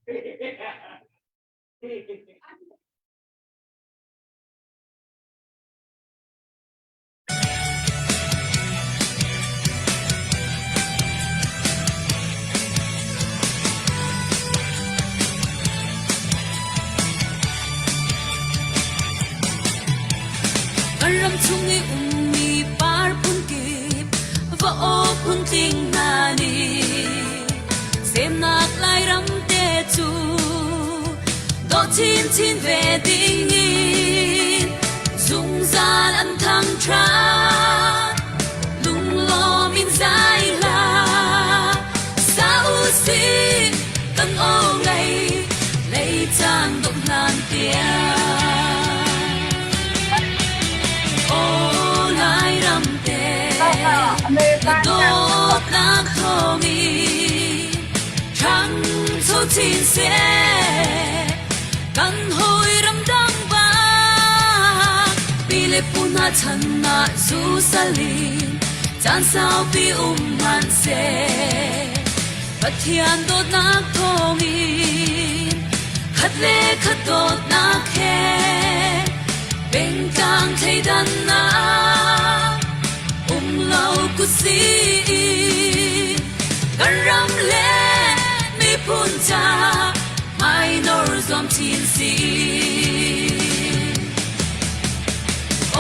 Kan ram chung i ummi par phunkip va aw phuntling hna nih semnak Lairam te cu dawh chinchin ve ding in zungzal an thangṭhat. Lunglawm in zai hlah sa u sih kan aw ngei lei caan dongh hlan tiang. Aw Lairam te na dawtnak thawngin ṭhangcho chin seh kan hawi ramdang bang pi le pu hna chan ah zu salin caan saupi um hmanhseh Pathian dawtnak thawngin khat le khat dawtnak he pengtlang thleidannak um lo kutsi kan ram le miphun ca hmainor zuam chin si.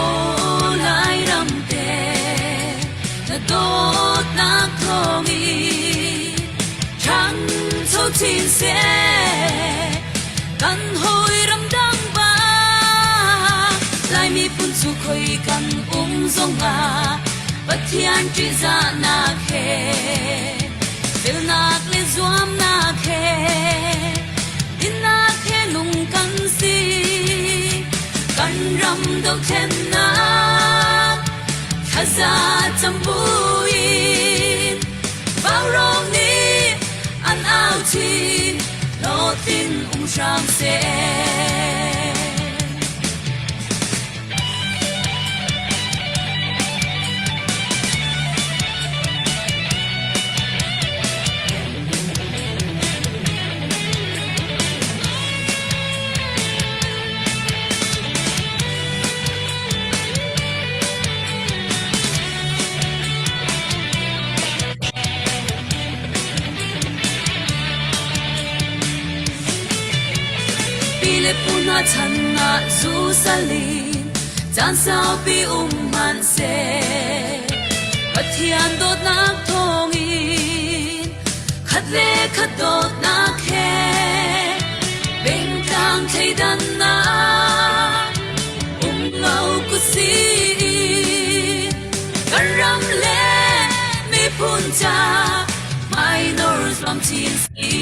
Aw Lairam te na dawtnak thawngin ṭhangcho chin seh kan hawi ramdang bang Laimi phun cu khoi kan um zongah Pathian ṭihzahnak he felnak le zuamnak he dinnak he nung kan si. Kan ram dohthlennak thlaza cam buin vaurawng nih an au chin hlawhtlin um hram seh. Pi le pu hna chan ah zu salin caan saupi um hmanhseh Pathian dawtnak thawngin khat le khat dawtnak he pengtlang thleidannak um lo kut si kan ram le miphun ca minor zuam chin si.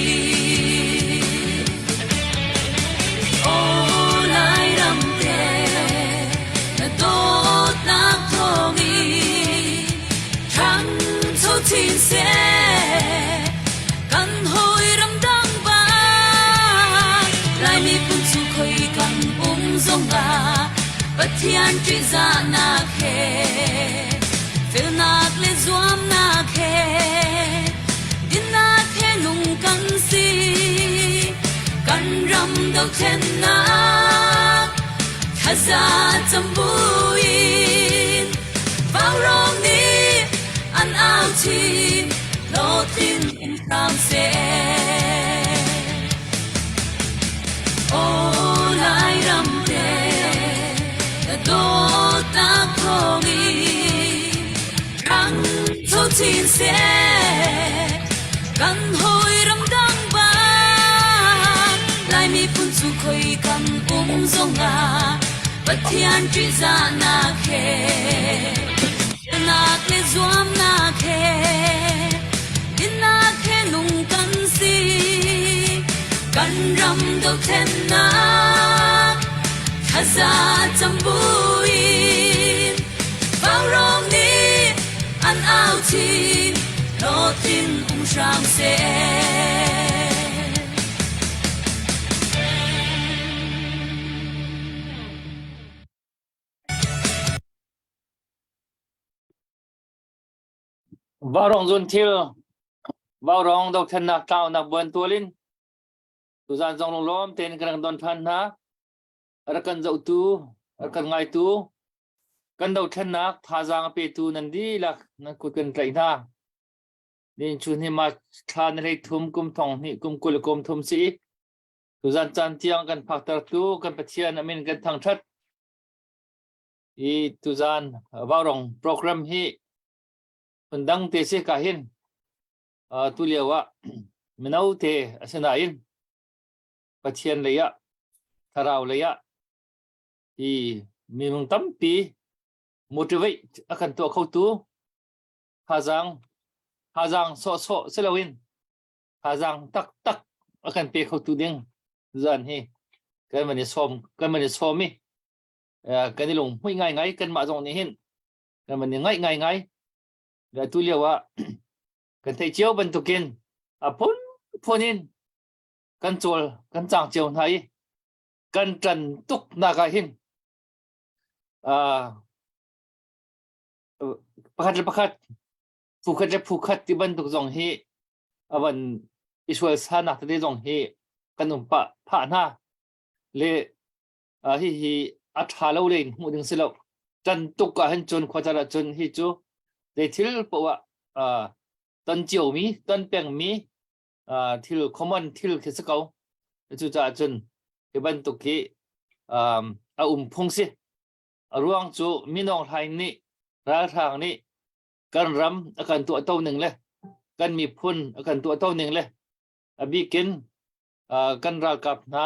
Aw Lairam te na dawtnak thawngin ṭhangcho chin seh kan hawi ramdang bang Laimi phun cu khoi kan um zongah Pathian ṭihzahnak he felnak le zuamnak he dinnak he nung kan si kan ram dohthlennak thlaza cam buin vaurawng nih an au chin hlawhtlin in hram seh. Aw Lairam te na dawtnak thawngin ṭhangcho chin seh kan hawi ramdang bang Laimi phun cu khoi kan um zongah Pathian ṭihzahnak he nak le zuamnak he dinnak he nung kan si kan ram dohthlennak thlaza cam buin vaurawng nih an au chin hlawhtlin um hram seh. Vaurawng zun thil, Vaurawng dothlennak tlaunak buan tual in. Tuzaan zong lunglawm tein kan rak don ṭhan hna. Rak kan zohtu, rak kan ngaitu, kan dothlennak thazaang a petu nan dihlak nan kut kan tlaih hna. Nin chun hi March thla ni hlei thum kum thong hnih kum 20 kum thum si. Tuzaan caan tiang kan phaktertu kan Pathian a min kan thangṭhat. I tuzaan Vaurong program hi phundang te si ka hin tu lio ah mino te asinain Pathian lei ah thlarau lei ah hi minung tampi motivate a kan tuah khotu thazaang thazaang sawhsawh si loin thazaang taktak a kan pe khotu ding zan hi kan van i sawm kan van i sawm i kan i lunghmuih ngaingai kanmah zong nih hin kan van i ngaih ngaingai. Tu lio ah kan theih cio bantukin a phunphun in kan cawl kan cang cio hna i kan ṭan tuk nak ah hin pakhat le pakhat phu khat le phu khat ti bantuk zong hi a van i sual sanak tete zong hi kan um pah phah hna le hihi a ṭha lo le in hmuh ding si lo. Ṭan tuk ah hin cun khuacar ah cun hi cu zei thil poah ah ton ciomi, ton pengmi thil common thil khi si ko. Cucaah cun hi bantuk hi a um phung si. A ruang cu minawng hlaing nih ralhrang nih kan ram a kan tuahto ning le kan miphun a kan tuahto ning le a bikin kan ralkap hna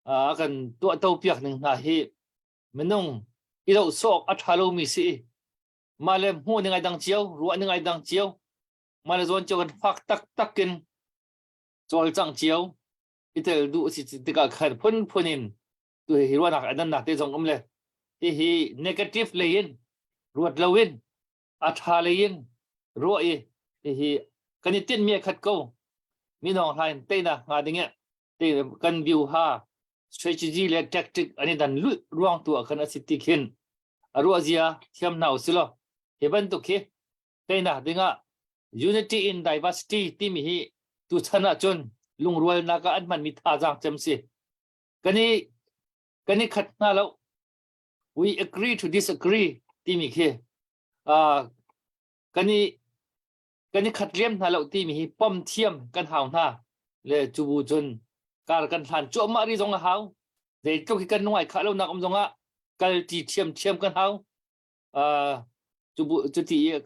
a kan tuahto piak ning hna hi minung i doh sawk a ṭha lomi si i mah le hmuh ning ai dang cio, ruah ning ai dang cio, mah le zawn cio kan fak taktak in cawlcangh cio i tel duh si tikah khan phunphun in tu hi ruahnak a dannak te zong um le hihi negative lei in ruat loin a ṭha lei in ruah i hihi kan i tinhmi a khat ko. Minawng hlain teinak hnga ding eh kan view ha strategy le tactic an i dan lulh ruang tu ah khan a si ti khin a ruah zia thiam hna usih law hi bantuk hi teinak dingah unity in diversity timi hi tuchan ah cun lungrualnak ah an hmanmi thazaang cem si. Kan i khat hna lo, we agree to disagree timi khi kan i khat lem hna lo timi hi pom thiam kan hau hna le cu bu cun kar kan hlan cuahmah ri zong a hau. Zeitluk hi kan nungai khah lonak um zongah kal ti thiam thiam kan hau. Cu bu cu ti i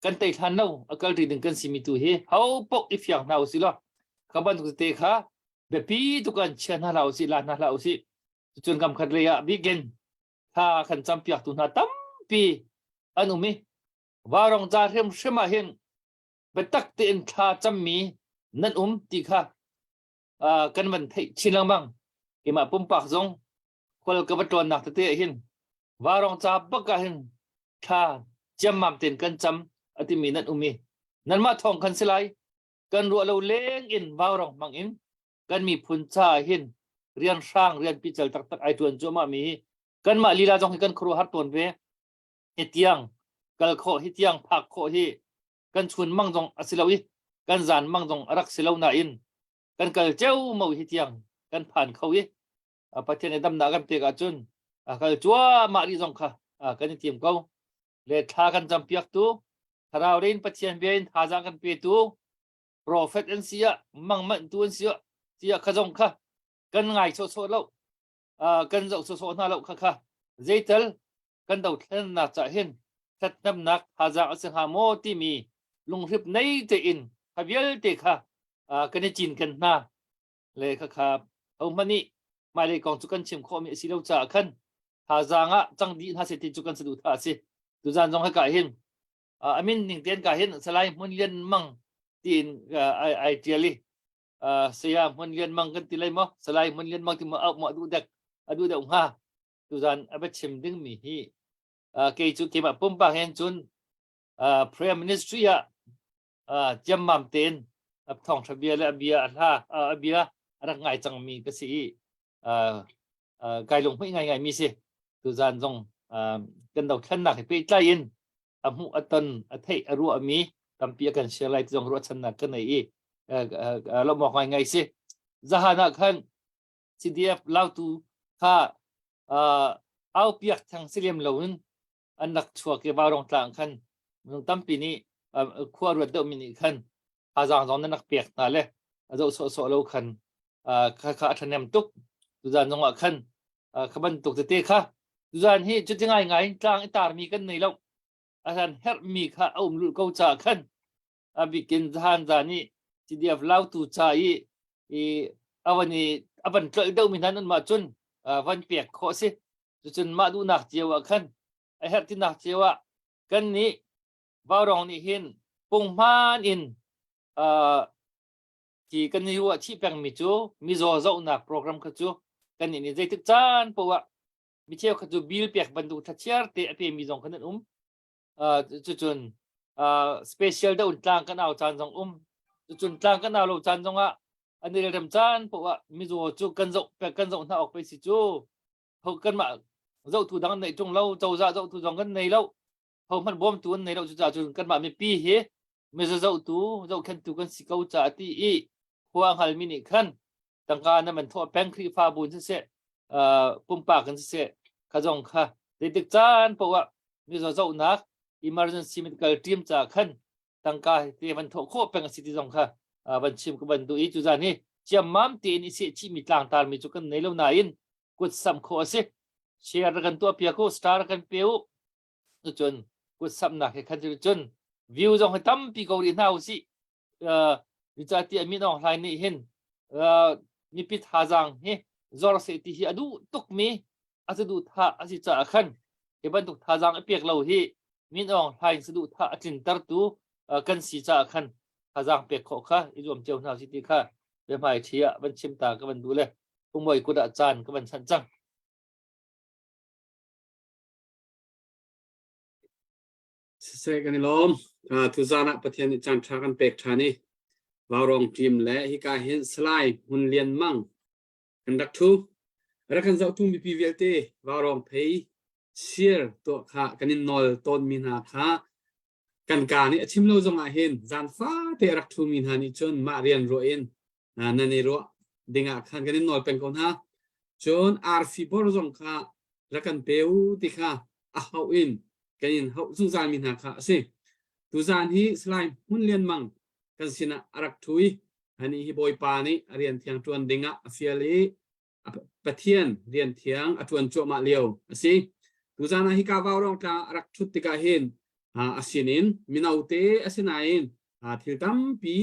kan tei hlan lo a kal ri ding kan simi tu hi ho pok i fiang hna usih law kha bantuk te kha biapi tuk an chia hna hlah usih la hna hlah usih. Cun kam khat lei ah bikin thla kan campiak tu hna tampi an um i Vaurawng ca hrimhrim ah hin biatak tein thla cammi nan um ti kha kan van theih chin lengmang. Keimah pumpak zong khual ka va ṭuannak tete ah hin vaurawng ca bak ah hin thla ciammam tein kan cam a timi nan um i nanmah thawng khan si lai kan ruah lo leng in vaurawng hmang in kan miphun ca ah hin rian hrang rian pical taktak ai ṭuan cuahmah mi hi kanmah lila zong hi kan khuaruahhar tawn ve. Hi tiang kal khawh, hi tiang phak khawh hi kan chun mang zong a si lo i kan zan mang zong a rak si lo nain kan kal ceomo hi tiang kan phan kho i Pathian nih damnak kan pek ahcun a kal cuahmah rih zong kha kan i tim ko. Le thla kan campiaktu thlarau in Pathian bia in thazaang kan petu prophet an si ah mangmanhtu an si ah tiah kha zong kha kan ngai sawhsawh lo, kan zoh sawhsawh hna lo. Kha kha zeital kan dothlennak cah hin ṭhathnemnak thazaang a si hnga maw timi lunghrip nei tein kha vialte kha kan i cinken hna le khakha hohmanh nih hmailei kong cu kan chim khawhmi a si lo caah khan thazaang ah cang dih hna seh ti cu kan saduhthah a si. Tuzaan zong hika hin a min ning tein ka hin Salai Hmun Lian Mang tiin ai ṭial i Saya Hmun Lian Mang kan ti lai maw, Salai Hmun Lian Mang ti maw auh maw a duh dek a duh deuh hnga. Tuzaan a biachim dingmi hi kei cu keimah pumpak hen cun prayer ministry ah ciammam tein a thawngṭha bia le a bia a hla a bia a rak ngai cangmi ka si i kai lunghmuih ngaingai mi si. Tuzaan zong kan dothlennak he pehtlai in a hmuh a ton a theih a ruahmi tampi a kan share lai ti zong ruahchannak ka nei i lawmh awk ngaingai si. Zahan ah khan CDF lautu kha au piak thang si lem loin an rak chuak i Vaurawng tlang khan minung tampi nih khua ruat deuhmi nih khan thazaang zong nan rak pek hna le a zoh sawhsawh lo khan kha kha a ṭhahnem tuk. Tuzan zong ah khan kha bantuk tete kha tuzan hi cuti ngaingai in tlang i tarmi kan nei lo. A san herhmi kha a um lulh ko caah khan a bikin zahan zan i CDF lautu ca i i a van i a van tlolh deuhmi hna nan mah cun van pek khawh a si. Cucun mah duhnak cio ah khan a herh tinak cio ah kan nih Vaurawng nih hin punghman in ti kan i ruah chih pengmi cu mizaw zohnak program kha cu kan nih nih zeitik caan poah ah mi cheukhat cu bill pek bantuk thlachiar te a pemi zong khan an um. Cucun special deuh in tlang kan au caan zong um. Cucun tlang kan au lo caan zong ah an i rem caan poah ah mizaw cu kan zoh kan zoh hna awk pei si cu. Kanmah zohtu dang an neih ṭung lo, cozah zohtu zong kan nei lo. Hohmanh bawmtu an nei lo cucaah cun kanmah mipi hi mizazohtu zohkhenhtu kan si ko caah ti i khua hngalmi nih khan tangka na man thawh peng Khrihfabu in siseh pumpak in siseh kha zong kha zeitik caan paoh ah mizaw zohnak emergency medical team caah khan tangka te van thawh khawh peng a si ti zong kha van chim ka van duh i cuzan hi ciammam tein i sehchihmi tlangtarmi cu kan nei lo nain kut samh khawh a si share kan tuah piak u star kan pe u Cucun kutsamhnak he khan cun view zong hi tampi ko rih hna usih. Zeicahtiah Min Aung Hlaing nih hin mipi thazaang hi zor seh ti hi a duh tukmi a saduhthah a si caah khan hi bantuk thazaang i pek lo hi Min Aung Hlaing saduhthah a tlintertu kan si caah khan thazaang pek khawh kha i zuam cio hna usih ti kha biahmaiṭhi ah van chim ta ka van duh le pumoi kut ah caan ka van chanh cang. Siseh kan i lawm. Tuzaan ah Pathian nih caan ṭha kan pek ṭhan i Vaurawng team le hika hin Salai Hmun Lian Mang kan rak ṭhu. Rak kan zohtu mipi vialte Vaurawng phei share tuah kha kan in nawl tawnmi hna kha kan kaa nih a chim lo zong ah hin zaan fate a rak ṭhumi hna nih cun mah rian ruah in nan i ruah dingah khan kan in nawl peng ko hna. Cun arfi bor zong kha rak kan pe u ti kha a hauh in kan in hauh zungzal mi hna kha a si. Tuzaan hi Salai Hmun Lian Mang kan sinah a rak ṭhu i ani hi Bawipa nih a rian thiang ṭuan dingah a fial i Pathian rian thiang a ṭuan cuahmah lio a si. Tuzaan ah hika Vaurawng tlang a rak ṭhut tikah hin a sinin mino te a si nain thil tampi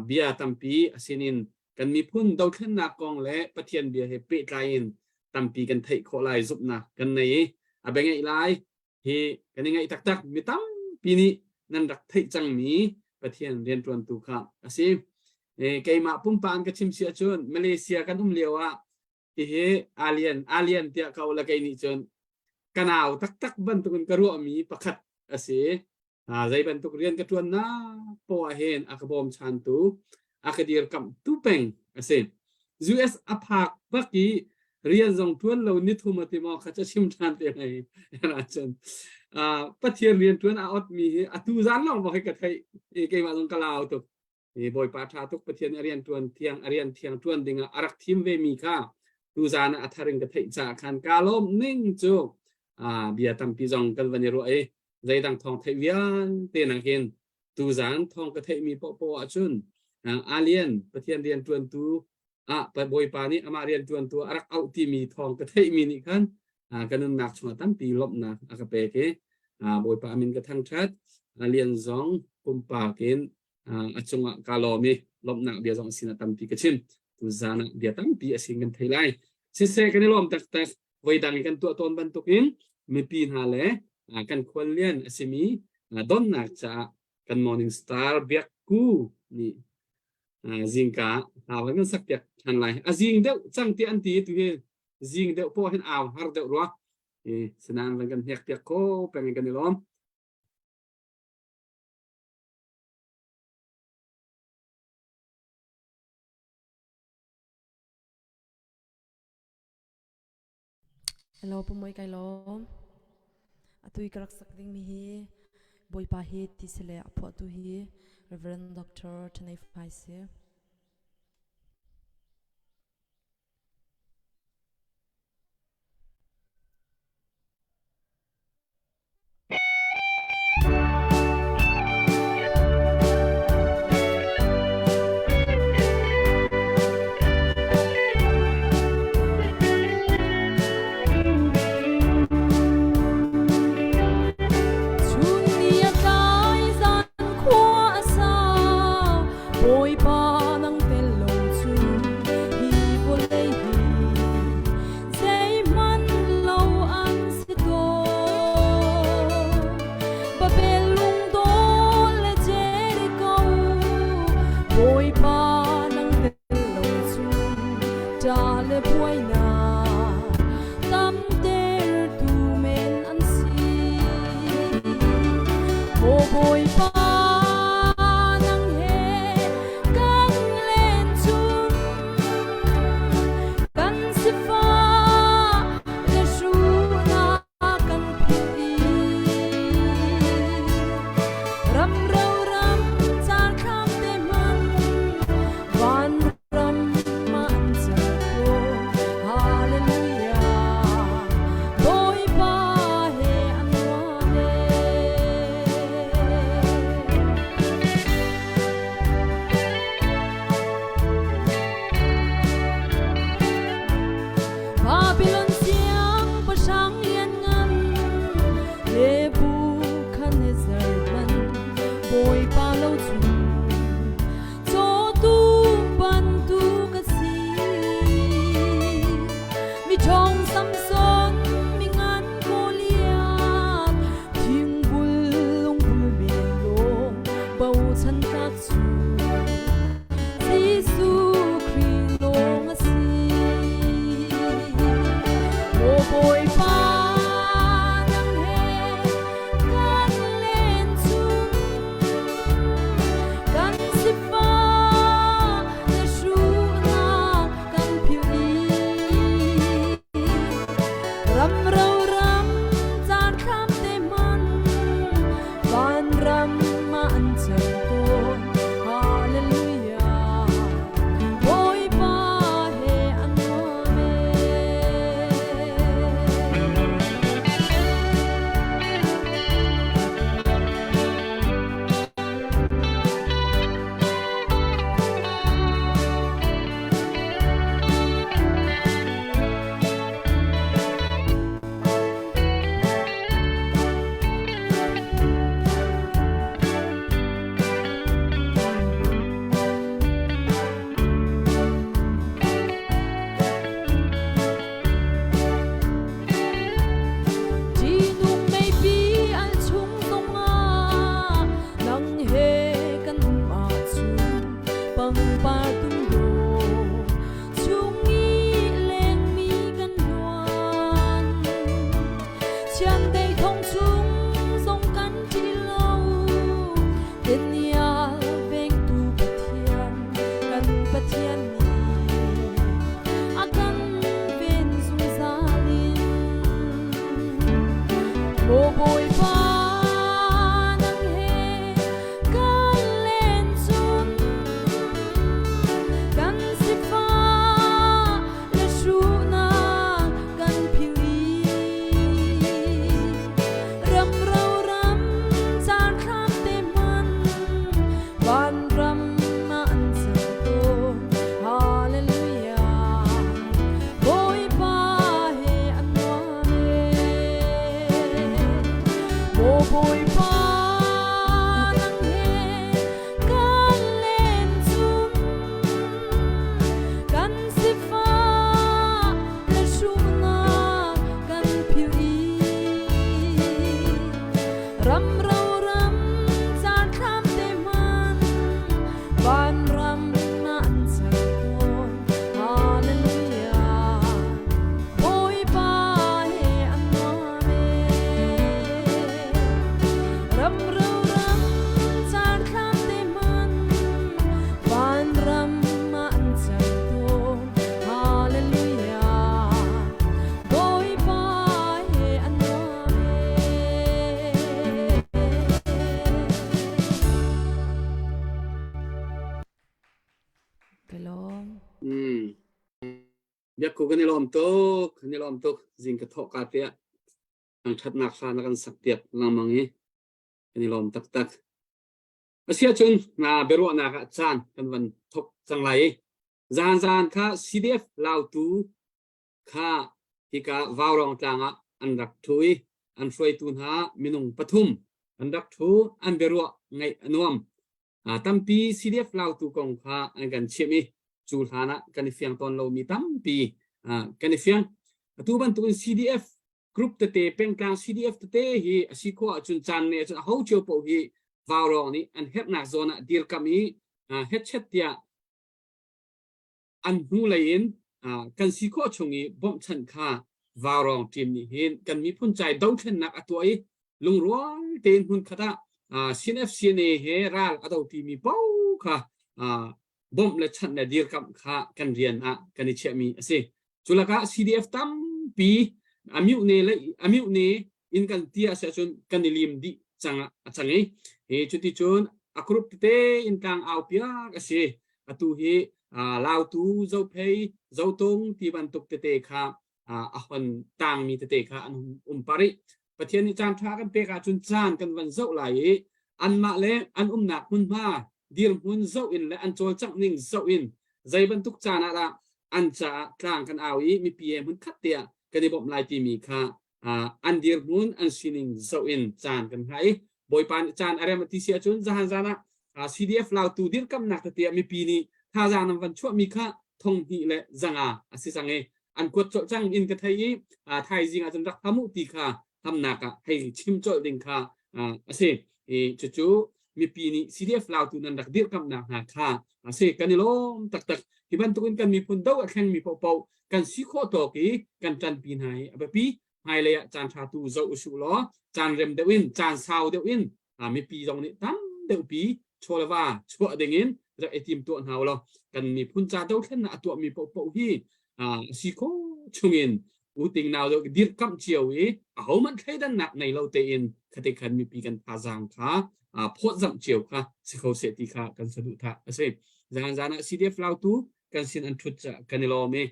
bia tampi a sinin kan miphun dothlennak kong le Pathian bia he pehtlai in tampi kan theih khawh lai zumhnak kan nei i a bia ngeih lai hi kan i ngaih taktak mi tampi nih nan rak theih cangmi Pathian rianṭuantu kha a si. Keimah pumpak in ka chim si ahcun Malaysia kan um lio ah hihi alien alien tiah ka la kei nih cun ka nau taktak bantukin ka ruahmi pakhat a si. Zei bantuk rian ka ṭuannak poah ah hin a ka bawmchantu, a ka dirkamhtu peng a si. US a phak bak i rian zong ṭuan lo nithum a ti maw kha cu chim ṭhan te lai ahcun Pathian rian ṭuan a ot mi hi atu zan lawng bak hi ka theih i keimah zong ka lau tuk. I Bawipa ṭha tuk Pathian a rian ṭuan thiang a rian thiang ṭuan dingah a rak thim ve mi kha tuzan ah a thar in ka theih caah khan kaa lawm ning cu bia tampi zong kan van i ruah i zeidang thawng theih vialte nang hin tuzan thawng ka theihmi paohpaoh ahcun alien Pathian rian ṭuantu ah Bawipa nih amah rian ṭuantu a rak auh timi thawng ka theihmi nih khan ka nunnak chungah tampi lawmhnak a ka pek i Bawipa min ka thangṭhat lian zong pumpak in a cungah ka lawm i lawmhnak bia zong sin ah tampi ka chim tuzan ah bia tampi a sin kan thei lai siseh kan i lawm taktak voidang i kan tuah tawn bantukin mipi hna le kan khuallian a simi donnak caah kan morning star biakku nih zingka hla kan sak piak than lai a zing deuh cang ti an ti tu hi zing deuh pawh hin au har deuh rua sinan van kan hnek piak ko peng in kan i lawm Hello pumoi kai lawm. Atu i ka rak sak dingmi hi Bawipa hi ti si le a phuahtu hi Reverend Dr. Thanei Fai si. Bawipa nang tel lo cun ṭa le buainak tamtertu men an si. Maw Bawipa nang he kan len cun kan sifah le hruhnak kan philh i ram ro ram caan thlam te hman vanram ma an cer ko. Hallelujah, Bawipa he an nuam e. Babylon siangpahrang lianngan Nebuchadnezzar hmanh Bawipa lo cu cawtu bantuk a si. Miṭhawng Samson, mingan Goliath, thingbul lungpul men lawng bochan tlak cu Jesuh Khrih lawng a si. Maw Bawipa, nang he kan len chung, kan sifah le hruhnak kan philh i ram ro ram caan thlam te hman Vanram ah an cang tawn. Hallelujah. Bawipa he an nuam e. Ṭihnung meipi al chung zongah nang he kan um ahcun pangpar tum dawh chung i lengmi kan hluan. Chiandeih thong chung zong kan ṭih lo. Daniel vengtu Pathian, kan Pathian nih a kan ven zungzal in. Maw Bawipa, nang he kan len cun kan sifah le hruhnak kan philh i ram ro ram caan thlam te hman vanram ah an cang tawn. Hallelujah, Bawipa he an nuam e. Maw Bawipa, nang he kan len cun kan sifah le hruhnak kan philh i ram ro ram caan thlam te hman vanram ah an cang tawn. Hallelujah, Bawipa he an nuam e. Ram ro ram caan thlam te hman vanram ah an cang tawn. Hallelujah, Bawipa he an nuam e. Ka lawm. Biakku kan i lawm tuk, kan i lawm tuk. Zing ka thawh ka te ah thangṭhatnak hla na kan sak piak lengmang i kan i lawm taktak. Asiahcun na biaruahnak ah caan kan van thok cang lai i zan zan kha CDF Lautu kha hika Vaurawng tlang ah an rak ṭhu i an hruaitu hna minung pathum an rak ṭhu an biaruah ngaih a nuam. Tampi CDF Lautu kong kha an kan chimh i cu hlan ah kan i fiang tawn lomi tampi kan i fiang. Atu bantukin CDF group tete pengtlang CDF tete hi a si khawh ahcun caan ne ahcun aho cio paoh hi Vaurawng nih an herhnak zawn ah dirkamh i. hetchet tiah an hnulei in kan si khawh chung i bawmhchanh kha Vaurawng team nih hin kan miphun cai dothlennak a tuah i lungrual tein hmunkhat ah CNF-CNA he ral a do timi paoh kha bawmh le chanh le dirkamh kha kan rian ah kan i chiahmi a si. Cu lakah CDF tampi amyuhne le amyuhne in kan ti a si ahcun kan i lim dih cang a cang i hi cuti cun a group tete in tlang au piak a si. Atu hi Lautu, Zophei, Zotung ti bantuk tete kha a hon tangmi tete kha an um par i Pathian nih caan ṭha kan pek ahcun caan kan van zoh lai i anmah le an umnak hmunhma dirhmun zoh in le an cawlcangh ning zoh in zei bantuk caan ah dah an caah tlang kan au i mipi he hmun khat te ah kan i bawmh lai timi kha an dirhmun an sining zoh in caan kan hngah i Bawipa nih caan a rem a ti si ahcun zahan zan ah CDF lautu dirkamnak tete ah mipi nih thazaang nan van chuahmi kha thong hnih le zanga a si cang i an kuat colh cang in ka thei i thaizing ah cun rak ham u ti kha hamnak ah hei chim colh ding kha a si i cucu mipi nih CDF lautu nan rak dirkamnak hna kha a si kan i lawm taktak hi bantukin kan miphun do a thlengmi paohpaoh kan si khawh tawk i kan ṭanpi hna hi a biapi hmailei ah caan ṭha tu zoh usih law caan rem deuh in caan sau deuh in mipi zong nih tam deuhpi chawleva chuah ding in rak i tim tuah hna law kan miphun ca dothlennak a tuahmi paohpaoh hi a si khawh chungin uting nau deuh dirkamh cio i ahohmanh thleidannak nei lo tein khate khan mipi kan thazaang kha phawtzamh cio kha si kho seh ti kha kan saduhthah a si. Zan zan ah CDF lautu kan sin an ṭhut kan i lawm i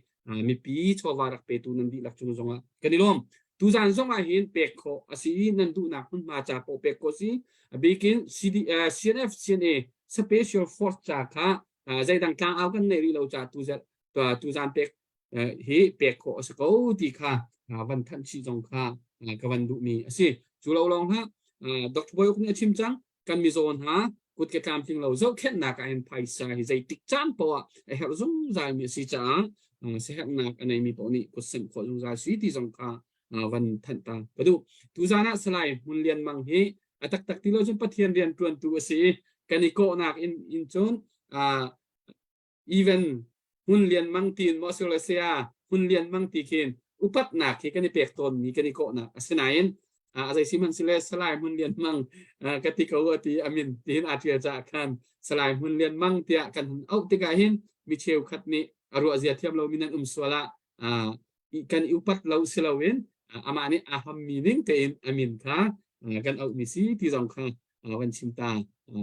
mipi chawva rak petu nan dihlak cung zongah kan i lawm. Tuzan zong ah hin pek khawh a si i nan duhnak hmunhma ca paoh pek khawh si. A bikin CD, CNF CNA Special Force ca kha zeidang tlangau kan neih rih lo ca tuzan pek hi pek khawh a si ko ti kha van thanh chih zong kha ka van duhmi a si. Cu lo lawng hlah Dr. Bawi Uk nih a chim cang kan mizaw hna kut ke tlamtling lo zohkhenhnak ah hin phaisa hi zeitik caan poah ah a herh zungzal mi a si caah siaherhnak a neimi paoh nih kutsemh khawh zungzal si ti zong kha van thanh ta ka duh. Tuzan ah Salai Hmun Lian Mang hi a taktak ti lo cun Pathian rian ṭuantu a si i kan i kawhnak in in cun even hmun lian mang tiin maw silo saya hmun lian mang ti khin upatnak hi kan i pek tawnmi kan i kawhnak asinain a zei si hmanh sile salai hmun lian mang ka ti ko ati amin tiin aa ṭial caah khan salai hmun lian mang tiah kan hun auh tikah hin mi cheukhat nih a ruah zia thiam lomi nan um sual ah kan i upat lo si loin amah nih a hammi ning tein amin kha kan auhmi si ti zong kha van chim ta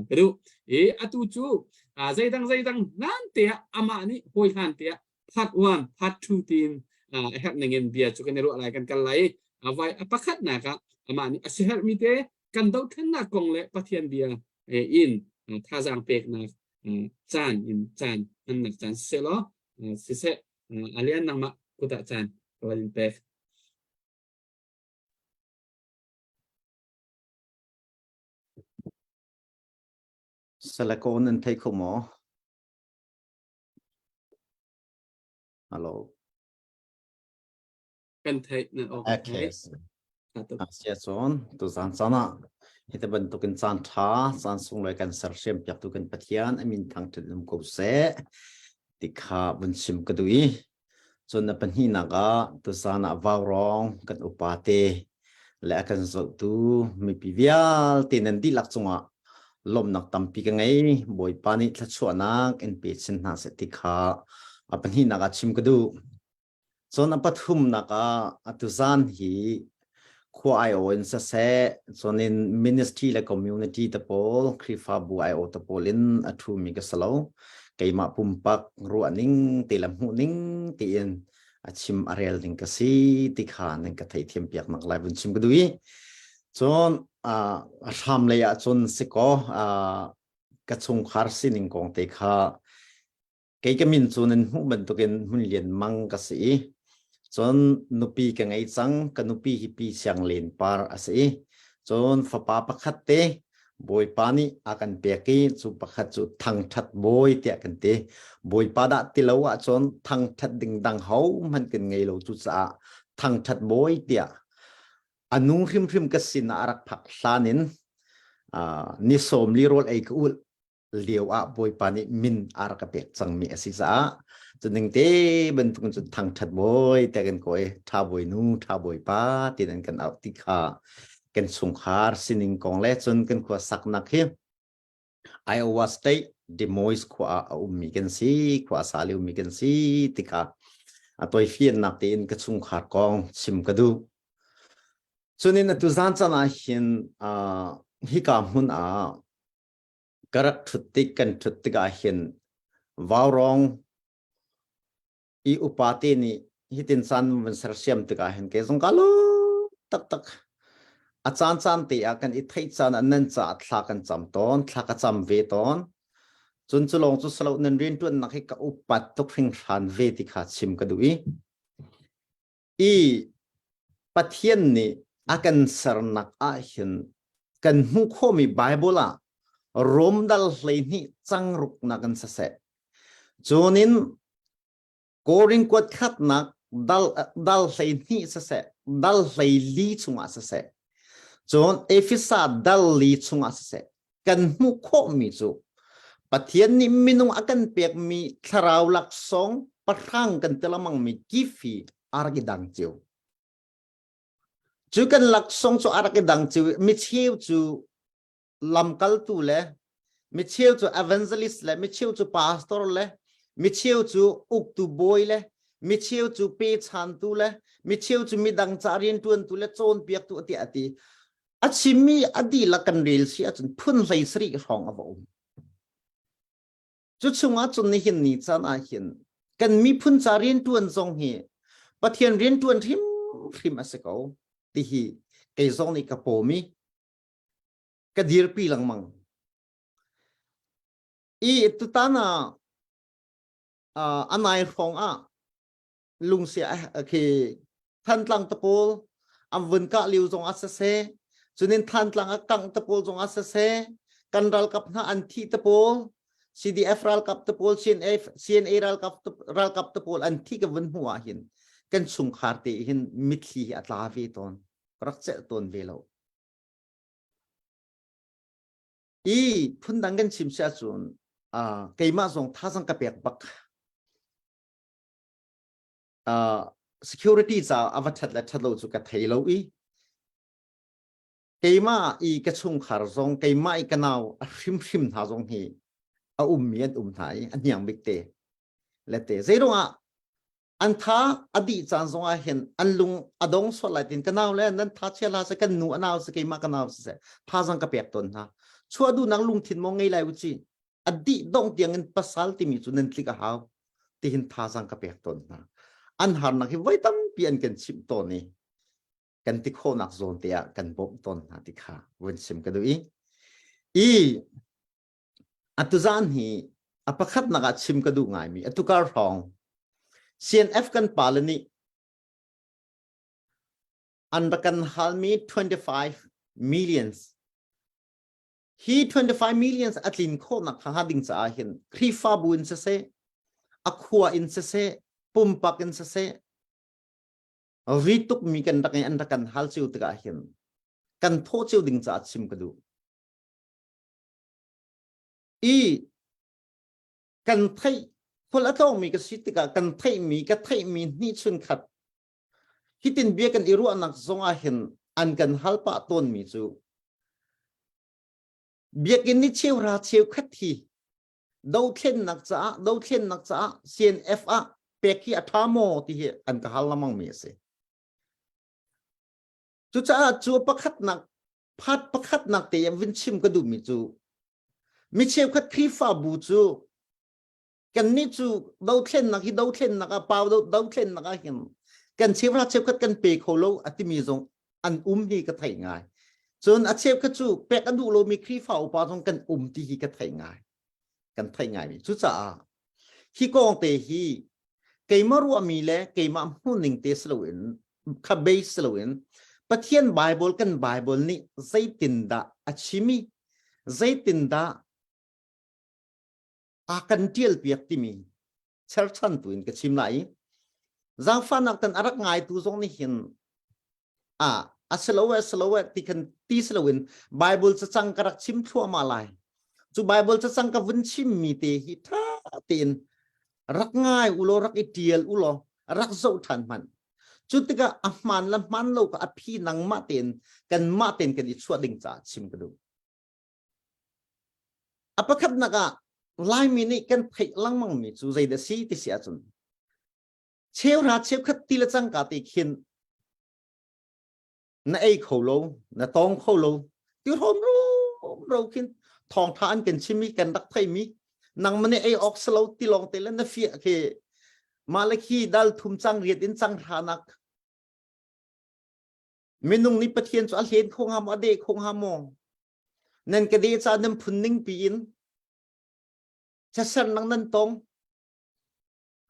ka duh i atu cu zeidang zeidang hlan te ah amah nih hawi hlan te ah part 1 part 2 tiin a herh ning in bia cu kan i ruah lai kan kal lai a vai a pakhatnak ah amah nih a siherhmi te kan dothlennak kong le Pathian bia in thazaang peknak caan in caan hmannak caan siseh law siseh alian nangmah kut ah caan ka van in pek. Salakawn nan thei kho maw? Hello. Kan theih nan awk kan Okay. theih. Atu. Asia cun tuzan caan ah hiti bantukin caan ṭha caan sunglawi kan sersiam piaktu kan Pathian a min thangṭhat um ko seh ti kha vun chim ka duh i Cun a pahnihnak ah tuzaan ah vaurawng kan upa te le a kan zohtu mipi vialte nan dihlak cungah lawmhnak tampi ka ngei. Bawipa nih thluachuahnak in pe chin hna seh ti kha a pahnihnak ah chim ka duh. Cun a pathumnak ah atuzaan hi khua aiawh in siseh, cun in ministry le community te pawl, Khrihfabu aiawh te pawl in a ṭhumi ka si lo. Keimah pumpak ruahning te le hmuhning tiin a chim a rel ding ka si ti kha nan ka theihthiam piak nak lai vun chim ka duh i cun a hram lei ah cun si kaw ka chungkhar sining kong te kha Kei ka min cu nan hmuh bantukin Hmun Lian Mang ka si i cun nupi ka ngei cang. Ka nupi hi Pi Siang Len Par a si i cun fapa pakhat te Bawipa nih a kan pek i cu pakhat cu thangṭhat bawi tiah kan ti. Bawipa dah ti lo ahcun thangṭhat ding dang hohmanh kan ngei lo cucaah thangṭhat bawi tiah a nu hrimhrim ka sinah a rak phak hlan in ni sawm li rawl ei ka ulh. lio ah Bawipa nih min a rak ka pek cangmi a si caah cuning te bantuk cun thangthat bawi te kan kawi tha bawi nu tha bawi pa ti nan kan auh ti kha kan chungkhar sining kong le cun kan khua saknak hi Iowa State Des Moines khua ah a ummi kan si khua sa le ummi kan si ti kha a toifiannak tein ka chungkhar kong chim ka duh cunin atu zan chan ah hin hika hmun ah ka rak ṭhut tik kan ṭhut tikah hin vaurawng i upa te nih hitin caan van sersiam tikah hin kei zong ka lawm taktak. A caan caan te ah kan i theih caan ah nan caah thla kan cam tawn, thla ka cam ve tawn. Cun cu lawng cu salo nan rianṭuannak hi ka upat tuk hringhran ve ti kha chim ka duh i I Pathian nih a kan sernak ah hin kan hmuh khawhmi Bible ah Rom dal 12 cangruknak in siseh, cunin Korin kuat khatnak dal, dal 12 siseh, dal 14 chungah siseh, cun Efesa dal li chungah siseh, kan hmuh khawhmi cu Pathian nih minung a kan pekmi thlarau laksawng pahrang kan ti lamangmi gift hi a rak i dang cio. Cu kan laksawng cu a rak i dang cio. Mi cheu cu lamkaltu le mi cheu cu evangelist le mi cheu cu pastor le mi cheu cu uktu bawi le mi cheu cu pechantu le mi cheu cu midang ca riantuantu le cawnpiaktu tiah a ti. A chimmi a dihlak kan rel si ahcun phun 17 hrawng a va um. Cu chungah cun nihin ni caan ah hin kan miphun ca riantuan zong hi Pathian riantuan hrimhrim a si ko ti hi kei zong nih ka pawm i ka dirpi lengmang. I tutan ah a nai hrawng ah lungsia khi Thantlang tapawl an vun kah lio zong ah siseh cunin Thantlang a kangh tapawl zong ah siseh kan ralkap hna an thih tapawl CDF ralkap tapawl CNA CNA ralkap ralkap tapawl an thi ka vun hmu ah hin kan chungkhar te hin mitthli hi a tla ve tawn rak celh tawn ve lo i phundang kan chim sia cun keimah zong thazang ka pek bak security ca a va ṭhat le ṭhat lo cu ka thei lo i keimah i ka chungkhar zong keimah i ka nau a hrimhrim hna zong hi a ummi an um hna i a hniang bik te le te zeiruangah an tha a dih caan zong ah hin an lung a dong sual lai tin ka nau le nan tha chia la se kan nu a nau se keimah ka nau se thazang ka pek tawn hna chuah duhnak lungthin mo ngei lai u ci a dih dong tiang in pasal timi cu nan tlik a hau tihin thazang ka pek tawn hna an harnak hi voi tampi an kan chimh tawn i kan ti khawhnak zawn te ah kan bawmh tawn hna ti kha vun sim ka duh i i atuzan hi a pakhatnak ah chim ka duh ngaimi atukar hrawng CNF kan pa le nih an rak kan halmi 25 millions Hi 25 millions a tlin khawhnak hnga ding caah hin Khrihfabu in siseh, a khua in siseh, pumpak in siseh, ri tukmi kan rak an rak kan hal cio tikah hin kan thawh cio ding caah chim ka duh. I kan theih khual a tlawngmi ka si tikah kan theihmi ka theihmi hnih khat hitin bia kan i ruahnak zong ah hin an kan hal pah tawnmi cu biakinn ni cheuhra cheukhat hi dothlennak caah dothlennak caah CNF ah pek hi a tha maw ti hi an ka hal lamang mi a si. Cucaah cu pakhatnak phat pakhatnak te vun chim ka duhmi cu mi cheukhat Khrihfabu cu kannih cu dothlennak hi dothlennak ah pau dothlennak ah hin kan cheuhra cheukhat kan pe kho lo a timi zong an um hi ka theih ngai cun a cheukhat cu pek a duh lomi Khrihfa upa zong kan um ti hi ka theih ngai kan theih ngai mi cucaah hi kong te hi keimah ruahmi le keimah hmuhning te si loin kha base si loin Pathian Bible kan Bible nih zeitindah a chimi zeitindah a kan ṭial piak timi cherchan tu in ka chim lai i zaangfahnak tan a rak ngaitu zong nih hin a a si lo e si lo e ti kan ti si loin Bible cacang ka rak chim thluahmah lai. Cu Bible cacang ka vun chimmi te hi ṭha tein rak ngai ulaw rak i ṭial ulaw rak zoh ṭhan hmanh. Cu tikah a hmaan le hmaan lo kha a phi nangmah tein kanmah tein kan i chuah ding caah chim ka duh. A pakhatnak ah Laimi nih kan theih lengmangmi cu zeidah si ti si ahcun cheuhra cheukhat ti le cangka te khin na ei kho lo na tawng kho lo ti hrom ro khin thawngtha an kan chim i kan rak theimi nangmah nih ei awk si lo ti lawng te le na fiah khi mah le khi dal thum cang riat in cang hranak minung nih Pathian cu a hlen kho hnga maw a deh kho hnga maw nan ka deh ca nan phun ning piin chaser nang nan tong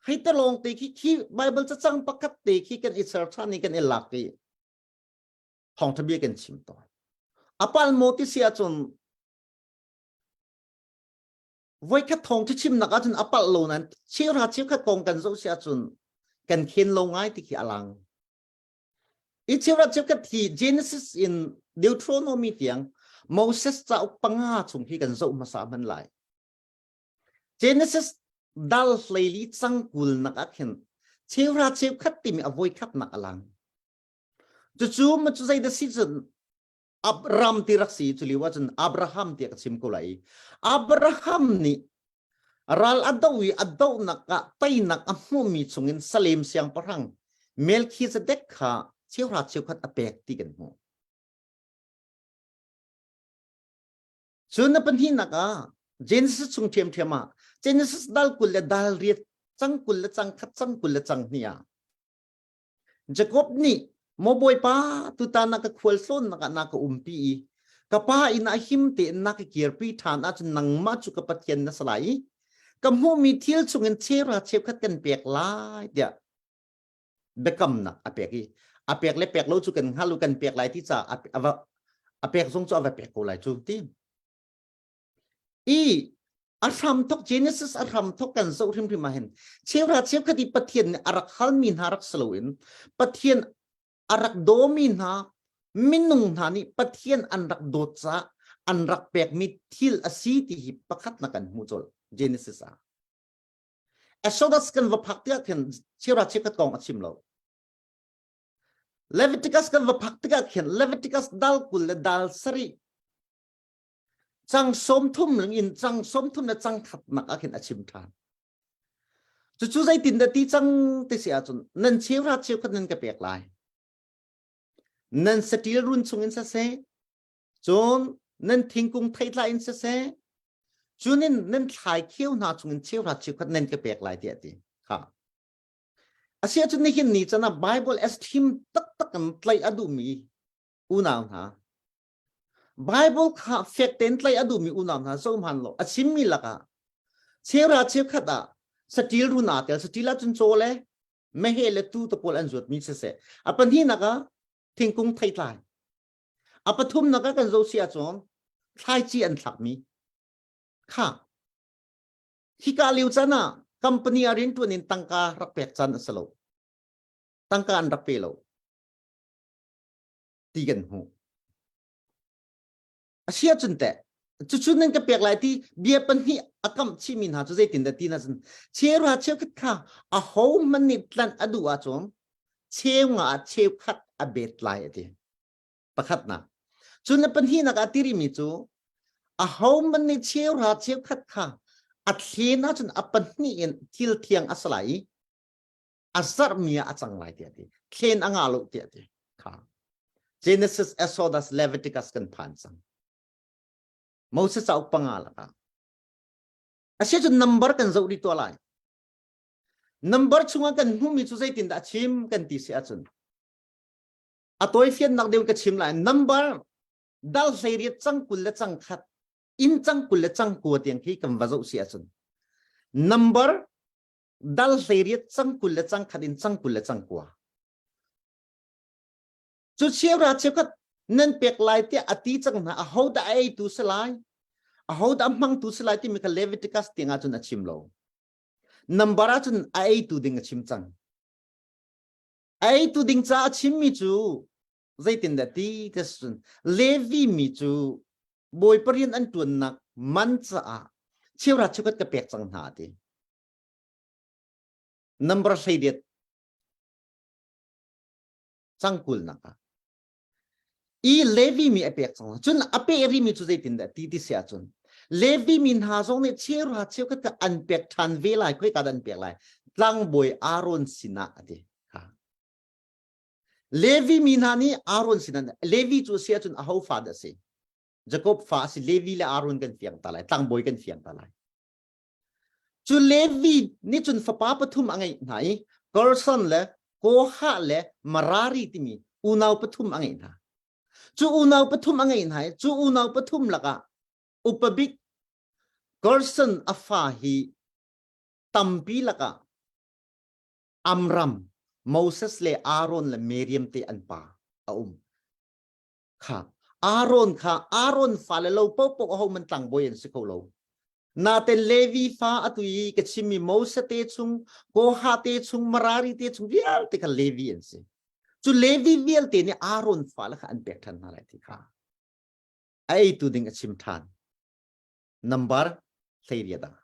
hei te lawng te khi khi Bible cacang pakhat te khi kan i ser than i kan i lak i thawngtha bia kan chim tawn apal maw ti si ahcun voikhat thawng thi chimnak ahcun apal lo nan cheuhra cheukhat kong kan zoh si ahcun kan khen lo ngai ti khi alang i cheuhra cheukhat hi Genesis in Deuteronomy tiang Moses cauk panga chung hi kan zoh hmasa hman lai Genesis dal hleili cang kulnak ah khin cheuhra cheukhat timi a voikhatnak a lang. Cucu ma cu zeidah si cun Abram ti rak si cu lio ahcun Abraham tiah ka chim ko lai. Abraham nih ral a do i a dohnak ah teinak a hmuhmi chungin Salem siangpahrang Melchizedek kha cheuhra cheukhat a pek ti kan hmuh. Cun na pahnihnak ah Genesis chung ṭhiamṭhiam ah Genesis dal 20 le dal riat cang 20 le cang khat cang 20 le cang hnih ah Jacob nih maw Bawipa tutan na ka khual tlawnnak ah na ka umpi i ka pa inn ah him tein na ka kirpi ṭhan ahcun nangmah cu ka Pathian na si lai i ka hmuhmi thil chungin cheuhra cheukhat kan pek lai tiah biakamnak a pek i a pek le pek lo cu kan hngal u kan pek lai ti ca a pek zong cu a va pek ko lai cu ti i a hram thok Genesis a hram thok kan zoh hrimhrim ah hin cheuhra cheukhat i Pathian nih a rak halmi hna rak si loin Pathian a rak dawmi hna minung hna nih Pathian an rak dawt caah an rak pekmi thil a si ti hi pakhat na kan hmuh colh Genesis ah Exodus kan va phak tikah khin cheuhra cheukhat kong a chim lo. Leviticus kan va phak tikah khin Leviticus dal 20 le dal sarih cang 30 in cang 30 le cang khatnak ah khin a chim ṭhan. Cucu zeitin dah ti cang ti si ahcun nan cheuhra cheukhat nan ka pek lai. Nan saṭil run chungin siseh, cun nan thingkung theitlai in siseh, cunin nan thlai kheu hna chungin cheuhra cheukhat nan ka pek lai tiah ti kha asi ahcun nihin ni chan ah Bible as thim taktak in tlaih a duhmi unau hna Bible kha fek tein tlaih a duhmi unau hna zoh hman lo a chimmi lakah cheuhra cheukhat ah saṭil run aa tel saṭil ahcun caw le meheh le tuu te pawl an zuatmi siseh a pahnihnak ah thingkung theitlai A pathumnak ah kan zoh si ahcun thlaici an thlakmi kha hika lio caan ah company ah rianṭuan in tangka rak pek caan a si lo. Tangka an rak pe lo ti kan hmuh. A si ahcun teh cucu nan ka pek lai ti bia pahnih a kamh chihmi hna cu zeitin dah ti na cun cheuhra cheukhat kha a ho hmanh nih tlanh a duh ahcun cheu nga ah cheukhat a bet lai a ti. Pakhatnak. Cun na pahnihnak ah tirimi cu ahohmanh nih cheuhra cheukhat kha a thlen ahcun a pahnih in thil thiang a si lai i a zarhmi ah a cang lai tiah ti. Thlen a ngah lo tiah ti. Kha. Genesis, Exodus, Leviticus kan phan cang. Moses cauk panga lakah. Asiahcun number kan zoh rih tuah lai. Number chungah kan hmuhmi cu zeitindah a chim kan ti si ahcun a tawifiannak deuh ka chim lai number dal 18 cang 20 le cang khat in cang 20 le cang kua tiang khi kan va zoh si ahcun number dal 18 cang 20 le cang khat in cang 20 le cang kua cu cheuhra cheukhat nan pek lai tiah a ti cang hna aho dah a eitu si lai aho dah a hmangtu si lai timi kha Leviticus tiang ahcun a chim lo number ahcun a eitu ding a chim cang Eitu ding ca a chimmi cu zeitindah ti te cun Levi mi cu Bawipa rian an ṭuannak man caah cheuhra cheukhat ka pek cang hna ti. Number 18 cang kulnak ah i Levi mi a pek cang cun a pe rimi cu zeitindah ti ti si ahcun Levi mi hna zong nih cheuhra cheukhat kha an pek ṭhan ve lai khoika dah an pek lai tlangbawi Aaron sinah a ti. Levi mi hna nih Aaron sinah Levi cu si ahcun aho fa dah si? Jakob fa a si Levi le Aaron kan fiang ta lai tlangbawi kan fiang ta lai. Cu Levi nih cun fapa pathum a ngeih hna i Gerson le Koha le Merari timi unau pathum a ngeih hna. Cu unau pathum a ngeih hna i cu unau pathum lakah upa bik Gerson a fa hi tampi lakah Amram, Moses le Aaron le Miriam te an pa a um. Kha Aaron kha Aaron fale lo paohpaoh aho man tlangbawi an si kho lo. Naten Levi fa atu i ka chimmi Moses te chung, Koha te chung, Merari te chung vialte kha Levi an si. Cu Levi vialte nih Aaron fale kha an pek ṭhan hna lai ti kha. A eitu ding a chim ṭhan. Number 18 ah.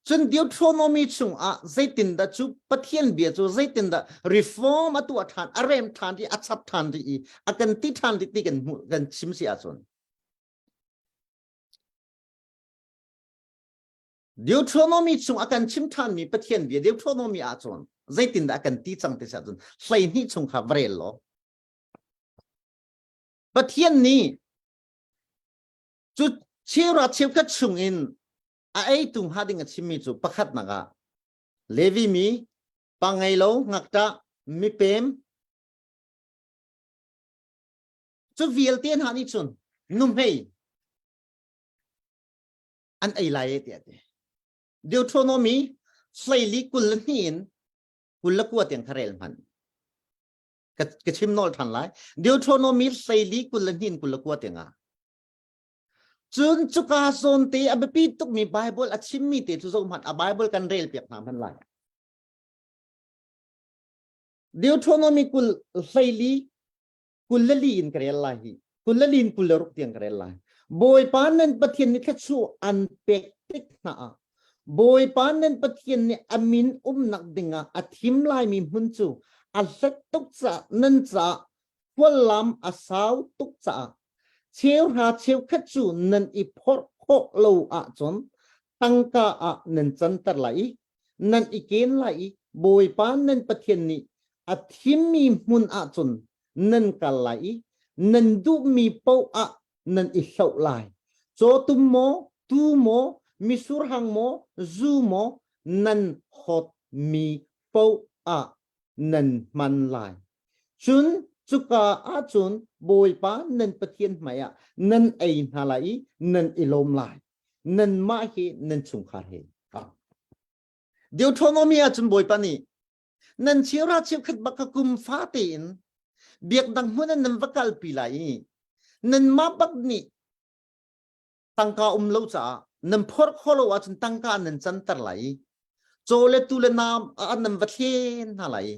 Cun Deuteronomy chungah zeitindah cu Pathian bia cu zeitindah reform a tuah ṭhan, a rem ṭhan i a chap ṭhan rih i a kan ti ṭhan rih ti kan hmuh kan chim si ahcun Deuteronomy chung a kan chim ṭhanmi Pathian bia Deuteronomy ahcun zeitindah a kan ti cang ti si ahcun 12 chung kha va rel law Pathian nih cu cheuhra cheukhat chungin a eitu hnga ding a chimmi cu pakhatnak ah Levi mi pa ngei lo ngakṭah mipem cu vialte hna nih cun nuhmei an ei lai e tiah ti Deuteronomy hleili 22 in 29 tiang kha rel hmanh ka, ka chim nawl ṭhan lai Deuteronomy hleili 22 in 29 tiang ah Cun cuka zawn te a biapi tukmi Bible a chimmi te cu zoh hmanh a Bible kan rel piak hna hmanh lai. Deuteronomy 20 hleili 24 in ka rel lai hi. 24 in 26 tiang ka rel lai. Bawipa nan Pathian nih thluachuah an pek tik hna ah Bawipa nan Pathian nih a min umnak dingah a thim laimi hmun cu a hlet tuk caah nan caah khuallam a sau tuk caah cheuhra cheukhat cu nan i phorh khawh lo ahcun tangka ah nan canter lai i nan i ken lai i Bawipa nan Pathian nih a thimmi hmun ahcun nan kal lai i nan duhmi paoh ah nan i hloh lai. Cawtum maw, tuu maw, mitsur hang maw, zu maw nan hawtmi paoh ah nan hman lai. Cun cuka ahcun Bawipa nan Pathian hmaiah nan ei hna lai i nan i lawm lai. Nanmah hi nan chungkhar he. Deuteronomy ahcun Bawipa nih nan cheuhra cheukhat bak kha kum fa tein biakdang hmun ah nan va kalpi lai i nanmah bak nih tangka um lo caah nan phorh khawh lo ahcun tangka nan canter lai i caw le tu le nam ah nan va thlen hna lai i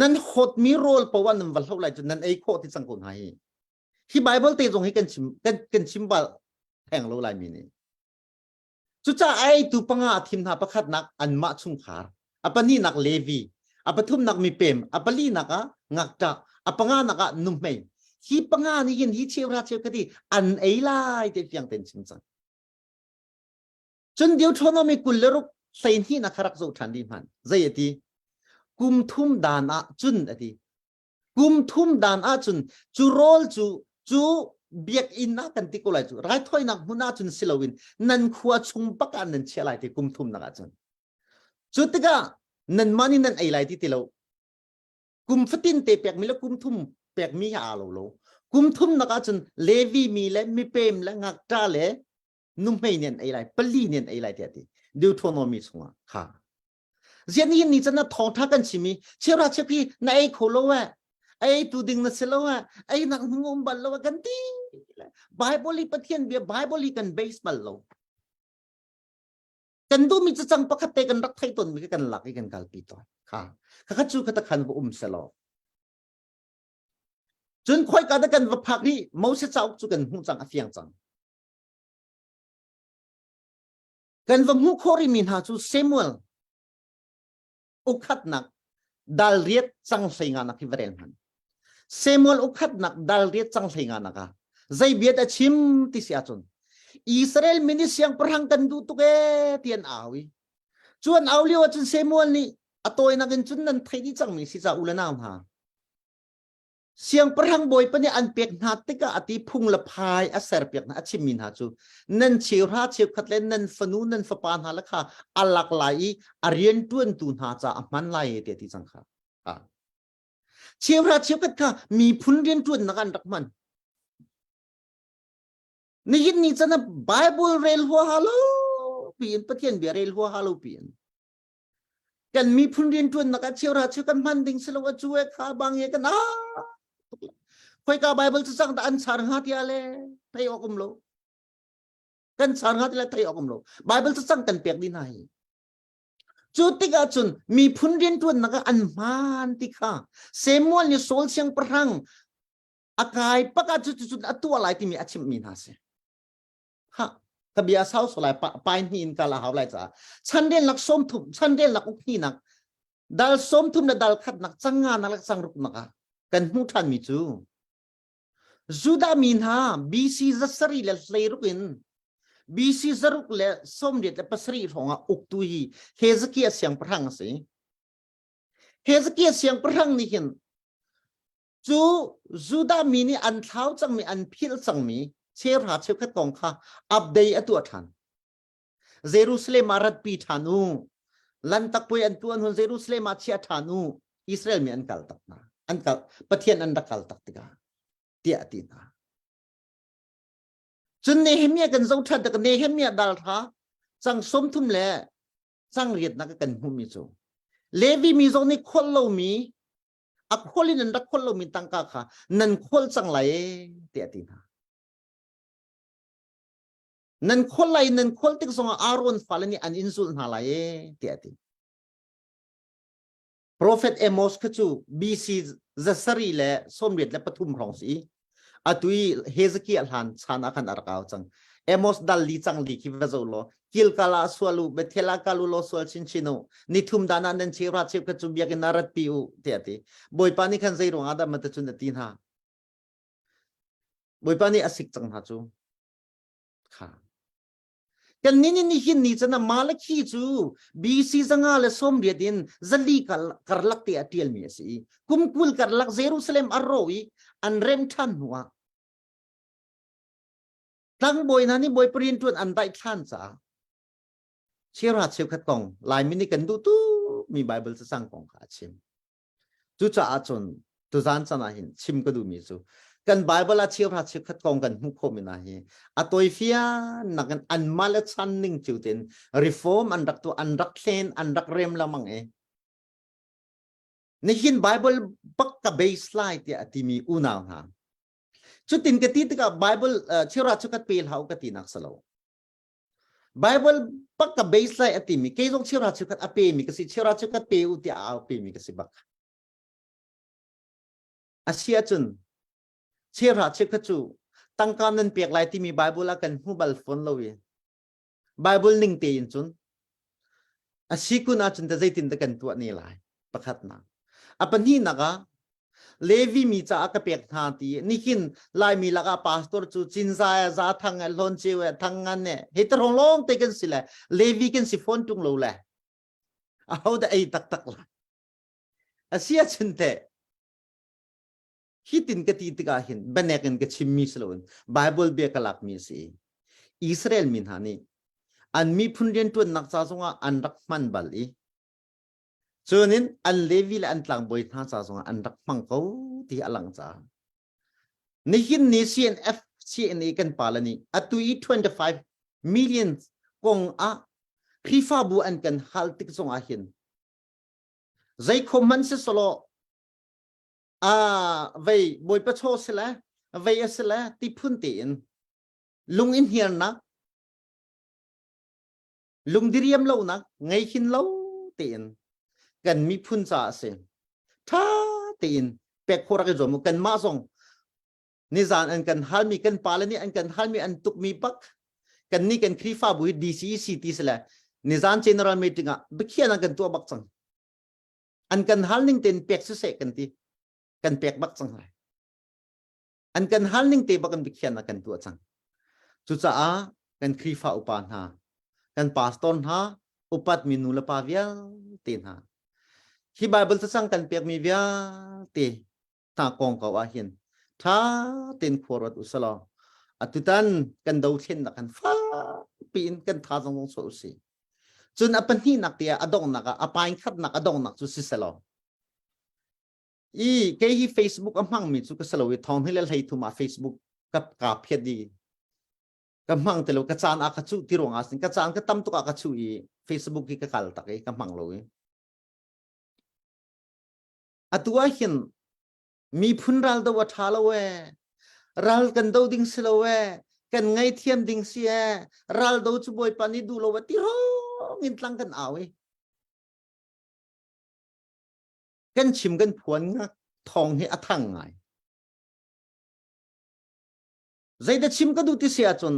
nan hawtmi rawl poah nan va hloh lai cu nan ei khawh ti cang ko hna hi hi Bible te zong hi kan chim kan, kan chim bal theng lo lai mi nih cucaah ai tu panga a thim hna pakhatnak anmah chungkhar a pahnihnak Levi a pathumnak mipem a palinak ah ngakṭah a panganak ah nuhmei hi panga nih hin hi cheuhra cheukhat hi an ei lai te fiang ten chim cang Cun Deuteronomy 26 12 na kha rak zoh ṭhan dih hmanh. Zei a ti? Kum thum dan ah cun a ti. Kum thum dan ah cun cu rawl cu cu biakinn ah kan ti ko lai cu raithawinak hmun ah cun si loin nan khua chung bak ah nan chiah lai ti kum thum nak ah cun. Cu tikah nanmah nih nan ei lai ti ti lo. Kum fatin te pekmi le kum thum pekmi hi aa lo lo. Kum thum nak ah cun Levi mi le mipem le ngakṭa le nuhmei nih an ei lai pali nih an ei lai tiah ti Deuteronomy chungah kha zian hin ni chan na thawngtha kan chim i cheuhra cheuh khi na ei kho lo eh ei tu ding na si lo eh ei nak hung um bal lo kan ti Bible i Pathian bia Bible i kan base bal lo kan duh mi cacang pakhat te kan rak thei ton mi kan lak i kan kalpi ton kha kha kha chu kha ta khan va um selaw. Cun khoika dah kan va phak i Moses cauk cu kan hmuh cang a fiang cang. Kan va hmuh khawh rihmi hna cu Samuel ukhatnak dal riat cang hlei nga nak hi va rel hmanh. Samuel ukhatnak dal riat cang hlei nga nak ah zei bia dah chim ti si ahcun Israel mi nih siangpahrang kan duh tuk ee ti an au i cu an au lio ahcun Samuel nih a tawinak in cun nan theih dih cangmi si ca u le nau hna Siangpahrang bawipa nih an pek hna tikah a ti phung le phai a serpiak hna a chimmi hna cu nan cheuhra cheukhat le nan fanu nan fapa hna le kha a lak lai i a rianṭuantu hna ca a hman lai e tiah ti cang kha. Cheuhra cheukhat kha miphun rianṭuannak an rak hman. Nihin ni chan ah Bible rel huaha lo piin Pathian bia rel huaha lo piin kan miphun rianṭuannak ah cheuhra cheu kan hman ding si lo a cu e kha bang e kan a khoika bible cu cang dah an char hnga tiah le thei awk um lo kan char hnga tiah thei awk um lo bible cu cang kan pek dih hna hi cu tikah cun miphun rianṭuannak ah an hman ti kha Samuel nih Saul siangpahrang a kai pak ah cu cun a tuah lai timi a chimhmi hna si Ha, ka bia sau so lai pai hni in kal a hau lai caah chanrel nak sawm thum chanrel nak uk hni nak dal sawm thum le dal khat nak canga nak le changruk nak ah kan hmuh ṭhan mi cu Judah mi hna BC zasari le hleiruk in BC zaruk le sawmriat le pasarih hrawng ah uktu hi Hezekiah siangpahrang a si. Hezekiah siangpahrang nih hin Cu Judah mi nih an thlau cangmi, an philh cangmi cheuhra cheukhat kong kha update a tuah ṭhan. Jerusalem ah ratpi ṭhan u. Lantak puai an tuah hnu Jerusalem ah chia ṭhan u. Israel mi an kal tak hna. An kal, Pathian an rak kal tak tikah tiah a ti hna. Cun Nehemiah kan zoh ṭhan tik Nehemiah dal hra cang 30 le cang riatnak kan hmuhmi cu Levi mi zong nih kholh lomi a khual in an rak khual lomi tangka kha nan khual cang lai tiah a ti hna. Nan khual lai nan khual tik zongah Aaron fale nih an in zulh hna lai tiah a ti. Prophet Amos kha cu BC zasari le 83 hrawng si atu i Hezekiah hlan chan ah khan a rak au cang. Amos dal li cang li khi va zo law Gilgal ah sual u Bethel ah kal u law sual chinchin u nithum dan ah nan cheuhra cheukhat cu biakinn ah ratpi u tiah a ti. Bawipa nih khan zei ruang ah dah mata cun a ti hna? Bawipa nih a sik cang hna cu. Kha. Kan ni ni nihin ni chan ah Malakhi cu BC zanga le 80 in zali karlak te a tialmi a si i kum 20 karlak Jerusalem a ro i an rem ṭhan hnu ah tlangbawi hna nih bawipa rianṭuan an daithlan caah cheuhra cheukhat kong Laimi nih kan duh tukmi Baibal cacang kong kha a chim. Cucaah cun tuzan chan ah hin chim ka duhmi cu kan Bible ah cheuhra cheukhat kong kan hmuh khawhmi hna hi a tawifian nakin anmah le chan ning cio tein reform an rak tuah an rak thlen an rak rem lengmang i nihin Bible bak ka base lai tiah a timi unau hna cutin ka ti tikah Bible cheuhra cheukhat pe hlah u ka ti nak si lo Bible bak ka base lai a timi kei zong cheuhra cheukhat a pemi ka si cheuhra cheukhat pe u tiah a au pemi ka si bak a si ahcun cheuhra cheukhat cu tangka nan pek lai timi Bible ah kan hmu bal fawn lo i Bible ning tein cun a si kun ahcun ta zeitin dah kan tuah ne lai pakhatnak a pahnihnak ah Levi mi caah ka pek hna ti nihin Laimi lakah pastor cu Cinza e Zathang e Hlawn-ceu e Thangngan e hi te rong lawng te kan si le Levi kan si fawn tung lo le aho dah ei taktak lai a si ahcun teh hitin ka ti tikah hin bianek in ka chimmi si loin Bible bia ka lakmi a si Israel mi hna nih an miphun rianṭuannak ca zongah an rak hman bal i Cunin an Levi le an tlangbawi hna ca zongah an rak hmang ko ti a lang caah nihin ni CNF CNA kan pale nih atu i 25 million kong ah Khrihfabu an kan hal tik zongah hin zei khom hmanh si solo a vei bawipa chaw si le vei a si le ti phun tein lung in hniarnak lungdiriam lonak ngei hin lo tein kan miphun caah a si. Ṭha tein pek khawh rak i zuam u. Kanmah zong. Nizan an kan halmi kan pale nih an kan halmi an tukmi bak kan nih kan Khrihfabu hi DCEC ti sile nizan general meeting ah biakhiah an kan tuah bak cang. An kan hal ning tein pek siseh kan ti. Kan pek bak cang lai. An kan hal ning te bak in biakhiahnak kan tuah cang. Cucaah kan Khrihfa upa hna, kan pastor hna, upatmi nu le pa vialte hna, hi Bible cacang kan pekmi vialte hna kong ko ah hin ṭha tein khua ruat usalaw atutan kan dothlennak kan fakpi in kan tha zong zong chuah usih. Cun a pahnihnak te ah a donghnak ah a paing khatnak a donghnak cu si selaw i kei hi Facebook a hmangmi cu ka si lo i thong hi le hlei thum ah Facebook ka ka phiat i ka hmang te lo ka caan ah ka cuh ti ruang ah sin ka caan ka tam tuk ah ka chuh i Facebook hi ka kal tak i ka hmang lo i atu ah hin miphun ral do a ṭha lo ee ral kan do ding si lo ee kan ngaithiam ding si ee ral do cu bawipa nih duh lo ti rong in tlang kan au i kan chim kan phuan ngak thawng hi a thang ngai Zeidah chim ka duh ti si ahcun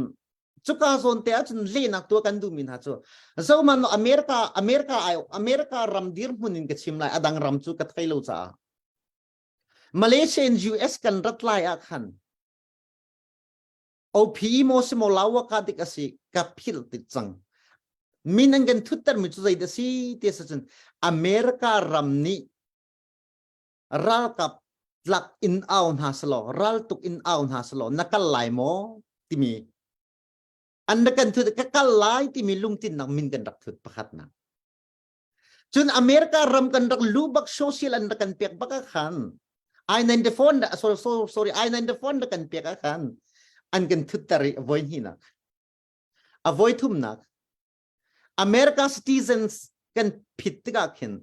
cuka zawn te ahcun lehnak tuah kan duhmi hna cu zohman America America ai America ram dirhmun in ka chim lai adang ram cu ka thei lo caah Malaysia in US kan rat lai ah khan OPE mo si mo lawa ka dik asi ka phil ti cang min an kan thutter mi cu zeidah si ti sa cun America ram nih ralkap tlak in au hna selaw raltuk in au hna selaw na kal lai maw timi an na kan thut ka kal lai timi lungtinnak min kan rak thut pakhatnak cun America ram kan rak lu bak social an rak kan pek bak ah khan I-94 sorry sorry I-94 rak kan pek ah khan an kan thutter i voi hnihnak a voi thumnak America citizens kan phit tikah khin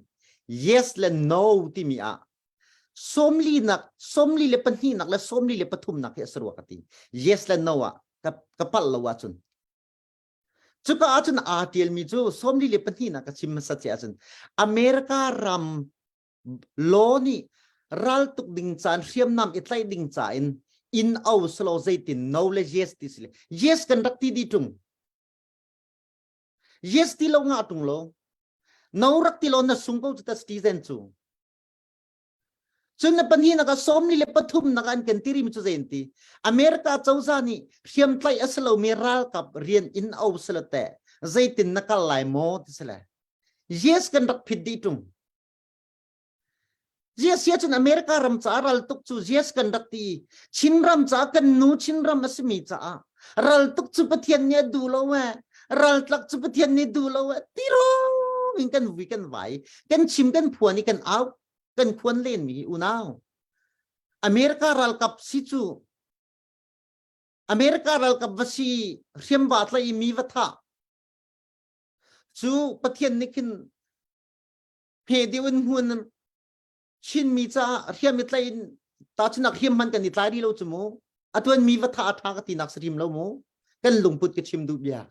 yes le no timi ah sawmli nak sawmli le pahnih nak le sawmli le pathum nak hi a si rua ka ti yes le no ah ka ka palh lo ahcun cuka ahcun aa tialmi cu sawmli le pahnih nak ka chim hmasa che ahcun America ram law nih raltuk ding caan hriamnam i tlaih ding ca in in au selo zeitin no le yes ti si le yes kan rak ti di tung Yes ti lo nga tung lo. No rak ti lo na sung ko ta citizen cu. Cun na pahnih nak ah sawmli le pathum nak an kan tiri mi cu zein ti. America cozah nih hriamtlaih a si lomi ralkap rian in au sila te zeitin na kal lai maw ti sile. Yes kan rak phit dih tung. Ziasia cun America ram caah ral tuk cu zias kan rak ti. Chin ram caah kan nu Chin ram a simi caah ral tuk cu Pathian nih a duh lo ee. Ral tlak cu Pathian nih duh lo ee. Ti rong in kan vui kan vai. Kan chim kan phuan i kan au kan khuan len mi unau. America ralkap si cu America ralkap va si hriam va tlai i mi va thah cu Pathian nih khin hme deuh in hmun Chinmi caah hriam i tlaih in tahchunak hriam hman kan i tlai rih lo cu mu atuan mi va tha a tha ka tinak si rim lo mu kan lungput ka chim duh bia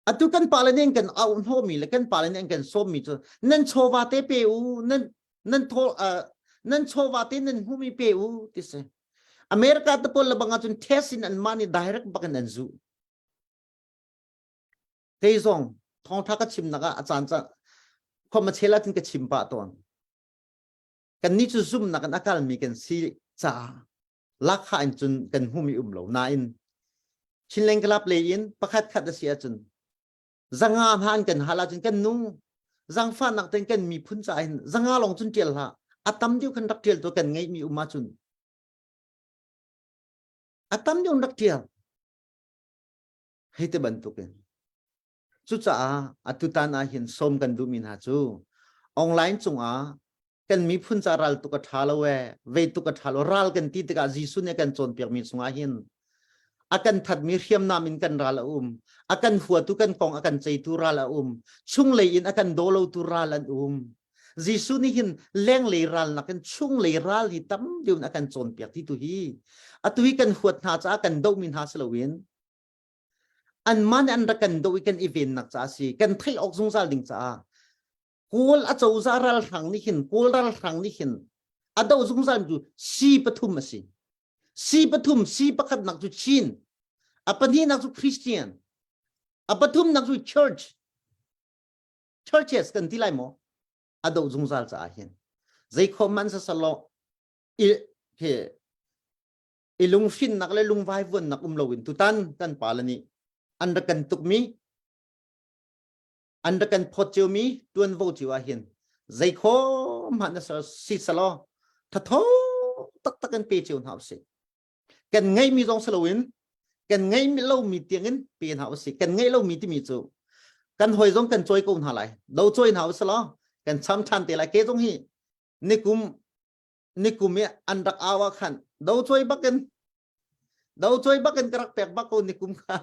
atu kan pale nih kan au hnawhmi le kan pale nih kan sawmmi cu nan chawva te pe u nan nan tho nan chawva te nan hmumi pe u ti si America te pawl le bang ahcun test in an mah nih direct bak in an zu Kei zong thawngtha ka chimnak ah a caan caan khom a chel ahcun ka chim pah tawn. Kannih cu zumnak in a kalmi kan si caah lakha in cun kan hmumi um lo nain Chinleng Club lei in pakhat khat a si ahcun zanga hna an kan hal ahcun kan nu zangfahnak ten kan miphun caah hin zanga lawng cun tial hlah a tam deuh kan rak tial tu kan ngeihmi um ahcun a tam deuh rak tial Hei te bantukin. Cucaah atutan ah hin sawm kan duhmi hna cu online cungah kan miphun ca ral tuk a ṭha lo ee, vei tuk a ṭha lo, ral kan ti tikah Jesuh nih a kan cawnpiakmi chungah hin a kan thatmi hriamnam in kan ral a um, a kan huatu kan kong a kan ceitu ral a um, chunglei in a kan daw lotu ral an um. Jesuh nih hin lenglei ral nakin chunglei ral hi tam deuh in a kan cawnpiak ti tu hi atu hi kan huat hna caah kan dohmi hna si loin anmah nih an rak kan doh i kan i vennak caah si kan theih awk zungzal ding caah Kawl a cozah ralhrang nih hin Kawl ralhrang nih hin a doh zungzal cu si pathum a si. C pathum C pakhatnak cu Chin, a pahnihnak cu Christian, a pathumnak cu Church. Churches kan ti lai maw? A doh zungzal caah hin. Zei khom man sasalo i he i lunghrinnak le lungvaivuannak um loin tutan kan pale nih an rak kan tukmi an rak kan phawt ciomi tuanvo cio ah hin zei khom hmanh na si selaw thatho taktak in pe cio hna usih kan ngeihmi zong si loin kan ngeih lomi tiangin pe hna usih kan ngeih lomi timi cu kan hoi zong kan cawi ko hna lai do cawi hna usih law kan cham ṭhan te lai ke zong hi nikum nikum i an rak au ah khan do cawi bakin do cawi bakin ka rak pek bak ko nikum kha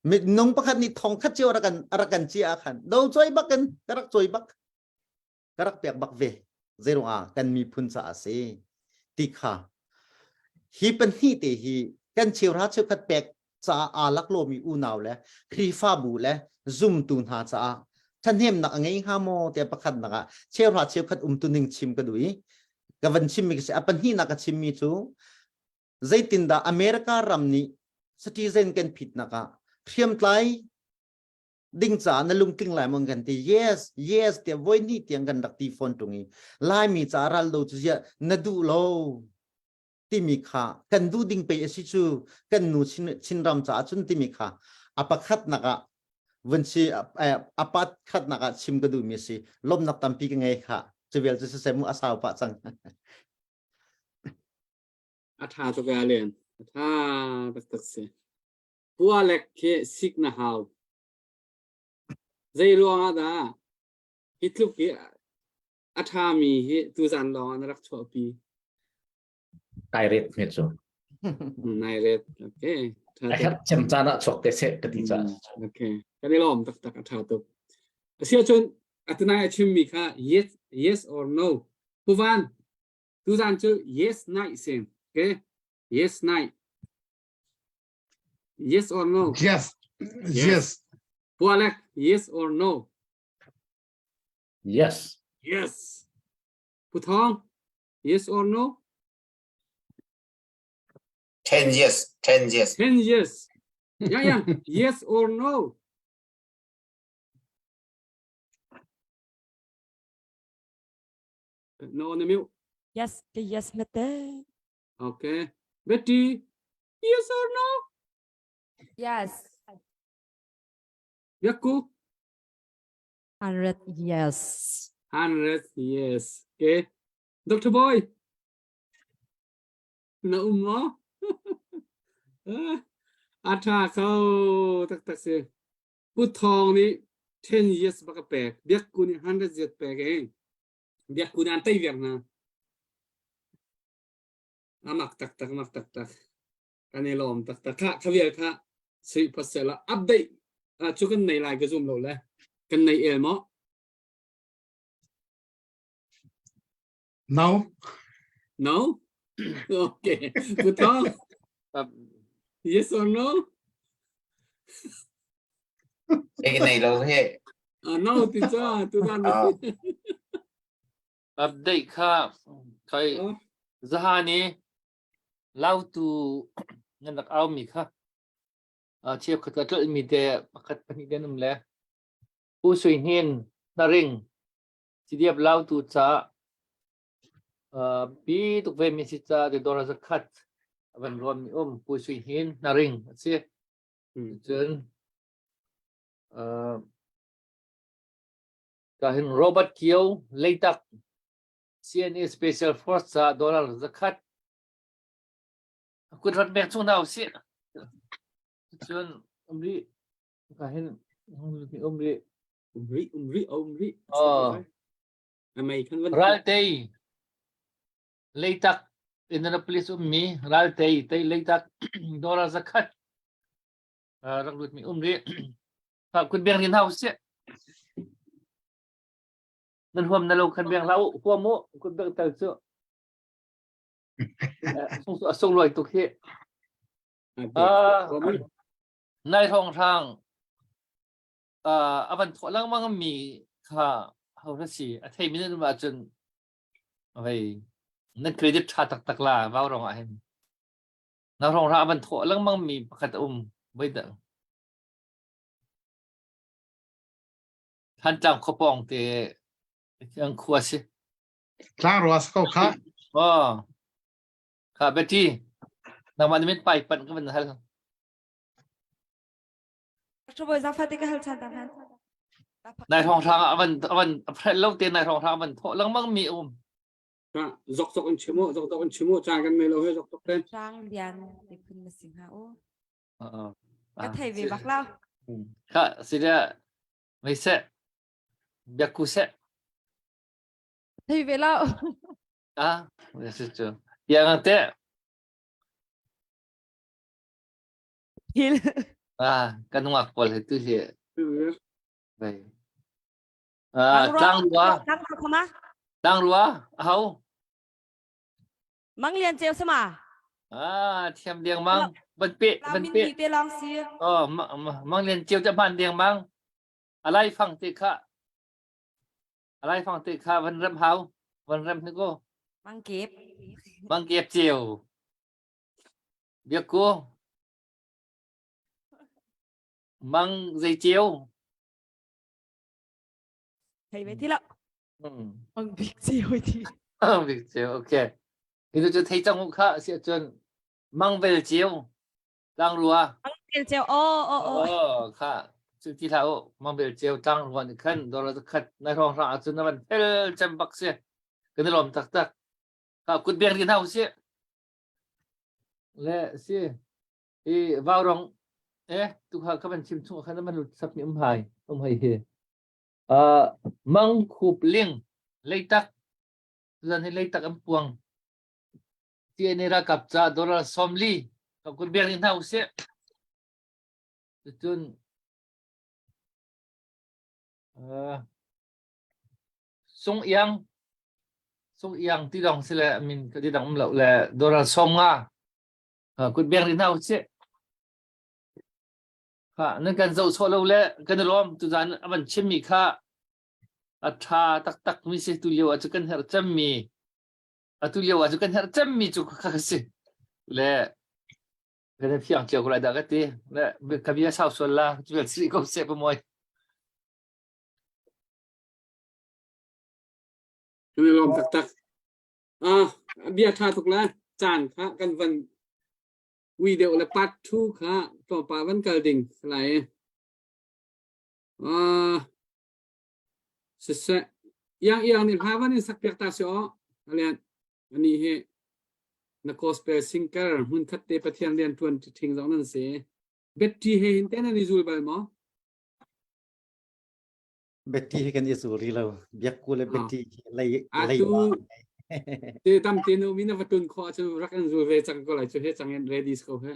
minung pakhat nih thong khat cio rak kan rak kan cia ah khan do cawi bakin ka rak cawi bak ka rak pek bak ve zeiruang ah kan miphun caah a si ti kha hi pahnih te hi kan cheuhra cheukhat pek caah aa lak lomi unau le Khrihfabu le zumtu hna caah ṭhahnemnak a ngei hnga maw tiah pakhatnak ah cheuhra cheukhat umtuning chim ka duh i ka van chimmi ka si a pahnihnak ka chimmi cu zeitindah America ram nih citizen kan phitnak ah hriamtlai ding caah na lungtling lai maw kan ti yes yes tiah voi hnih tiang kan rak ti fawn ṭung i Laimi caah ral do cu ziah na duh lo timi kha kan duh ding pei a si cu kan nu Chinram caah cun timi kha a pakhatnak ah vun si a pat khatnak ah chim ka duhmi a si lawmnak tampi ka ngei kha cu vial cu siseh mu a sau pah cang a tha tuk a len a tha taktak si pualek khi sik na hau zei ruang ah dah hi tluk hi a ṭhami hi tuzan lawng ah na rak chuahpi. Kai ret hme cu. Nai ret. Okay. A herh cem caan ah chuak te seh ka ti caah. Okay. Kan i lawm taktak a ṭha tuk. Asiahcun atunai a chimmi kha yes, yes or no. Puvan, tuzan cu yes night si. Okay. Yes night. Yes or no? Yes. Yes. Pualek, yes or no? Yes. Yes. Pu Thawng, yes or no? 10 years, 10 years. 10 years. Yeah, yeah. yes or no? No on the mute. Yes, ke yes mete. Okay. Betty, yes or no? Yes. Yaku? 100 yes. 100 yes. Okay. Dr. Boy. Na um maw? A ṭha kho taktak si. Pu Thawng nih 10 years bak a pek. Biak Ku nih 100 years pek e. Biak Ku nih an tei viar hna. Amak taktak, amak taktak. Kan i lawm taktak. Kha, kha vial kha sui pasel ah update cu kan nei lai ka zum lo le. Kan nei el maw? No. No? Okay. Pu Thawng? Yes or no? Ei nei lo he. No ti cha tu dan. Update kha kai zahan i Lautu nan rak aumi kha cheukhat ka tlolhmi te pakhat pahnih te an um le U Sui Hnin Hnaring CDF Lautu ca pi tuk ve mi si ca te dora zakhat van ruam mi um Pu Sui Hnin Hnaring a si. Cun ka hin Robert Kio Leitak CNA Special Force ca dollar zakhat kut rat bek chung hna usih. Cun um rih ka hin um rih um rih um rih um rih. Oh. Amei kan van Raltei Leitak Indianapolis ummi Raltei tei Leitak dollar zakhat rak lut mi um rih. Kut beng rin hna usih. Nan huam na lo khan beng hlah u huam u kut beng tel cu a sunglawi tuk hi. Nai hrawng hrang a van thawh lengmang mi kha ho na si a thei mi nan um ahcun vei. Nan credit ṭha taktak la vau rong ah hin. Na rong ra van thawh lengmang mi pakhat a um. Voi dang. Thantlang khuapawng te ang khua si. Tlang rua ko kha. Oh. Kha Betty. Nangmah ni mit pai pan ka van hal. Ṭhabawi zaangfah te ka hal ṭhan ta hman. Nai hrawng hrang ah avan avan a lo te nai hrawng hrang avan thawh lengmang mi um. Ka zok zok in chimo zok zok in chimo cha kan nei lo he zok zok ten. Rang lian ti phun na sing ha u. Ka thei ve bak lo. Kha si le mei se biakku se. Thei ve lo. Ah, si cu. Yang te. Hil. Ah, kan nungak pawl he tu hi. Bai. Ah, tlang rua. Tlang rua khama. Tlang rua, hau. Mang lian ceu sama. Ah, thiam deng mang. Ban pe, ban pe. Min te long si. Oh, mang lian ceu te man deng mang. Alai fang te kha. Alai fang te kha van rem hau. Van rem ni ko. Mang kep. Mang kep ceu. Biakku. Mang zei ceu. Thei ve ti lo. Mang bik ceu ti. Mang bik ceu, okay. Hi cu thei cang u kha si ahcun mang vel ceu. Tlang rua. Mang vel ceu. Oh, oh, oh. Oh, kha. Cu ti hlah u. Mang vel ceu tlang rua nih khan dawr khat na hrawng hrang ahcun na van fel cem bak si. Kan i lawm taktak. Kha kut beng ding hna usih. Le si i vaurong eh tu kha ka van chim chung khan man lut sak mi um hai um hai hi. Uh, mang khup ling leitak zan hi leitak an puang TNA ralkap ca dollar 40 ka kut beng ding hna usih. Cun uh, Sung Iang Sung Iang ti dong si le min ka ti dang um lo le dollar 50 kut beng ri hna usih. Kha nan kan zoh sawh lo le kan i lawm tuzan a van chimmi kha a tha taktak mi si tu lio ah cu kan herh cemmi atu lio ah cu kan herh cemmi cu kha ka si le kan i fiang cio ko lai dah ka ti le ka bia sau sual la cu vel si ko se pa moi. Kan i lawm taktak. Ah, bia ṭha tuk le caan kha kan van ui deuh le part 2 kha tlawmpal van kal ding lai. Ah, siseh. Iang iang nih hla van in sak piak ta si aw. Alian, ani hi na gospel singer hmun khat te Pathian rian ṭuan ṭhing zong nan si. Betty he hin te nan i zul bal maw? Betty hi kan i zul rih lo. Biakku le Betty hi lei lei Atu te tam te nu mi na va tun khawh cu rak in zul ve cang ko lai cu he cang in ready ko he.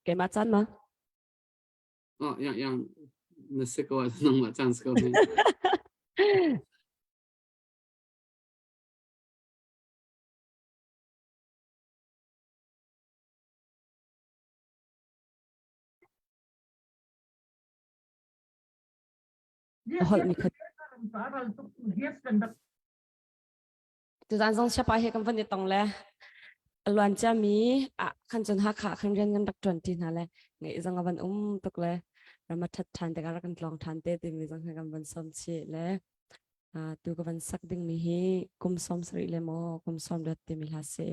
Keimah caan ma? Oh, yang yang na si ko nangmah caan si ko he. Holh mi khat. Tuzan zong siapa he kan van i tong le a luan ciami ah khan cun Hakha khan rian kan rak ṭuan ṭi hna le ngeih zong a van um tuk le ram a ṭhat ṭhan tikah rak kan tlawng ṭhan te timi zong he kan van sawm chih le Tu ka van sak dingmi hi kum 70 le maw kum 80 timi hla si.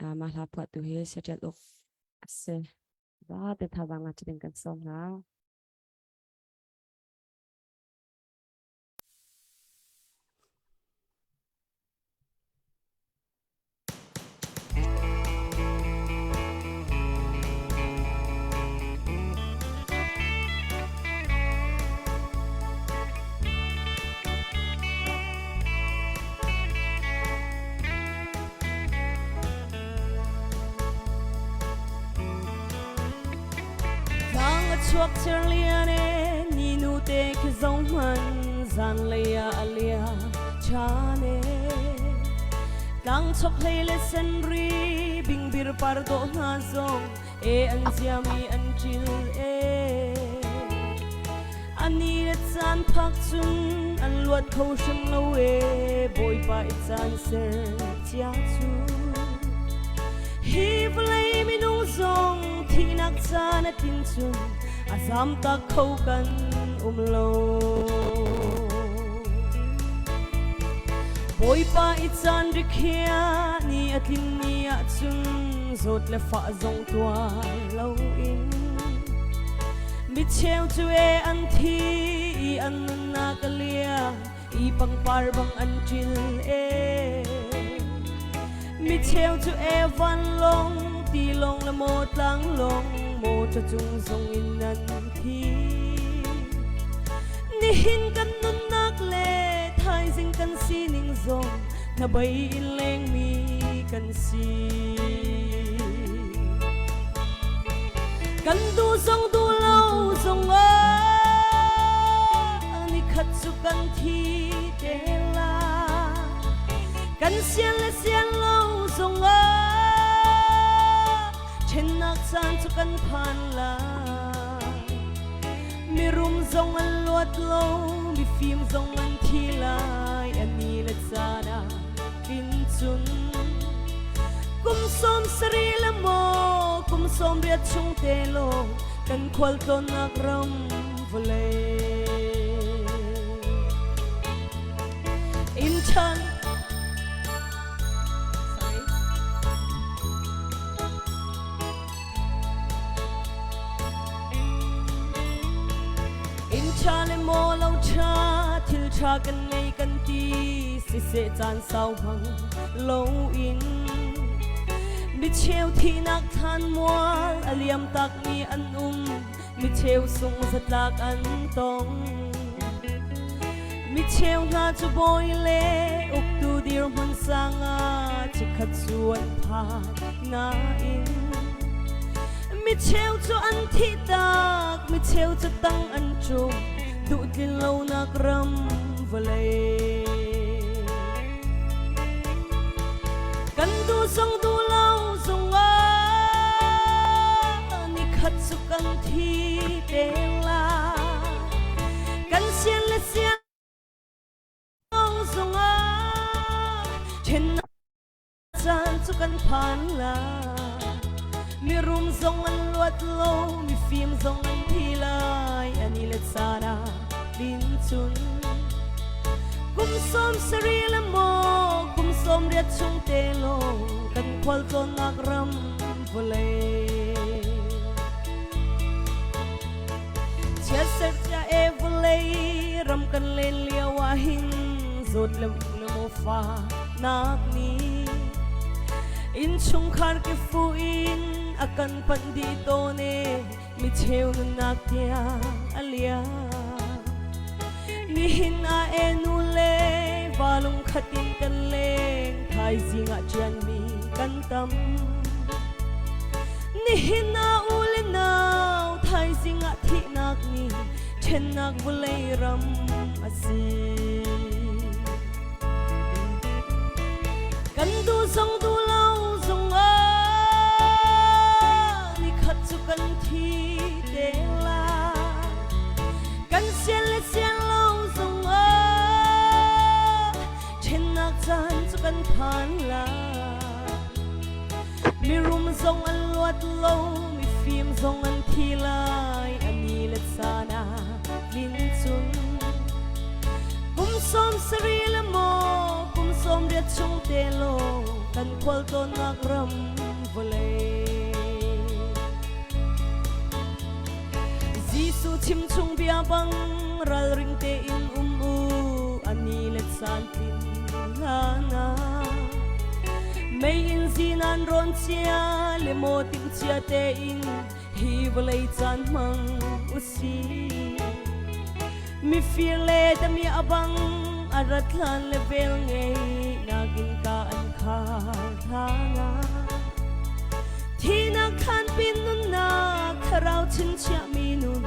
Mah hla phuahtu hi Siaṭial Uk a si. Zate thazaang la ding kan sawm hna. Tlang a chuak cherlian e ni nu te khi zong hman zan lei ah a lia chan e Tlang chok hlei le senri bingbir par dawh hna zong e an ziami an ṭil e. Ani le caan phak cun an luat kho hrim lo e Bawipa i caan ser cia cu. Hi vawlei minung zong thihnak caan a tlin cun a zamtak kho kan um lo. Bawipa i caan rikhiah ni a tlin ni ahcun zawt le fah zong tuar loin mi cheu cu e an thi i an nunnak a liam i pangpar bang an ṭil e mi cheu cu e vanlawng tilawng le maw tlanglawng mawṭa cung zong in an thi nihin kan nunnak le thaizing kan sining zong hnabei in lengmi kan si kan duh zong duh lo zong ah ni khat cu kan thi te lai kan sian le sian lo zong ah ṭhennak caan cu kan phan lai mirum zong an luat lo mifim zong an thi lai ani le caan ah tlin cun kum 70 le maw kum 80 chung te law kan khualtlawnnak ram vawlei in chan sorry Inn ṭha le maw lo ṭha thil ṭha kan ngei kan ti siseh caan sau hmang loin mi cheu thihnak thlan mual a liam takmi an um mi cheu sung zatlak an tong mi cheu hna cu bawi le uktu dirhmun sang ah chikkhat cu an phan nain mi cheu cu an thih tak mi cheu cu tang an ṭum duh tlin lonak ram vawlei kan duh zong duh lo zong ah ni khat cu kan thi te lai kan sian le sian lo zong ah ṭhennak caan cu kan phan lai mirum zong an luat lo mifim zong an thi lai ani le caan ah tlin cun kum 70 le maw kum 80 chung te law kan khualtlawnnak ram vawlei chiatserh cia e vawlei ram kan len lio ah hin zawt le le maw fa nak ni innchungkhar ke fu in a kan panh dih tawn e mi cheu nunnak tiang a liam nihin ah e nu le va lungkhat in kan leng thaizing ah ṭianmi kan tam nihin ah u le nau thaizing ah thihnak ni ṭhennak vawlei ram a si kan duh zong duh lo zong ah ni khat cu kan thi te lai kan sian le sian lo zong ah ṭhennak caan cu kan phan lai mirum zong an luat lo mifim zong an thi lai ani le caan ah tlin cun kum 70 le maw kum 80 chung te law kan khualtlawnnak ram vawlei Jesuh chim chung bia bang ralring tein um u ani le caan tlin hlan ah mei in zinan rawn cia le maw timh cia tein hi vawlei caan hmang usi mifir le dami abang a rat hlan le vel ngei nakin ka an khar hlan ah thinak khan pin nunnak thlarau chinchiah mi nun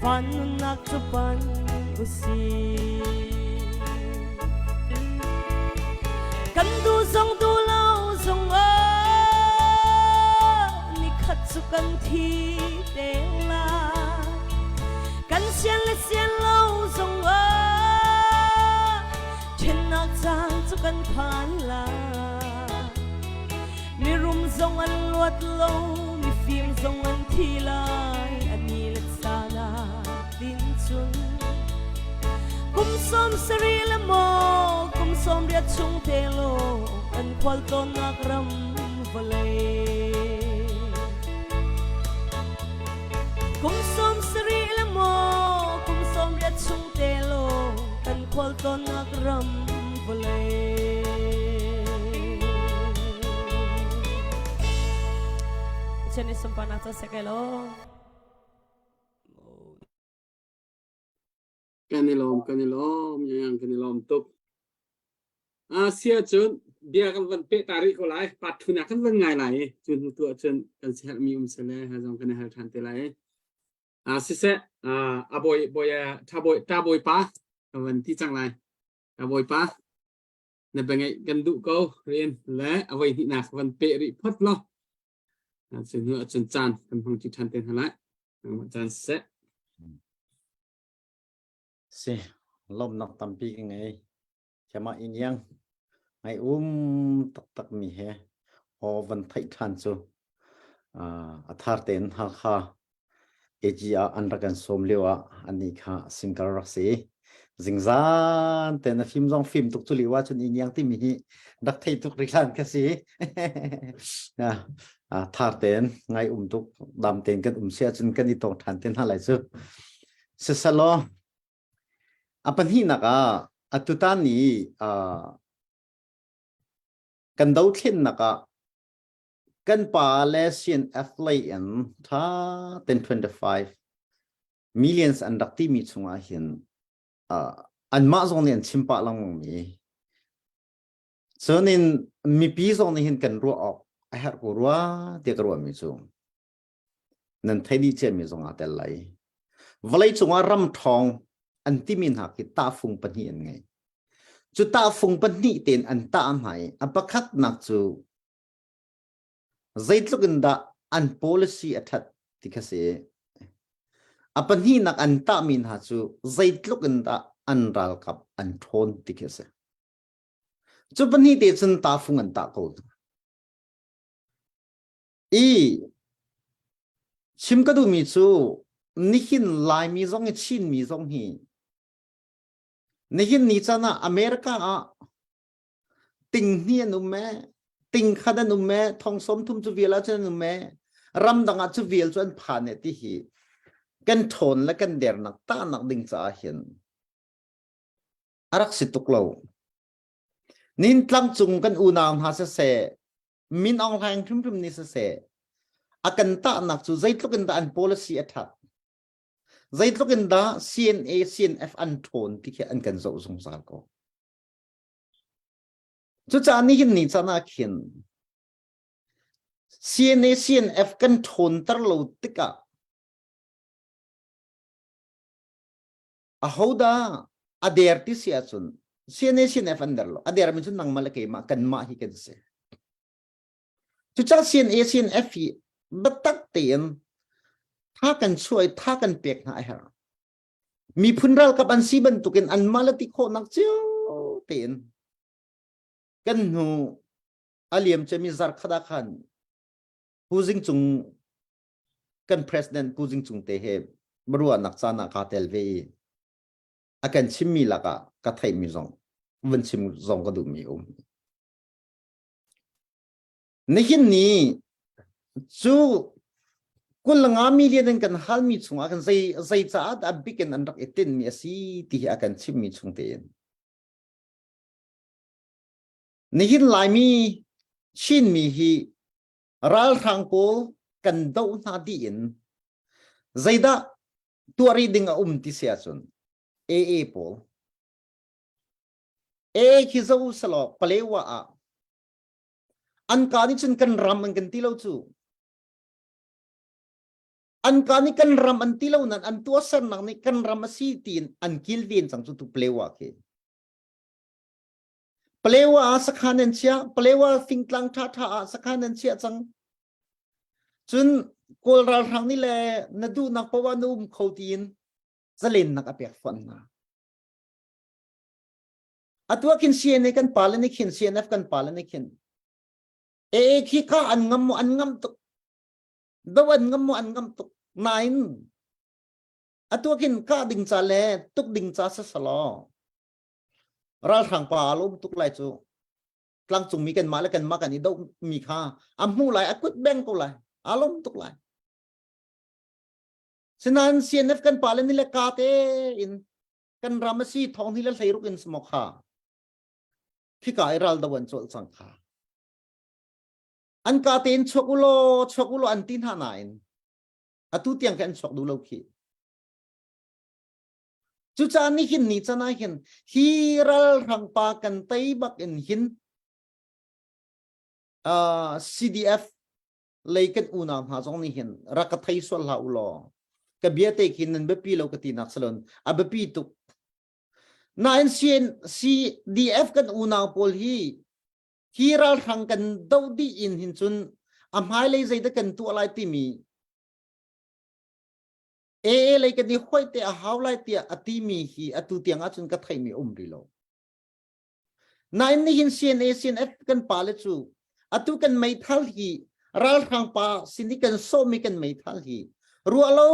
van nunnak cu pan usi kan duh zong duh lo zong ah ni khat cu kan thi te lai kan sian le sian lo. kan phan lai. Mirum zong an luat lo, mifim zong an thi lai, ani le caan ah tin cun. Kum 70 le maw, kum 80 chung te lo, kan khual tawnnak ram vawlei. Kum 70 le maw, kum 80 chung te lo, kan khual tawnnak ram vawlei. Pathian nih sunparnak cu seh lo. Kan i lawm, kan i lawm, yang kan i lawm tuk. Asia cun bia kan van peh ta rih ko lai. Part thuna kan van ngai lai i cu hnu tu ahcun kan siherhmi um sele ha zong kan i hal ṭhan te lai. Ah siseh, ah a bawi bawi tha bawi ta bawi pa kan van ti cang lai. Ta bawi pa na bia ngeih kan duh ko rian le a voi hnihnak van peh rih phot law. Cu hnu ahcun caan kan hmang ṭi ṭhan te hna lai. Caan siseh. Si, lawmnak tampi ka ngei. Kema in yang ngai um taktak mi he aw van theih ṭhan cu a thar tein Hakha AG ah an rak kan sawm lio ah ani kha single rak si. Zingzan ten a fim zong fim tuk cu lio ah cun in yang timi hi rak thei tuk rih hlan ka si. Thar tein ngai um tuk dam tein kan um sia cun kan i tong ṭhan te hna lai cu. Sisalaw a pahnihnak ah atutan ni kan dothlennak ah kan pa le CNF lei in tha 1025 millions an rak timi chungah hin anmah zong nih an chim pah lengmang mi cun in mipi zong nih hin kan ruah awk a herh ko rua tiah ka ruahmi cu nan thei dih ciami zong aa tel lai. Vawlei cungah ram ṭhawng an timi hna khi tahfung pahnih an ngei. Cu tahfung pahnih tein an tah hna i a pakhatnak cu zeitluk in dah an policy a ṭhat ti kha si. A pahnihnak an tahmi hna cu zeitluk in dah an ralkap an ṭhawn ti khi a si. Cu pahnih te cun tahfung an tah ko hna. I chim ka duhmi cu nihin Laimi zong hi Chinmi zong hi nihin ni caan ah America ah ting hnih an um ee, ting khat an um ee, thong sawm thum cu vial ah cun an um ee, ramdang ah cu vial cu an phan ee ti hi kan ṭhawn le kan dernak tahnak ding caah hin a rak si tuk lo. Nin tlangcung kan unau hna siseh, Min Aung Hlaing hrimhrim nih siseh a kan tahnak cu zeitluk in dah an policy a that zeitluk in dah CNA CNF an ṭhawn ti khi an kan zoh zungzal ko cucaah nihin ni caan ah khin CNA CNF kan ṭhawnter lo tikah ahodah a der ti si ahcun CNA CNF an der lo a der mi cu nangmah le keimah kanmah hi kan si cucaah CNA CNF hi biatak tein tha kan chuai tha kan pek hna a herh miphun ralkap an si bantukin anmah le ti khawhnak cio tein kan hnu a liam cemi zarkhat ah khan Pu Zing Cung kan president Pu Zing Cung te he ruahnak caan ah kaa tel ve i a kan chimmi lakah ka theihmi zong vun chim zong ka duhmi um. Nihin ni cu 25 million in kan halmi chungah kan zei zei caah dah bik in an rak i tinmi a si ti hi a kan chimmi chung tein. Nihin Laimi Chinmi hi ralhrang pawl kan doh hna dih in zeidah tuah rih ding a um ti si ahcun AA pawl AA khi zo selaw Palewa ah an ka nih cun kan ram an kan ti lo cu an ka nih kan ram an ti lo nan an tuahsernak nih kan ram a si tiin an kilven cang cu tu Palewa khi Palewa ah sakhan an chiah Palewa fingtlang ṭhaṭha ah sakhan an chiah cang cun Kawl ralhrang nih le na duhnak poah na um kho tiin zalennak a pek fawn hna. Atu ah khin CNA kan pa le nih khin CNF kan pa le nih khin AA khi kha an ngam maw an ngam tuk do an ngam maw an ngam tuk nain atu ah khin kah ding ca le tuk ding ca sa salo ralhrang pa a lawm tuk lai cu tlangcung mi kan mah le kan mah kan i do mi kha a hmuh lai a kut beng ko lai a lawm tuk lai sinain CNF kan pa le ni le ka te in kan ram a si thong ni le hleiruk in smaw kha khika i ral do an cawlh cang kha an ka tein chuak u law chuak u law an ti hna nain atu tiang kha an chuak duh lo khi cucaah nihin ni can ah hin hi ralhrang pa kan tei bak in hin uh, CDF lei kan unau hna zong nih hin rak ka thei sual hlah u law ka bia te khi nan biapi lo ka ti nak salon a biapi tuk nain CN CDF kan unau pawl hi hi ralhrang kan do dih in hin cun a hmailei zeidah kan tuah lai timi AA lei kan i hoi te a hau lai tiah a timi hi atu tiang ahcun ka theimi um rih lo. Nain nihin CNA CNF kan pa le cu atu kan meithal hi ralhrang pa sin i kan sawhmi kan meithal hi ruah lo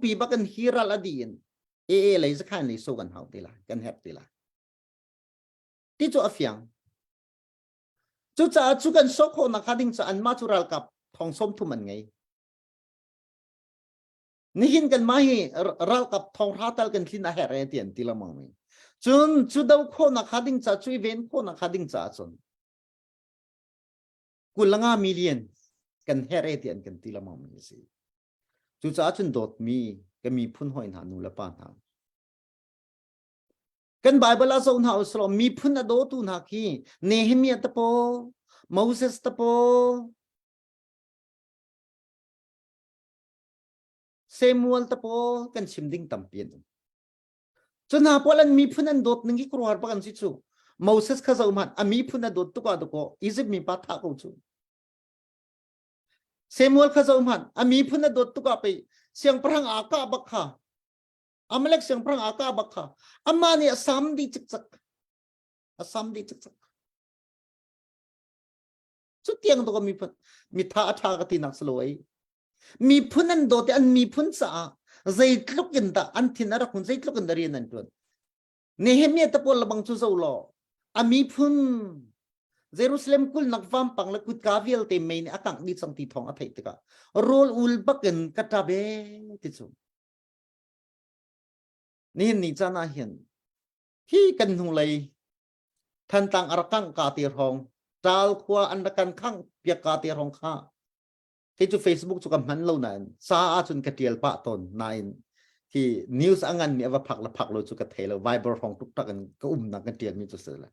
pi bak in hi ral a dih in AA lei zakhan lei so kan hau te lai kan herh te lai ti cu a fiang cucaah cu kan sawh khawh nak hnga ding cu anmah cu ralkap thong sawm thum an ngei Nihin kan mah hi ralkap thonghra tal kan thlin a herh e ti an ti lengmang mi. Cun cu do khawhnak kha ding ca cu i ven khawhnak kha ding ca cun kulanga million kan herh e ti an kan ti lengmang mi a si. Cucaah cun dawtmi ka miphun hawi hna nu le pa hna. Kan Bible ah zoh hna uslaw miphun a dawtu hna khi Nehemiah te pawl, Moses te pawl, Samuel te pawl kan chim ding tampi an um. Cu hna pawl an miphun an dawt ning hi khuaruahhar bak an si cu. Moses kha zoh hmanh a miphun a dawt tuk ah dakaw Egypt mi pa thah ko cu. Samuel kha zoh hmanh a miphun a dawt tuk ah pei siangpahrang aa kah bak kha Amalek siangpahrang aa kah bak kha amah nih a sam dih cikcek a sam dih cikcek cu tiang to miphun mitha a tha ka ti nak salo ai miphun an dawt an miphun caah zeitluk in dah an thin a rak hun zeitluk in dah rian an tuan Nehemiah te pawl labang cu zo law a miphun Jerusalem kulnak vampang le kutka vialte mei nih a kangh dih cang ti thawng a theih tikah rawl ul bakin ka ṭap e ti cu nihin ni caan ah hin hi kan hnulei Thantlang a rak kangh ka ti hrawng ṭal khua an rak kan khangh piak ka ti hrawng kha kei cu Facebook cu ka hman lo nain ca ahcun ka ṭial pah tawn nain hi news a ngan mi a va phak le phak lo cu ka thei lo Viber hrawng tuk tak in ka umnak kan ṭial mi cu si le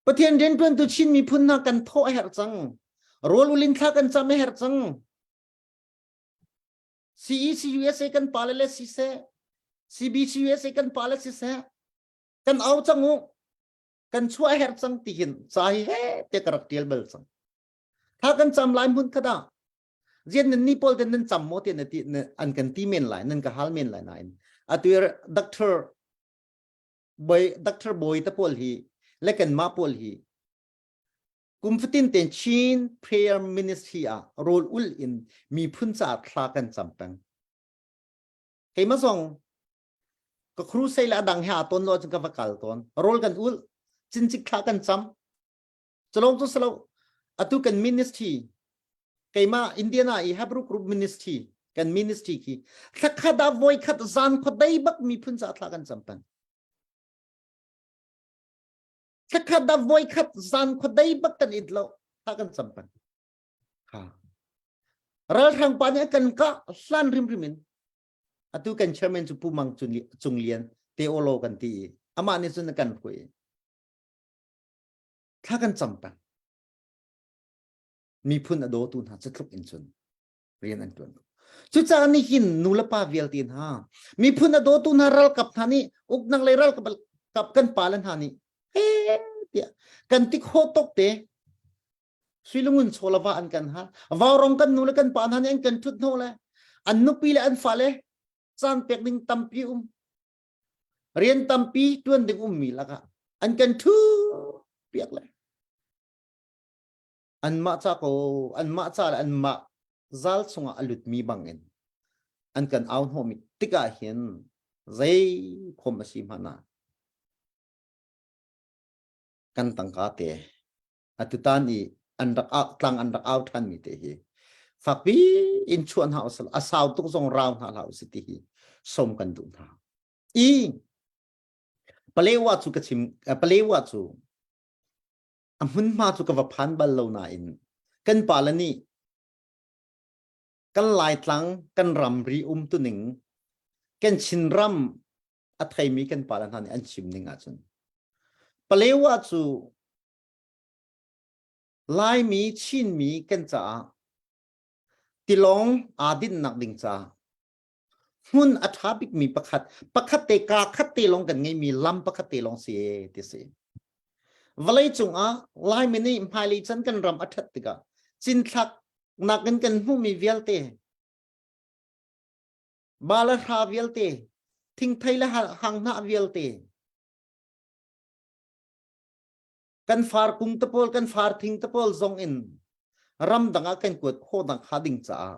Pathian rianṭuantu Chin miphun hna kan thawh a herh cang rawl ulin thla kan cam a herh cang CECUSA kan pale le siseh CBCUSA kan pale siseh kan au cang u kan chuah herh cang ti hin ca hi he te ka rak tial bal cang tha kan cam lai hmun khat ah zian nan ni pawl ten nan cam maw ti na ti an kan ti men lai nan ka hal men lai nain atu doctor boy doctor boy te pawl hi le kan ma pawl hi kum fatin ten Chin prayer ministry ah rol ul in miphun ca thla kan cam peng keima zong ka crusade le adang he aa ton lo ahcun ka va kal tawn rawl kan ul cincik thla kan cam culong cu salo atu kan ministry keimah Indiana i Hebrew group ministry kan ministry khi thlakhat ah voi khat zan khuadei bak miphun ca thla kan cam peng thlakhat ah voi khat zan khuadei bak kan it lo thla kan cam peng ha ralhrang pa nih a kan kah hlan rimrim in Atu kan chairman cu Pu Mang Cung Lian Teolo kan ti i amah nih cun a kan hruai. Thla kan cam peng. Miphun a dawtu hna cutluk in cun rian an tuan. Cucaah nihin nu le pa vialte hna miphun a dawtu hna ralkap hna nih uknak lei ralkap kap kan pa le hna nih he tiah kan ti khawh tok te Suilungun chawlava an kan hal. Vaurong kan nu le kan pa hna nih an kan ṭhut hnawh le an nupi le an fale caan pek ding tampi um. Rian tampi ṭuan ding ummi lakah An kan thu piak le anmah ca ko anmah ca le anmah zal chungah a lutmi bangin an kan au hnawhmi tikah hin zei khom a si hmanh ah kan tangka te atutan i an rak au tlang an rak au than mi te hi fakpi in chuan hna usal a sau tuk zong rau hna hlah usih ti hi som kan duh hna i Palewa cu ka chim Palewa cu a hmunhma cu ka va phan bal lo nain kan pale nih kan Laitlang kan ramri umtuning kan Chinram a theimi kan pale hna nih an chim ning ahcun Palewa cu Laimi Chinmi kan caah tilawng aa dinhnak ding caah hmun a ṭha bikmi pakhat pakhat te kaa khat te lawng kan ngeihmi lam pakhat te lawng si e ti si. Vawlei cungah Laimi nih hmailei chan kan ram a ṭhat tikah cinthlak nakin kan hmuhmi vialte ba le hra vialte thingthei le hanghnah vialte kan far kung te pawl kan far thing te pawl zong in ramdang ah kan kuat khawh nak hnga ding caah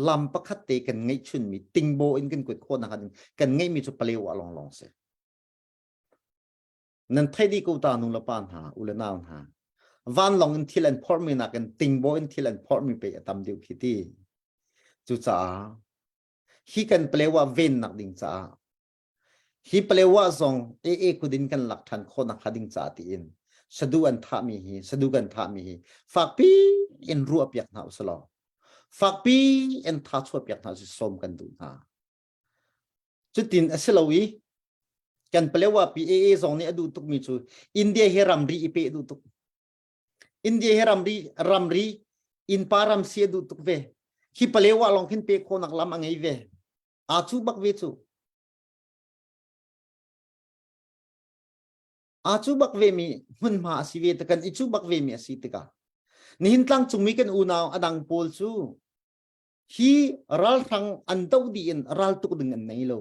lam pakhat te kan ngeih chunmi tingbo in kan kuat khawh nak ding kan ngeihmi cu Palewa lawnglawng si. Nan thei dih ko ta nu le pa hna u le nau hna vanlawng in thil an phorhmi nakin tingbo in thil an phorhmi pe a tam deuh khi ti. Cucaah hi kan Palewa vennak ding caah Hi Palewa zong AA kudin kan lak ṭhan khawh nakhnga ding ca tiin sadu an thahmi hi sadu kan thahmi hi fakpi in ruah piak hna usih law fakpi in tha chuah piak hna usih sawm kan duh hna. Cutin a si lo i kan Palewa pi AA zong nih a duh tukmi cu India hi ramri i peh duh tuk. India hi ramri ramri innpa ram si a duh tuk ve. Hi Palewa lawng khin pe khawhnak lam a ngei ve. Aa cu bak ve cu. Aa cu bak ve mi hmunhma a si ve te kan i cu bak ve mi a si tikah nihin tlangcungmi kan unau a dang pawl cu hi ralhrang an doh dih in ral tuk ding an nei lo.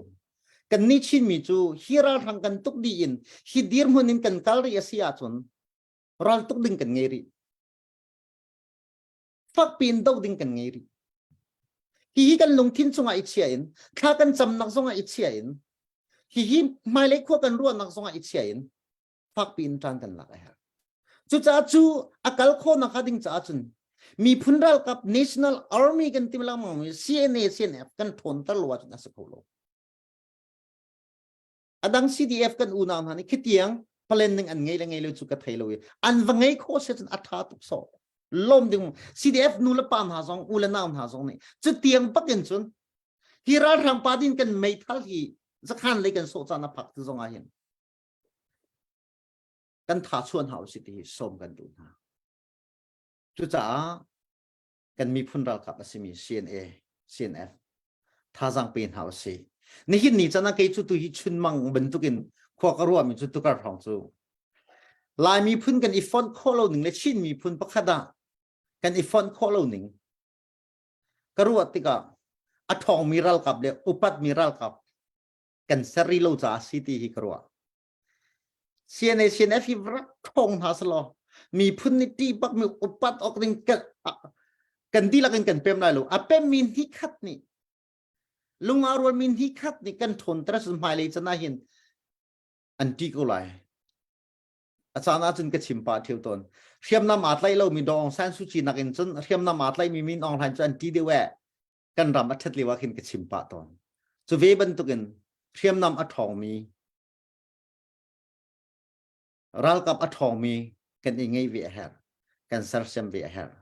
Kan nih Chinmi cu hi ralhrang kan tuk dih in hi dirhmun in kan kal rih a si ahcun ral tuk ding kan ngei rih. Fakpi in doh ding kan ngei rih. Hihi kan lungthin chungah i chia in, thla kan camnak zongah i chia in, hihi hmailei khua kan ruahnak zongah i chia in, fakpi in ṭan kan lak a herh. Cucaah cu a kal khawhnak hnga ding caah cun miphun ralkap National Army kan ti lengmang mi CNA CNF kan ṭhawnter lo ahcun a si kho lo. A dang CDF kan unau hna nih khitiang planning an ngei le ngei lo cu ka thei lo i an va ngei khawh si cun a ṭha tuk sawh. Lawm ding CDF nu le pa hna zong u le nau hna zong nih cutiang bakin cun hi ralhrang pa din kan meithal hi zakhan lei kan sawh caan a phak ti zong ah hin kan tha chuan hau si ti hi sawm kan duh hna. Cucaah kan miphun ralkap a simi CNA, CNF thazaang pe hna usih. Nihin ni chan ah kei cu tu hi chunmang bantukin khua ka ruahmi cu tukar hrawng cu Lai miphun kan i fonh khawh lo ning le Chin miphun pakhat ah kan i fonh khawh lo ning ka ruah tikah a ṭhawngmi ralkap le upatmi ralkap kan ser rih lo caah si ti hi ka ruah. CNA CNF hi rak ṭhawng hna selaw miphun nih ṭih bak mi upat awk ding kan kan dihlak in kan pem lai lo. A pemmi hnih khat nih lunga rualmi hnih khat nih kan ṭhawnter ahcun hmailei can ah hin an ṭih ko lai. A caan ahcun ka chim pah ṭheo tawn. Hriamnam aa tlaih lomi Daw Aung San Suu Kyi nakin cun hriamnam aa tlaihmi Min Aung Hlaing cu an ṭih deuh eh. Kan ram a ṭhat lio ah khin ka chim pah tawn. Cu ve bantukin hriamnam a ṭhawngmi ralkap a ṭhawngmi kan i ngei ve a herh kan sersiam ve a herh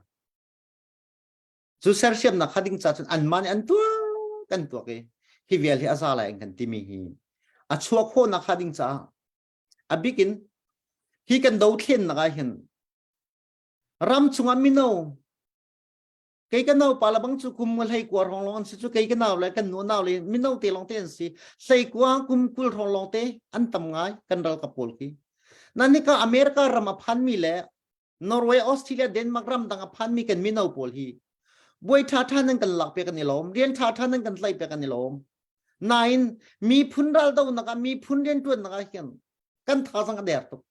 cu sersiamnak kha ding ca cun anmah nih an tuak kan tuak i hi vial hi a za lai an kan timi hi a chuah khawhnak kha ding caah a bikin hi kan dothlennak ah hin ram chungah mino Kei ka nau pa le bang cu kum hlei kua hrawng lawng an si cu kei ka nau le kan nu nau le mino te lawng te an si. Hlei kua kum 20 hrawng lawng te an tam ngai kan ralkap pawl khi. Nan hika America ram a phanmi le Norway, Australia, Denmark ram dang a phanmi kan mino pawl hi buai ṭha ṭha nan kan lak piak an i lawm, rian ṭha ṭha nan kan tlaih piak an i lawm. Nain miphun raldonak ah miphun rianṭuannak ah hin. Kan thazang a der tuk.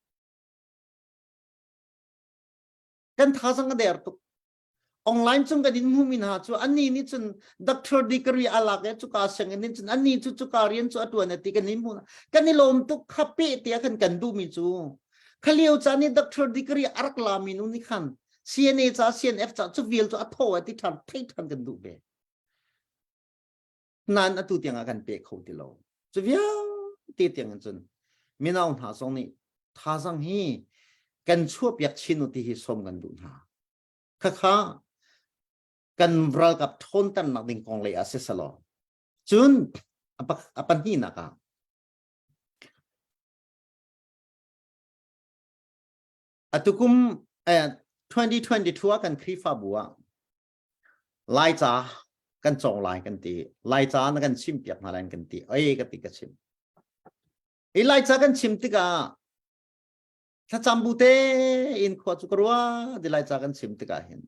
Kan thazang a der tuk. Online cung kan in hmumi hna cu annih nih cun doctor degree a lak i cuka sianginn in cun annih cu cuka rian cu a tuan ti kan in hmu kan i lawm tuk kha pe tiah khan kan duhmi cu kha lio caan i doctor degree a rak lami nu nih khan CNA ca CNF ca cu vial cu a thaw ti ṭhan thei ṭhan kan duh ve nain atu tiang ah kan pe kho ti lo cu vialte tiang in cun mino hna zong nih thazang hi kan chuahpiak chin u ti hi som kan duh hna khakha kan ralkap ṭhawnternak ding kong lei ah si selaw cun a pahnihnak ah atukum eh, 2022 ah kan Khrihfabu ah Laica kan cawng lai kan ti Laica na kan chim piak hna lai kan ti oi ka ti ka chim i Laica kan chim tikah thlacam bu te in khua cu ka rua di Laica kan chim tikah hin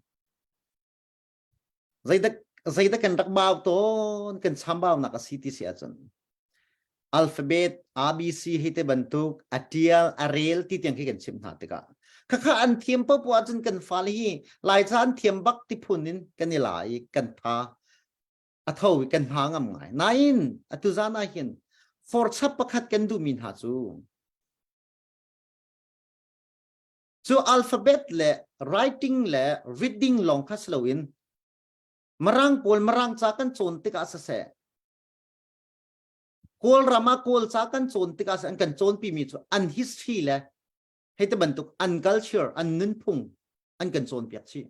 zeidah zeidah kan rak bau tawn kan chambau nak a si ti si ahcun alphabet ABC hi te bantuk a tial a rel ti tiang khi kan chim hna tikah khakha an thiam popo ahcun kan fale hi Laica an thiam bak ti phun in kan i la i kan tha a tho i kan hna ngam ngai nain atu zan ah hin forchap pakhat kan duhmi hna cu Cu alphabet le writing le reading lawng kha si loin Mirang pawl Mirang ca kan cawn tikah siseh Kawlram ah Kawl ca kan cawn tikah an kan cawnpimi cu an history le hei te bantuk an culture an nunphung an kan cawnpiak chih.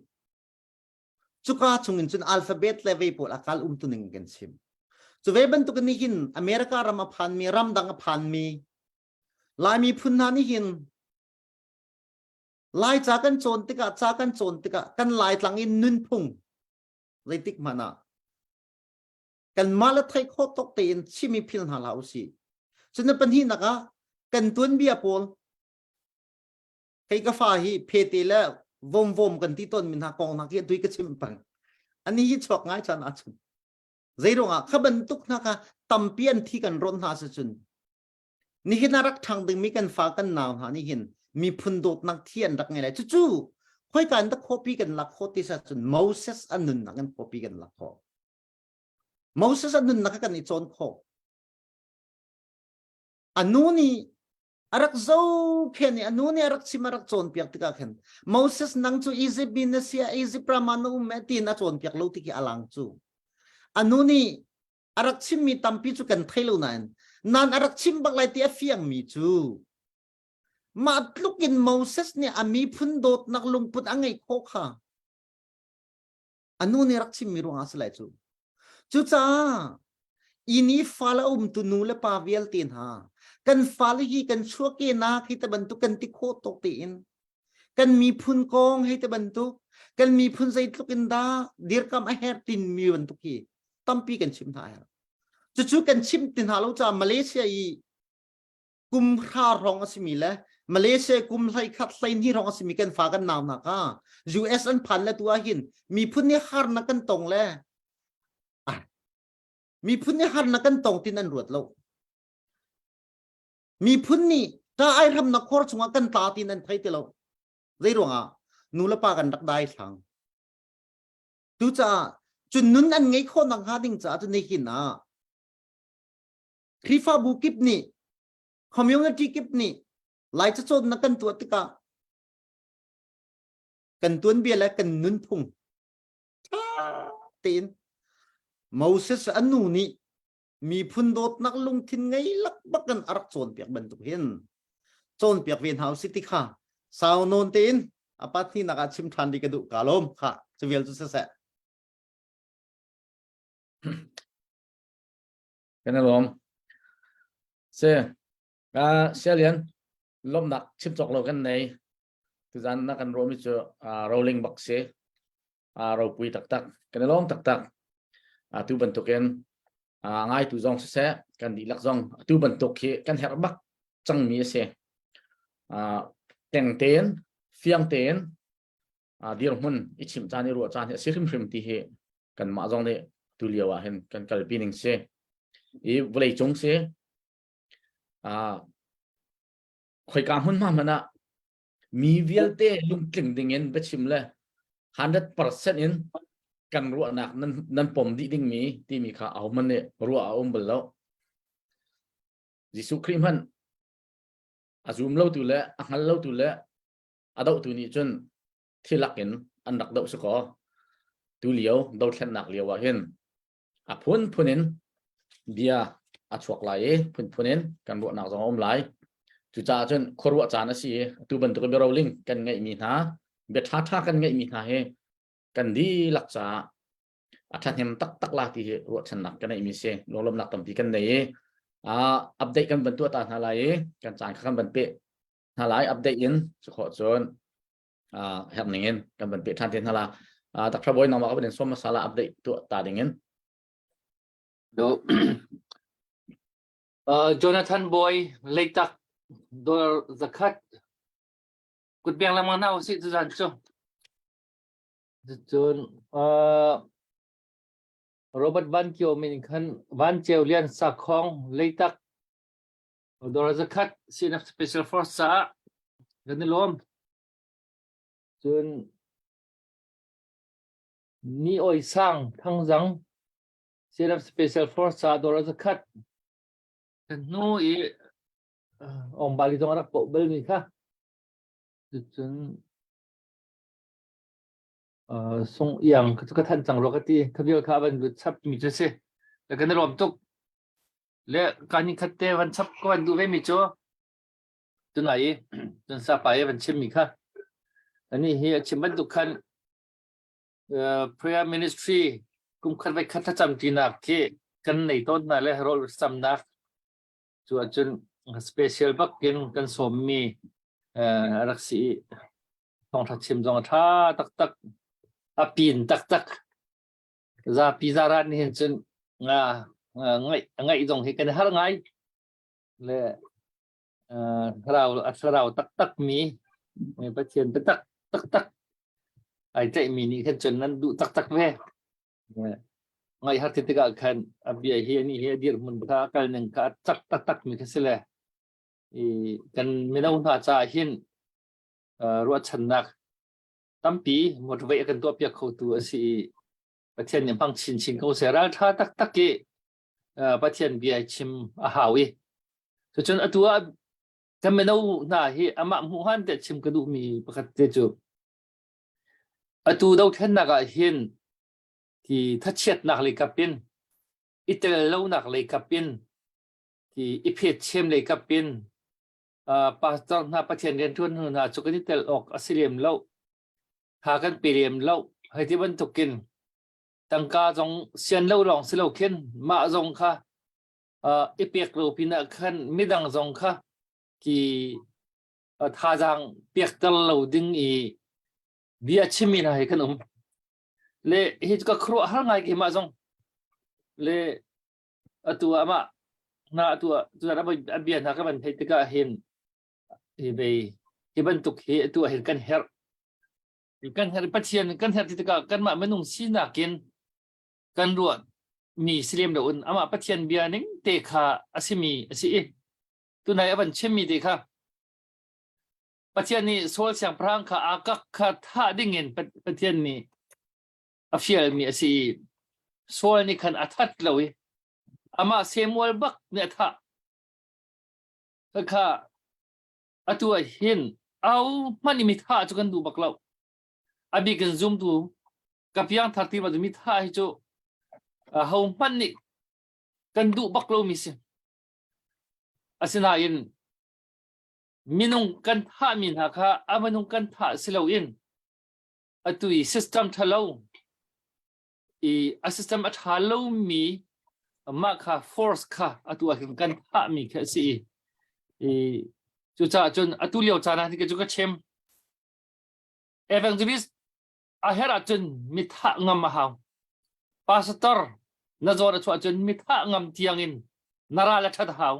Cuka chungin cun alphabet le vei pawl a kal um tuning kan chim. Cu ve bantuk nih hin America ram a phanmi ramdang a phanmi Laimi phun hna nih hin Laica kan cawn tikah ca kan cawn tikah kan Laitlang in nunphung zeitik hmanh ah kanmah le theih khawh tawk tein chim i phil hna hlah usih. Cun na pahnihnak ah kan tuanbia pawl kei ka fa hi phete le vomvom kan ti tawn mi hna kong hna khi tui ka chim pang. Ani hi chuak ngai chan ahcun zeiruangah kha bantuk hna kha tampi an thi kan rawnh hna si cun Nihin ah rak ṭhang dingmi kan fa kan nau hna nih hin miphun dawtnak thi an rak ngei lai. Cucu khoika in dah khuapi kan lak khawh ti cun Moses a nunnak in khuapi kan lak khawh. Moses a nunnak kan i cawn khawh. A nu nih a rak zohkhen i a nu nih a rak chim a rak cawnpiak tikah khin Moses nang cu Egypt mi na si Egypt ram ah na um eh tiin a cawnpiak lo ti khi a lang cu. A nu nih a rak chimmi tampi cu kan thei lo nain nan a rak chim bak lai ti a fiangmi cu mah tluk in Moses nih a miphun dawtnak lungput a ngeih khawh kha a nu nih rak chimmi ruangah si lai cu cucaah ini fale um tu nu le pa vialte hna kan fale hi kan chuahkehnak hi te bantuk kan ti khawh tawk tein kan miphun kong hei te bantuk kan miphun zeitluk in dah dirkam a her tin mi bantuk hi tampi kan chim hna her cucu kan chim ti hna lo caah Malaysia i kum hra rong a simi le Malaysia kum hlei khat hlei hnih rong a simi kan fa kan nau hna kha US an phan le tu ah hin miphun nih harnak kan tong le miphun nih harnak kan tong tin an ruat lo Miphun nih ṭa ai hramnak khor chungah kan tla ti nan thei ti lo. Zei ruangah nu le pa kan rak dai thlang. Tucaah cun nun an ngei khawh nak hnga ding caah cun nihin ah Khrihfabu kip nih community kip nih Lai cacawnnak kan tuah tikah kan tuanbia le kan nunphung ṭha tein Moses a nu nih miphun dawtnak lungthin ngei lakbak in a rak cawnpiak bantuk hin cawnpiak ve hna usih ti kha sau nawn tein a pathninak ah chim ṭhan dih ka duh ka lawm kha cu vial cu siseh Kan i lawm. Si, uh, Sialian, lawmhnak chim cawk lo kan nei. Tuzan na kan ruahmi cu uh, rolling bak si. Uh, ropui taktak. Kan i lawm taktak. Atu bantukin uh, ngaitu zong siseh, kan dihlak zong atu bantuk hi kan herh bak cangmi a si. Uh, teng tein, fiang tein, uh, dirhmun i chimh caan i ruah caan hi a si hrimhrim ti hi kanmah zong nih tu lio ah hin kan kalpi ning si. I vawlei cung si. Uh, Khoika hmun hma hmanh ah mi vialte lungtling ding in biachim le 100% in kan ruahnak nan nan pom dih dingmi timi kha ahohmanh nih ruah a um bal lo. Jesuh Khrih hmanh a zum lotu le a hngal lotu le a dohtu nih cun thilak in an rak doh si kaw tu lio dothlennak lio ah hin a phunphun in bia a chuak lai i phunphun in kan ruahnak zong a um lai. Cucaah cun khuaruah caan a si i atu bantuk in biaroling kan ngeihmi hna bia ṭhaṭha kan ngeihmi hna hi kan dihlak caah a ṭhahnem taktak la ti hi ruahchannak kan neihmi si. Lunglawmhnak tampi kan nei i update kan van tuah ta hna lai i kan caan kha kan van peh hna lai update in cu khawh cun herh ning in kan van pe ṭhan te hna la. Dr. Boy nangmah ka van in sawm hmasa la update tuah ta ding in. Do Jonathan Boy Leitak dollar zakhat kutbiang lamang na usih tu zan cu. Cun Robert Van Kio min khan Van Ceu Lian Sakhong Leitak Dollar zakhat CNF Special Force caah kan i lawm. Cun Ni Oi Sang Thangzang CNF Special Force caah dollar zakhat. Kan hnu i Ong Bali zong a rak poh bal mi kha. Cun Sung Iang ka than cang rua ka ti. Kha kha van chap mi cu si. Kan i lawm tuk. Le kan in khat te van chap ka van duh ve mi cu tunai i cun sapa i van chim mi kha ani hi a chim bantuk khan prayer ministry kum khat vai khat thlacam tinak khi kan nei tawn na le rawl samnak cu ahcun special bak in kan sawm mi rak si thawngtha chim zong a tha taktak a pin taktak Zapi zaran nih hin cun nga ngaih ngaih zong hi kan har ngai le thlarau a thlarau taktak mi Pathian biatak taktak ai tlaih mi nih khan cun nan duh taktak ve. Ngaih har ti tikah khan a bia hi ani hi a dirhmun kha kal ning kha a cak taktak mi kha si le i kan mino hna caah hin ruahchannak tampi motivate a kan tuahpiak khotu a si i Pathian nih hmang chinchin ko seh ral ṭha taktak i Pathian bia chim a hau i cucun atu ah kan mino hna hi amah hmuh han te chim ka duhmi pakhat te cu atu dothlennak ah hin ti thachiatnak lei kap in i tel lonak lei kap in ti i phet chem lei kap in pastor hna Pathian rianṭuan hna cu kan i tel awk a si lem lo. Tha kan pe lem lo. Hei ti bantukin tangka zong sian lo lawng si lo khin mah zong kha i pek lo pinah khan midang zong kha ki thazaang pekter lo ding i bia chimmi hna hi kan um. Le hi ka khuaruah har ngai keimah zong. Le atu ah mah na atu ah cun a bia hna ka van theih tikah hin hi bei hi bantuk hi atu ah hin kan herh kan herh Pathian kan herh ti tikah kanmah minung sinak in kan ruah mi si lem lo in amah Pathian bia ning te kha a simi a si i tunai a van chimmi te kha Pathian nih Saul siangpahrang kha Agag kha thah dingin Pathian nih a fialmi a si i Saul nih khan a that lo i amah Samuel bak nih a thah. Khakha atu ah hin au hmanh i mi thah cu kan duh bak lo. A bik in zumtu ka piang thar ti mi thah hi cu ho hmanh nih kan duh bak lomi si. Asinain minung kan thahmi hna kha a minung kan thah si loin atu i system ṭhalo i a system a ṭha lomi mah kha force kha atu ah hin kan thahmi khi a si i i cucaah cun atu lio caan ah hin cu ka chim evangelist a herh ahcun mi thah ngam a hau pastor na zawn a chuah cun mi thah ngam tiang in na ral a ṭhat a hau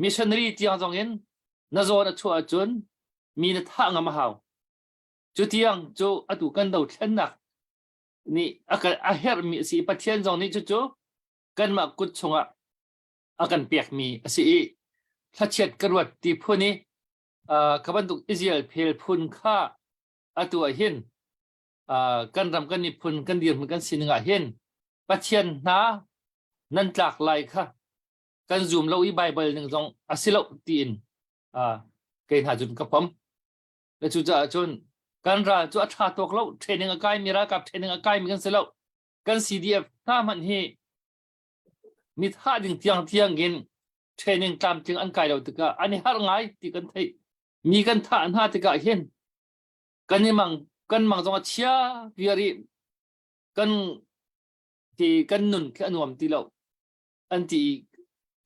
missionary tiang zong in na zawn a chuah ahcun mi na thah ngam a hau Cu tiang cu atu kan dothlennak nih a kan a herhmi a si i Pathian zong nih cucu kanmah kut chungah a kan pekmi a si i thlachiat ka ruat ti phun i. Kha bantuk Israel phel phun kha atu ah hin kan ram kan miphun kan dirhmun kan sining ah hin Pathian hna nan tlak lai kha kan zum lo i Bible ning zong a si lo tiin kei hna cun ka pom. Le cucaah cun kan ral cu a ṭha tawk lo training a kaimi ralkap training a kaimi kan si lo. Kan CDF hna hmanh hi mit hah ding tiang tiang in training tlamtling an kai lo tikah an i harh ngai ti kan theih. Mi kan thah hna tikah hin kan i mang kan mang zong a chia viar i kan ti kan nun khi a nuam ti lo an ti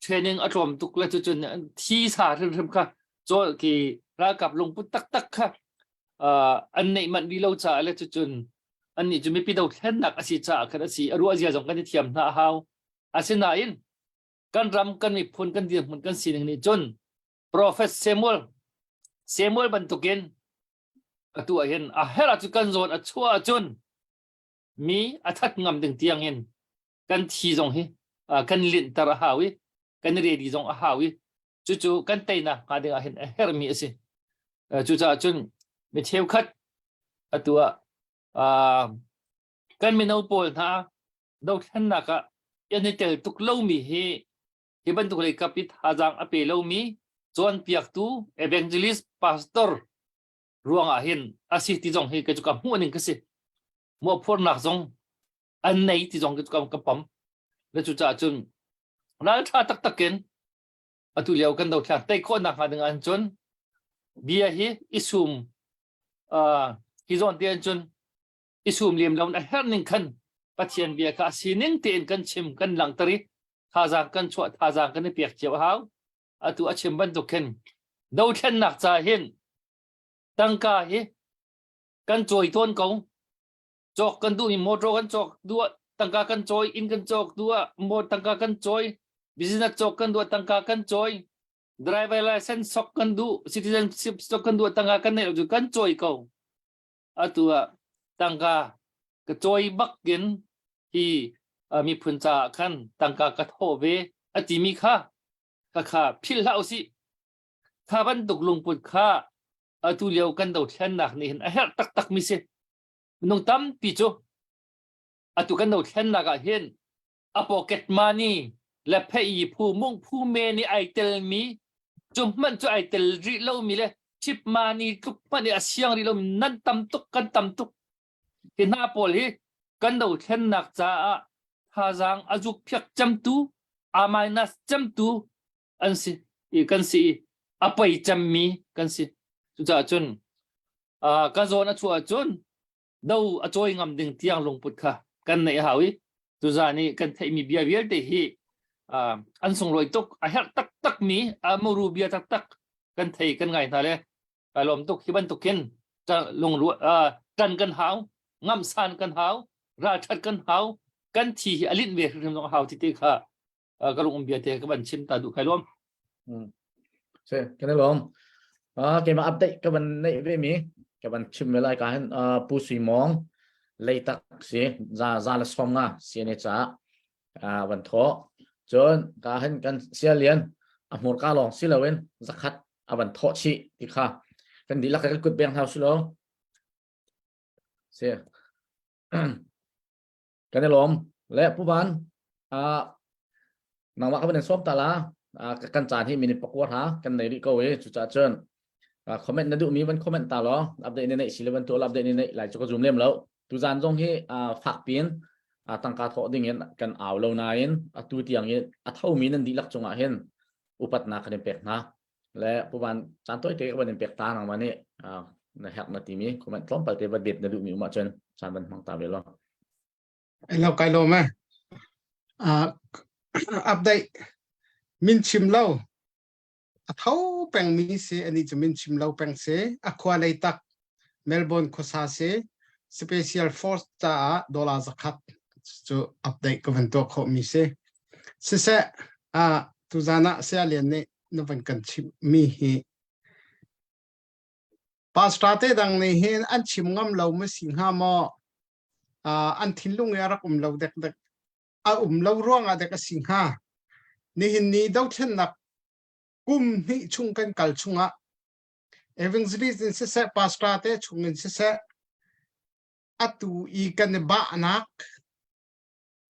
training a tlawm tuk le cucun thi sa hrimhrim kha cawl ki ralkap lungput taktak kha an neih manh rih lo caah le cucun annih cu mipi dothlennak a si caah khan a si a ruah zia zong kan i thiam hna a hau asinain kan ram kan miphun kan dirhmun kan sining nih cun Prophet Samuel Samuel bantukin atu ah hin a herh ahcun kan zawn a chuah ahcun mi a that ngam ding tiang in kan thi zong hi kan linhter a hau i kan ready zong a hau i cucu kan teinak hnga ding ah hin a herhmi a si. Cucaah cun mi cheukhat atu ah kan mino pawl hna dothlennak ah an i tel tuk lomi hi hi bantuk lei kap i thazaang a pe lomi cawnpiaktu evangelist pastor ruangah hin a si ti zong hi ka cu ka hmuh ning ka si mawhphurnak zong an nei ti zong ka ka pom le cucaah cun ralṭha taktak in atu lio kan dothlang tei khawhnak hnga ding an cun bia hi i sum hi zawn te an cun i sum lem lo a herh ning khan Pathian bia kha a sining tein kan chim kan langhter i thazaang kan chuah thazaang kan i pek cio a hau atu a chim bantuk khin dothlennak ca hin tangka hi kan cawi tawn ko cawk kan duhmi motor kan cawk duh tangka kan cawi inn kan cawk duh mo tangka kan cawi business cawk kan duh tangka kan cawi driver license sok kan duh citizenship sok kan duh tangka kan neih lo cu kan cawi ko atu ah tangka ka cawi bak in hi miphun caah khan tangka ka thawh ve a timi kha kha kha philh hlah usih kha bantuk lungput kha atu lio kan dothlennak nih hin a herh taktak mi si minung tampi cu atu kan dothlennak ah hin a pocket money le phei phu mung phu me ni ai tel mi cu hmanh cu ai tel rih lo mi le chip money tluk hmanh i a siang rih lo mi nan tam tuk kan tam tuk hi hna pawl hi kan dothlennak caah thazaang a zuk phiak cemtu a minus cemtu an si i kan si i a pei cemmi kan si cucaah cun ka zawn a chuah ahcun do a cawi ngam ding tiang lungput kha kan neih a hau i tuzan i kan theihmi bia vialte hi an sunglawi tuk a herh taktak mi a muru bia taktak kan thei kan ngai hna le kai lawm tuk hi bantukin lungru tan kan hau ngamsan kan hau ralthat kan hau kan thi hi alinh ve hrimhrim zong hau ti te kha ka lung um bia te ka van chim ta duh kai lawm Se kan lawm keimah update ka van neih ve mi ka van chim ve lai ka hin pu sui mong leitak si za za la som nga CNA ca van tho cun ka hin kan sialian a hmurka lawng si loin zakhat a van thawh chih ti kha kan dihlak kan kut beng hau si lo si Kan i lawm. Le Pu Van, uh, nangmah ka van in sawm ta la. Uh, kan caan hi minute pakua hna kan nei rih ko i cucaah cun uh, comment na duhmi van comment ta law update na neih si le van tuah update na neih lai cu ka zum lem lo. Tuzaan zong hi uh, fak piin uh, tangka thawh ding in kan au lo nain atu tiang i a thomi nan dihlak cungah hin upatnak kan in pek hna. Le Pu Van, caan tawi te ka van in pek ta nangmah nih uh, na herh na timi comment tlawmpal te va bet na duhmi um ahcun caan van hmang ta ve law. Hello, kai lawm e. Uh, update min chim lo a tho peng mi si ani cu min chim lo peng si a khua lei tak Melbourne khuasa si special force caah dollar zakhat cu update ka van tuah khawh mi si siseh a tuzan ah saya lian nih na van kan chimh mi hi pastor te dang nih hin an chim ngam lo ma si hnga maw an thinlung i a rak um lo dek dek a um lo ruangah dek a si hnga nihin ni dothlennak kum hnih chung kan kal chungah. Evangelist in siseh pastor te chung in siseh atu i kan i bahnak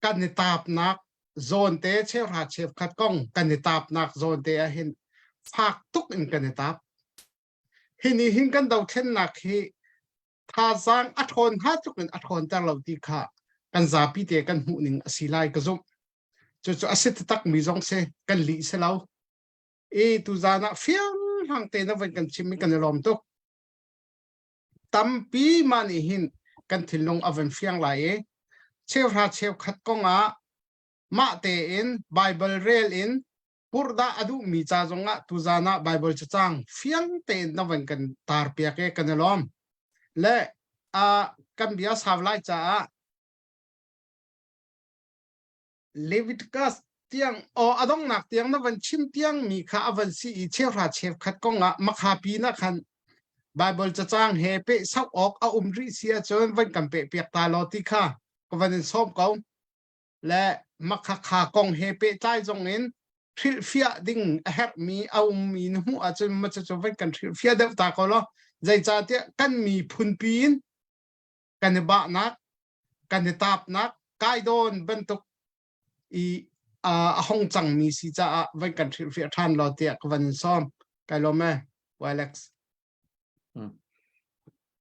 kan i taapnak zawn te cheuhra cheukhat kong kan i taapnak zawn te ah hin fak tuk in kan i taap. Hi ni hin kan dothlennak hi thazaang a ṭhawn hnga tluk in a ṭhawnter lo ti kha kan zapi te kan hmuh ning a si lai ka zumh. Cucu a si taktak mi zong si kan lih si lo. I tuzaan ah fiang hlang te na van kan chim i kan i lawm tuk. Tampi mah nih hin kan thinlung a van fiang lai i cheuhra cheukhat kong ah mah tein Baibal rel in purhdah a duhmi ca zongah tuzaan ah Baibal cacang fiang tein na van kan tar piak i kan i lawm. Le uh, kan bia sau lai caah Leviticus tiang aw a donghnak tiang na van chim tiang mi kha a van si i cheuhra cheukhat kong ah makha pi na khan Bible cacang he peh sok awk a um rih si ahcun van kan peh piak ta law ti kha ka van in sawm ko le makha kha kong he pehtlai zong in hrilhfiah ding a herhmi a ummi na hmuh ahcun ma cu van kan hrilhfiah deuh ta ko law zeicahtiah kan miphun pi in kan i bahnak kan i taapnak kaidawn bantuk i a hong cangmi si caah van kan hrilhfiah ṭhan law tiah ka van in sawm. Kai lawm e, Alex. Hmm.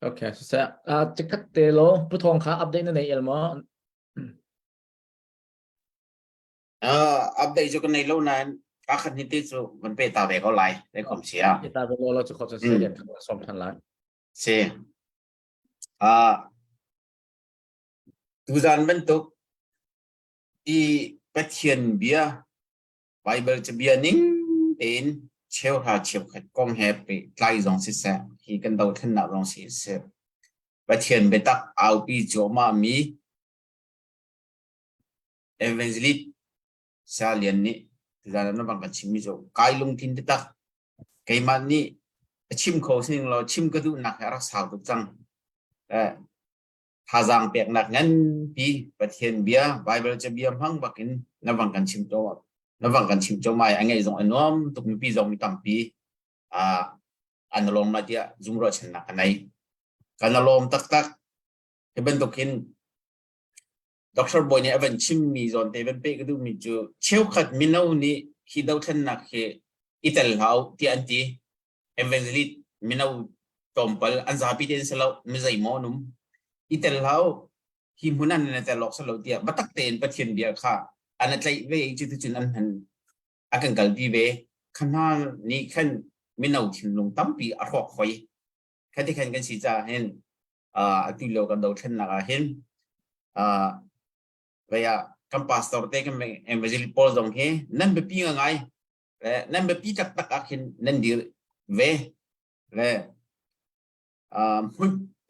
Okay, so uh, chikkhat te lo pu thong kha update na nei el maw? Uh, update cu ka nei lo nain ka khat ni te cu van pe ta ve ko lai le kom sia. Pe ta ve lo lo cu kho cu se lian som than lai. Si. Uh, Tuzaan bantuk i Pathian bia, Baibal cabia ning tein cheuhra cheukhat kong he pehtlai zong siseh, hi kan dothlennak zong siseh, Pathian biatak aupi cuahmah mi Evangelist Saya Lian nih tuzaan ah na bang kan chimmi cu kai lungthin taktak keimah nih a chim kho sining law chim ka duhnak he a rak sau tuk cang. Eh, thazaang peknak nganpi Pathian bia Bible cabia hmang bakin na vang kan chim to na vang kan chim mai a ngeih zong a nuam tuk mipi zong mi tampi a an lawm la tiah zumruah channak ka nei kan lawm taktak hi bantukin Dr. Boy nih a van chimmi zawn te van pe ka duhmi cu cheukhat mino nih hi dothlennak hi i tel hau tiah an ti evangelist mino tlawmpal an zapi tein si lo mi zeimaw an um i tel hau hi hmun an na tel awk si lo tiah biatak tein Pathian bia kha an tlaih ve i cuticun an hman a kan kalpi ve kha hna nih khan mino thinlung tampi a hrawk hoi khati khan kan si caah hin atu lio kan dothlennak ah hin vei ah kan pastor te kan evangelist pawl zong hi nan biapi ngai le nan biapi taktak ah khin nan dir ve le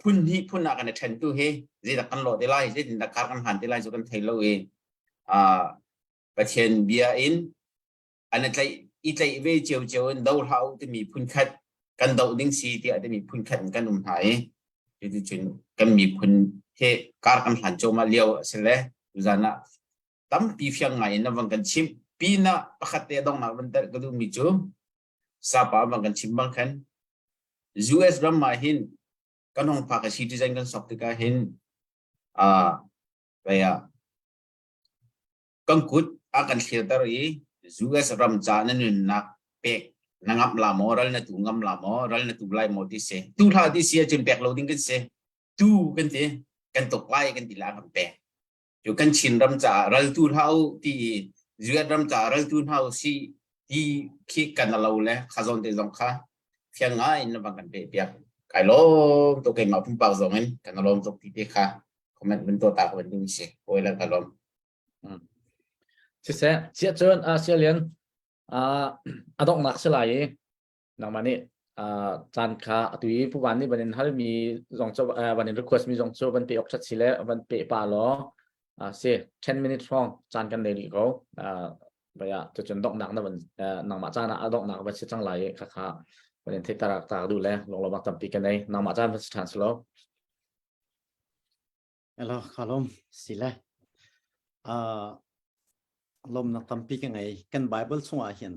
phun hnih phun ah kan i ṭhen tu hi zeidah kan lawh te lai zeitindah kar kan hlan te lai cu kan thei lo i Pathian bia in an i tlaih i tlaih ve ciocio in do hlah u timi phun khat kan doh ding si tiah timi phun khat in kan um hna i cuticun kan miphun he kar kan hlan cuahmah lio a si le tuzan ah tampi fiang ngai in na van kan chimh pinah pakhat te donghnak van telh ka duhmi cu sapa van kan chim bang khan US ram ah hin kan hong phak a citizen kan sok tikah hin uh, ah kan kut a kan thlirter i US ram ca na nunnak pek na ngam la maw ral na tu ngam la maw ral na tu lai maw ti si tu hlah ti si ahcun pek lo ding kan si tu kan ti kan tuk lai kan ti la kan pek cu kan Chin ram caah raltu hlah u ti i US ram caah raltu hna u si ti khi kan lo le kha zawn te zong kha fiang ngai in bang kan pe piak kai lawm tuk keimah pumpak zong in kan lawm tuk ti te kha comment vun to ta ko ding si oi la ka lawm Siseh chiah cun Australian a donghnak si lai i nangmah nih caan kha atu i Pu Van nih van in halmi zong cu van in request mi zong cu van pe awk ṭhat si le van pe pa law si 10 minutes hrawng caan kan nei rih ko baya cucun donghnak na van nangmah caan ah a donghnak van si cang lai i kha kha van in theih tarak ta duh le lunglawmhnak tampi ka nei nangmah caan van si ṭhan si lo Hello, kalom sile. Uh, lomnak tampi ka ngei. Kan Bible chungah hin.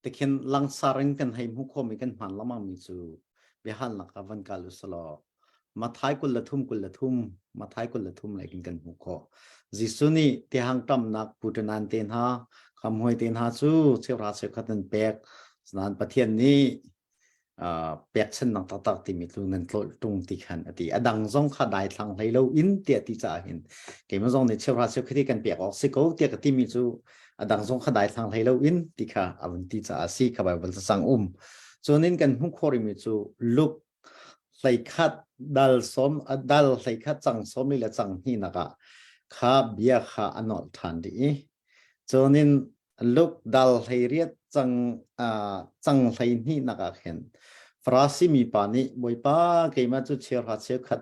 Tikhin langsar in kan hei hmuh khawhmi kan hmaan lengmang mi cu biahalnak ah van kal usalaw Mathai 23 23 Mathai 23 lei kin kan hmuh khawh. Jesuh nih tihang ṭamnak puṭanan te hna khamhmuai te hna cu cheuhra cheukhat nan pek nain Pathian nih pekchannak taktak timi tlu nan tlawlh tung ti khan a ti. A dang zong kha daithlang hlei lo in tiah ti caah hin keimah zong nih cheuhra cheukhat hi kan pek awk si ko tiah ka timi cu a dang zong kha daithlang hlei lo in ti kha a vun ti caah si kha Bible cacang um. Cunin kan hmuh khawh rihmi cu Luke hleikhat dal sawm dal hleikhat cang sawm li le cang hnihnak ah kha bia kha a nolh ṭhan rih i cunin Luke dal hleiriat cang cang hleihnihnak ah khin Farasi mipa nih Bawipa keimah cu cheuhra cheukhat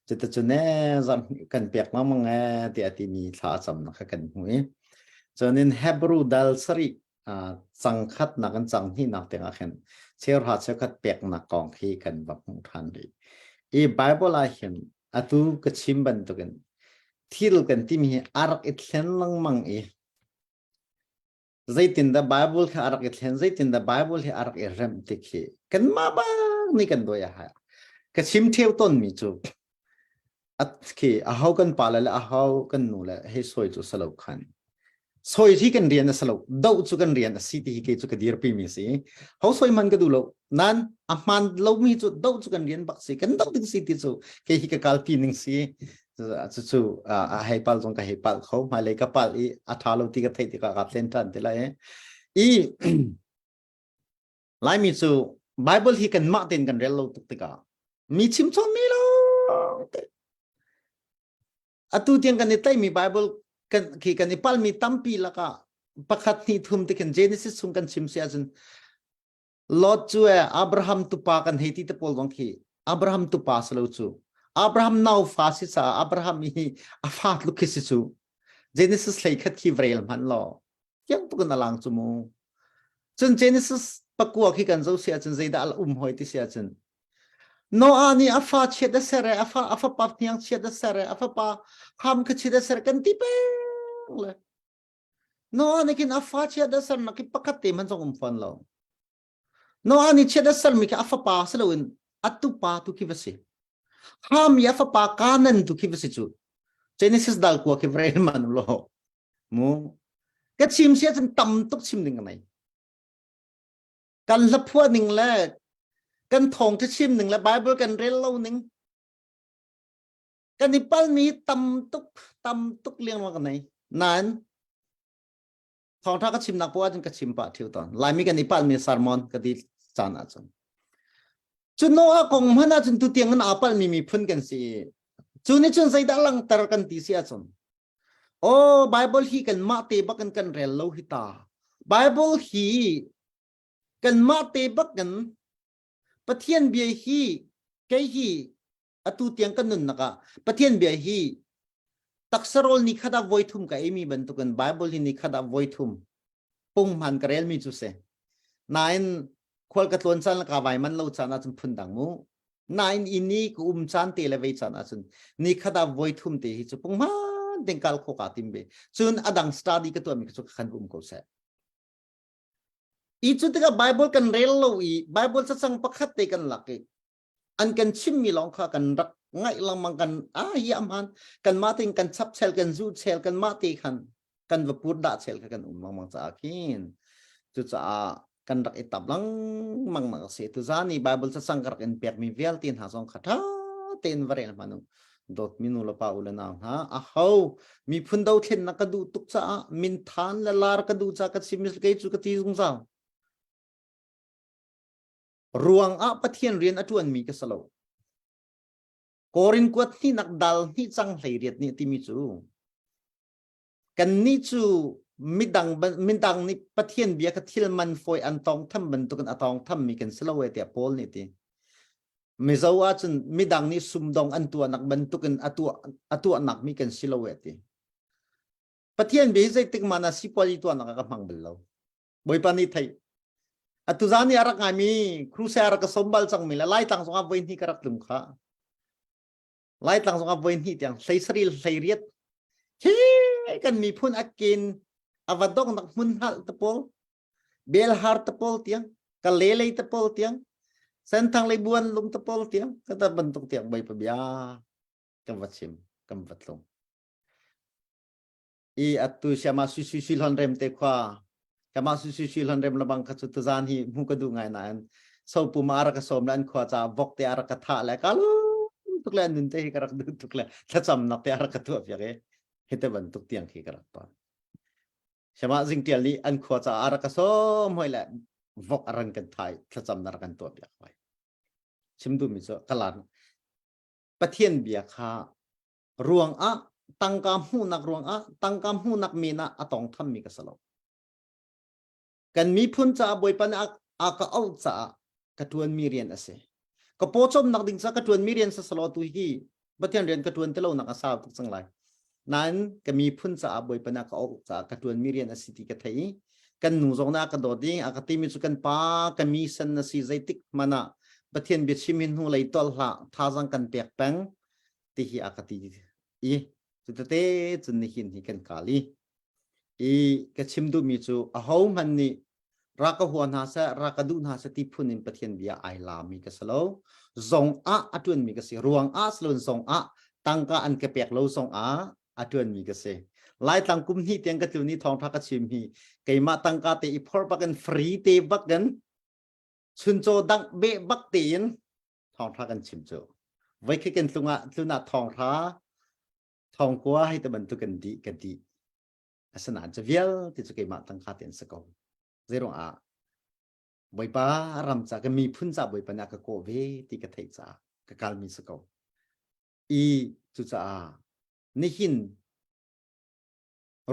cuticun ee zarh kan pek lengmang ee tiah a timi thla a camnak kha kan hmuh i cunin Hebrew dal sarih cang khatnak in cang hnihnak tiangah khin cheuhra cheukhat peknak kong khi kan va hmuh ṭhan rih. I Bible ah hin atu ka chim bantukin thil kan timi hi a rak i thlen lengmang i zeitindah Bible kha a rak i thlen zeitindah Bible hi a rak i remh ti khi kanmah bak nih kan dawi a hai. Ka chim ṭheo tawnmi cu khi aho kan pa le le aho kan nu le hei sawi cu salo khan sawi hi kan rian a salo do cu kan rian a si ti hi kei cu ka dirpi mi si ho sawi man ka du lo nan a hman lo mi cu do cu kan rian bak si kan do ding si ti cu kei hi ka kalpi ning si cu cu a hei pal zong ka hei pal kho hmailei ka pal i a tha lo ti ka theih tikah ka thlen than ti lai i Laimi cu Bible hi kanmah tein kan rel lo tuk tikah mi chim chawnmi lawng te atu tiang kan i tlaihmi Bible kan khi kan i palmi tampi lakah pakhat hnih thum te khin Genesis chung kan chim si ahcun Lot cu e Abraham tupa kan hei ti te pawl zong khi Abraham tupa si lo cu Abraham nau fa si caah Abraham hi a fa tluk khi si cu Genesis hlei khat khi vrel hman law Tiang tuk in a lang cu mu. Cun Genesis pakua khi kan zoh si ahcun zeidah a um hoi ti si ahcun Noah nih a fa chiat a ser a fa a fapa hniang chiat a ser a fapa Ham kha chiat a ser kan ti peng le Noah nih khin a fa chiat a ser nak hi pakhat te man zong um fawn lo. Noah nih chiat a sermi khi a fapa si loin a tupa tu khi va si. Ham i a fapa Kanan tu khi va si cu. Genesis dal kua khi vrel man lo. Mu ka chim si ahcun tam tuk chim ding ka nei. Kan hlaphuah ning le kan thawng ṭha chim ning le Bible kan rel lo ning kan i palmi tam tuk tam tuk liangluang ka nei. Nain thawngṭha ka chimnak poah ahcun ka chim pah ṭheo tawn. Laimi kan i palmi sermon ka ti caan ahcun. Cu Noah kong hmanh ahcun tutiang in aa palmi miphun kan si. Cu nih cun zeidah langhter kan ti si ahcun Oh, Bible hi kan mah te bak in kan rel lo hi ta. Bible hi kan mah te bak in Pathian bia hi kei hi atu tiang kan nunnak ah Pathian bia hi taksarol ni khat ah voi thum ka ei mi bantukin Bible hi ni khat ah voi thum punghman ka rel mi cu si. Nain khual ka tlawn caan le ka vai man lo caan ahcun phun dang mu. Nain i ni ka um caan te le vei caan ahcun ni khat ah voi thum te hi cu punghman ding kal kho ka tim ve. Cun adang study ka tuahmi cu khan um ko seh. I cu tikah Bible kan rel lo i Bible cacang pakhat te kan lak i an kan chimmi lawng kha kan rak ngaih lengmang kan ah hi amhan kan mah tein kan chap chel kan zu chel kan mah te khan kan va pur dah chel kha kan um lengmang caah khin cucaah kan rak i tap lengmang nak a si tuzan i Bible cacang ka rak in pekmi vialte hna zong kha ṭha tein va rel hmanh u dawtmi nu le pa u le nau hna a ho miphun dothlennak ka duh tuk caah min than le lar ka duh caah ka chim kei cu ka ti zungzal ruang ah Pathian rian a ṭuanmi ka si lo Korin kuat hnih nak dal hnih cang hlei riat nih timi cu Kannih cu midang midang nih Pathian bia kha thil man fawi an tawng tham bantukin a tawng thammi kan si lo e tiah Paul nih ti. Mizo ahcun midang nih sumdong an tuahnak bantukin a tuah a tuahnak mi kan si lo e ti. Pathian bia hi zeitik man ah sipuazi tuahnak ah ka hmang bal lo. Bawipa nih thei. Atu zan i a rak ngaimi crusade a rak ka som bal cangmi le Laitlang zongah voi hnih ka rak tlung kha. Laitlang zongah voi hnih tiang hlei saril hlei riat hi kan miphun a kin a va donghnak hmun hngalh te pawl. Belhar te pawl tiang ka le lei te pawl tiang Senthang lei buan lung te pawl tiang ka ta bantuk tiang Bawipa bia kan va chim kan va tlung i atu siama sui sui sui hlon rem te khua kama sui sui sui hlon rem labang kha chu tuzan hi mu ka du ngai nain so pu ma ara ka som le an khua cha vok te ara ka tha le ka lu tuk le nun te hi ka rak du tuk le thlacam nak te ara ka tu piak e hete bantuk tiang khi ka rak ton siama jingtial nih an khua cha ara ka som hoi le vok aran kan thai thlacam na kan tuah piak hoi chim du mi chu kalan Pathian bia kha ruang ah tangka hmuhnak ruang ah tangka hmuhnak men ah a tong thammi ka si lo. Kan miphun caah Bawipa nih a ka auh caah ka ṭuanmi rian a si. Ka pawcawmnak ding caah ka ṭuanmi rian si selaw tu hi Pathian rian ka ṭuan ti lo nak a sau tuk cang lai. Nain ka miphun caah Bawipa nih a ka auh caah ka ṭuanmi rian a si ti ka thei i kan nu zong nih a ka dawt i a ka timi cu kan pa ka mi san na si zeitik hmanh ah Pathian biachim hi hnu lei tol hlah thazang kan pek peng ti hi a ka ti i cu tete cun nihin hi kan kal i i ka chim duhmi cu aho hmanh nih ra ka hua hna seh ra ka duh hna seh ti phun in Pathian bia ai lami ka si lo zong ah a ṭuanmi ka si ruang ah silon zong ah tangka an ka pek lo zong ah a ṭuanmi ka si Laitlang kum hnih tiang ka tlun i thawngṭha ka chim hi keimah tangka te i phor bak in free te bak in chuncaw dangh beh bak tein thawngṭha kan chim cu voikhat kan tlung ah tlun ah thawngṭha thawngkua hei te bantuk kan dih ka dih asinain cu vialte cu keimah tangka tein si ko zeiruang ah Bawipa ram ca ka miphun ca Bawipa nih a ka kawh ve ti ka theih caah ka kalmi si ko i cucaah nihin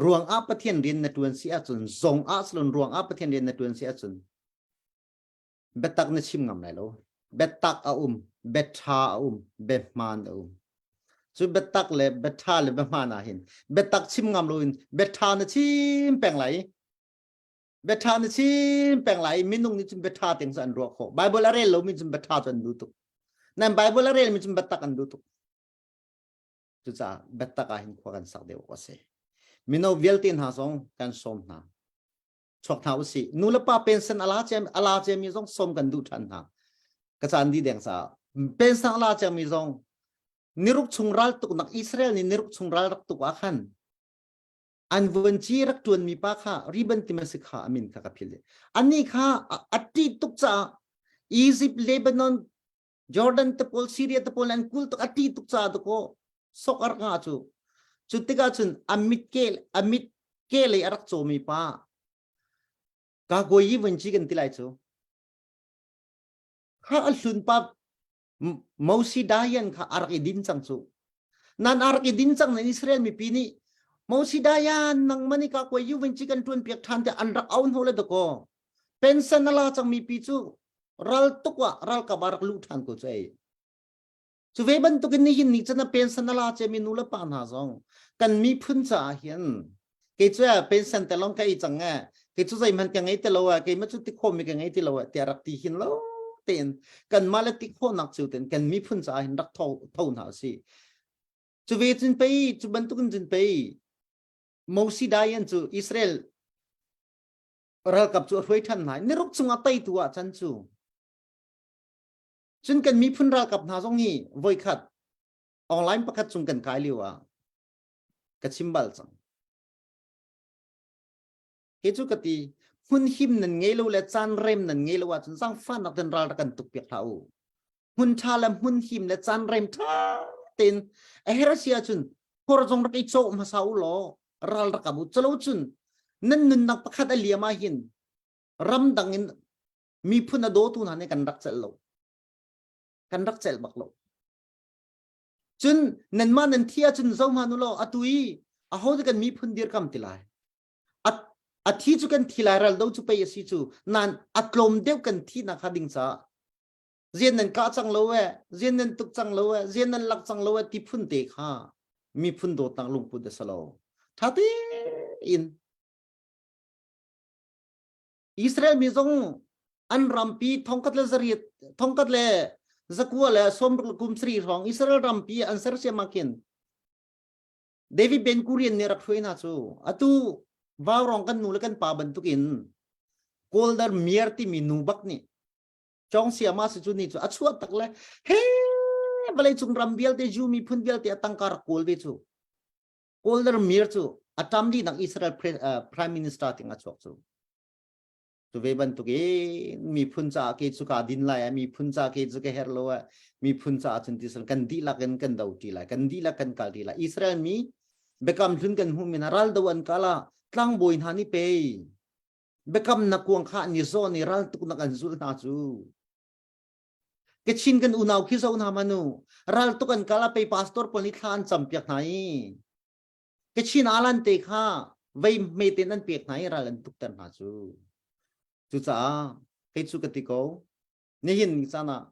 ruang ah Pathian rian na tuan si ahcun zong ah silon ruang ah Pathian rian na tuan si ahcun biatak na chim ngam lai lo biatak a um biaṭha a um biahmaan a um cu biatak le biaṭha le biahmaan ah hin biatak chim ngam loin biaṭha na chim peng lai biaṭha na chim peng lai minung nih cun biaṭha tiang cu an ruah khawh Bible a rel lomi cun biaṭha cu an duh tuk nan Bible a relmi cun biatak an duh tuk cucaah biatak ah hin khua kan sak deuh awk a si mino vialte hna zong kan sawm hna chuak hna usih nu le pa pension ala cem ala cemi zong som kan duh than hna ka caan di deng sa pension ala cemi zong niruk chung ral tuk nak Israel nih niruk chung ral rak tuk ah khan an vuan ci rak tuan mi pa kha riban ti ma si kha amin kha ka phil ani kha atti tuk cha Egypt Lebanon Jordan te pawl Syria te pawl an kul tuk atti tuk cha to ko sok ar nga chu cu tikah cun amit ke amit ke lei a rak cawmi pa ka goyi vun ci kan ti lai cu kha a hlun pa Mosi Dayan kha a rak i din cang cu nan a rak i din cang nan Israel mipi nih Mosi Dayan nang mani ka koi yu vun ci kan tuan piak than te an rak au hno le dako pension ala cang mi pi cu ral tuk ah ralkap a rak lu than ko cu ei Cu ve bantukin nihin ni cun a pension a la ciami nu le pa hna zong kan miphun caah hin kei cu pension te lawng ka ei cang e kei cu zeihmanh ka ngei ti lo e keimah cu ti khawhmi ka ngei ti lo e tiah rak ti hin lo tein kanmah le ti khawhnak cu ten kan miphun caah hin rak tho tho hna si cu ve cun pei cu bantukin cun pei Mosi Dayan cu Israel ralkap cu a hruai ṭhan hna niruk chungah teitu ah chan cu Cun kan miphun ralkap hna zong hi voikhat online pakhat cung kan kai lio ah ka chim bal cang. Hi cu ka ti hmun him nan ngei lo le caan rem nan ngei lo ahcun zaangfahnak den ral rak kan tuk piak hlah u. Hmun ṭha le hmun him le caan rem ṭha tein a her a si ahcun khor zong rak i cawh hmasa u law ral rak kap u. Calo cun nan nunnak pakhat a liam ahhin ramdang in miphun a dawtu hna nih kan rak celh lo kan rak celh bak lo cun nanmah nan thi ahcun zo hmanh u law atu i aho kan miphun dirkam ti lai a thi cu kan thi lai ral do cu pei a si cu nan a tlawm deuh kan thi nak kha ding caah zian nan kah cang lo e zian nan tuk cang lo e zian nan lak cang lo e ti phun te kha miphun dawtnak lungput a si lo tha tein Israel mi zong an rampi thongkhat le zariat thongkhat le zakua le sawmruk kum sri hrawng Israel rampi an sersiam ah khin David Ben Gurion nih rak hruai hna cu atu vaurong kan nu le kan pa bantukin. Golda Meir timi nu bak nih Chong Siama si cu ni cu a chuah tak le he vawlei cung ram vialte Jew miphun vialte a tangka rak kawl ve cu Golda Meir cu a tam dih nak Israel Prime Minister ting a chuak cu cu ve bantuk in miphun caah ke cu ka din lai miphun ca ke cu ka her lo a miphun caah cun ti kan dihlak in kan do ti lai kan dihlak kan kal ti lai Israel mi biakam hlun kan hmu min ral do an kala tlangbawi hna ni pe biakam na kuang kha ni zaw ni ral tuk nak an zul hna cu Kachin kan unau khi zo hna manu ral tuk an kala pe pastor pawl nih thla an cam piak hna i Kachin alan te kha vei me ten an pek hna i ral an tuk ter hna cu cucaah kei cu ka ti ko nihin caan ah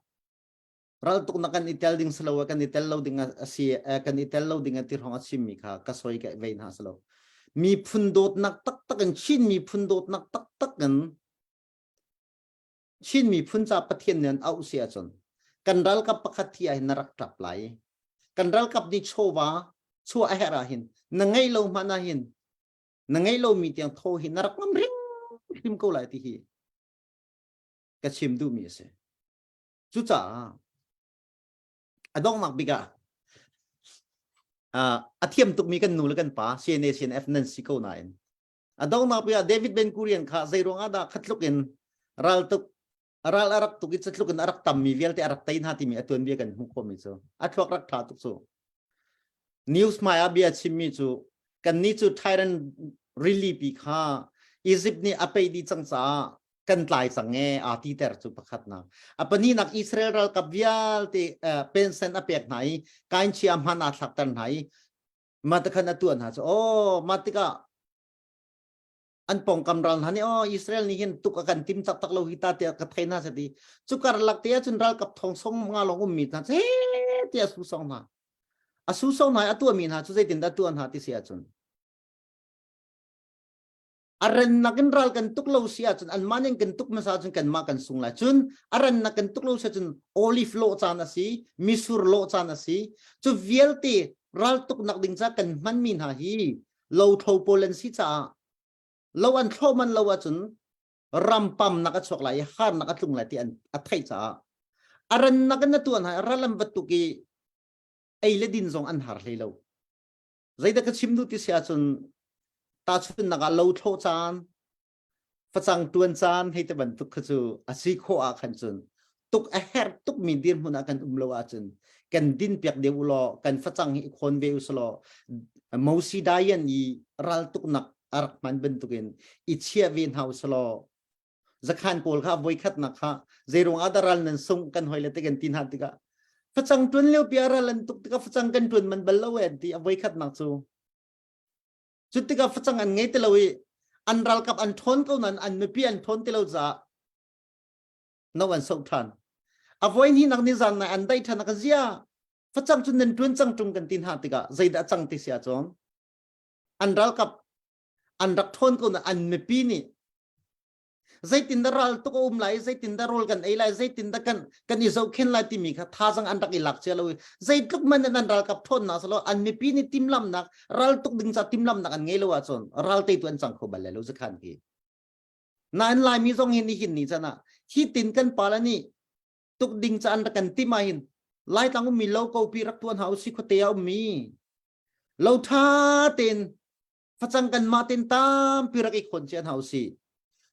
ral tuk na kan i tel ding silo kan i tel lo ding a si kan i tel lo ding a ti hrawng a chimmi kha ka soi ka vei hna silo miphun dawtnak taktak in Chin miphun dawtnak taktak in Chin miphun ca Pathian nih an auh si ahcun kan ralkap pakhat thi ah hin na rak ṭap lai kan ralkap nih chawva chuah a herh ah hin na ngeih lo hmanh ah hin na ngeih lomi tiang thaw hi na rak ngam hrim hrim ko lai ti hi ka chim duhmi a si cucaah a donghnak bik ah a thiam tukmi kan nu le kan pa CNA CNF nan si ko nain a donghnak bik ah David Ben Gurion kha zei ruang ah dah khatluk in ral tuk ral a rak tuk i catluk in a rak tammi vialte a rak tei hna timi a tuanbia kan hmuh khawhmi cu a thluak rak ṭha tuk cu news hmai ah bia chimmi cu kannih cu Thailand rili pi kha Egypt nih a pei dih cang caah kan tlai cang e aa ti ter cu pakhatnak a pahnihnak Israel ralkap vialte pension a pek hna i kain chia hman aa thlakter hna i mah tikhan a tuah hna cu oh mah tikah an pongkam ral hna nih oh Israel nih hin tuk a kan tim taktak lo hi ta tiah ka thei hna sati cu karlak te ahcun ralkap thong song nga long ummi hna he tiah su song hna a su song hna a tuahmi hna cu zeitin dah tuah hna ti si ahcun a rennak in ral kan tuk lo si ahcun anmah nih kan tuk hmasa ahcun kanmah kan sung lai cun a rennak kan tuk lo si ahcun olive lawh caan a si misur lawh caan a si cu vialte ral tuknak ding ca kan hmanmi hna hi lothlo pawl an si caah lo an thlawh man lo ahcun ram pamnak a chuak lai i harnak a tlung lai ti an a theih caah a rannak in na tuan hai ral an va tuk i ei le din zong an har hlei lo zeidah ka chim duh ti si ahcun tahchunhnak ah lo thlawh caan facang tuan caan hei te bantuk kha cu a si khawh ah khan cun tuk a herh tukmi dirhmun ah kan um lo ahcun kan din piak deuh u law kan facang hi i khawn ve u law Mosi Dayan i ral tuknak a rak hman bantukin i chia ve hna u law zakhan pawl kha voikhatnak kha zeiruang ah dah ral nan sung kan hoi le te kan ti hna tikah facang tuan lio pi ral an tuk tikah facang kan tuan man bal lo e an ti a voikhatnak cu cu tikah facang an ngei ti lo i an ralkap an ṭhawn ko nan an mipi an ṭhawn ti lo caah no an soh ṭhan a voi hnih nak ni zan nai an dai ṭhan ka zia facang cu nan ṭuan cang ṭung kan ti hna tikah zeidah cang ti si ahcun an ralkap an rak ṭhawn ko na an mipi nih zeitin dah ral tuk a um lai zeitin dah rawl kan ei lai zeitin dah kan kan i zohkhen lai timi kha thazang an rak i lak cia lo i zeitluk man in an ralkap ṭhawnnak salo an mipi nih timlamnak ral tuk ding ca timlamnak an ngei lo ahcun ral teitu an cang kho bal lo zakhan hi nain laimi zong hi nihin ni chan ah hi tin kan pala nih tuk ding ca an rak kan tim ah hin laitlang ummi lo ko pi rak tuan hau si khuate a ummi lo tha ten facang kan mah ten tampi rak i khon cian hau si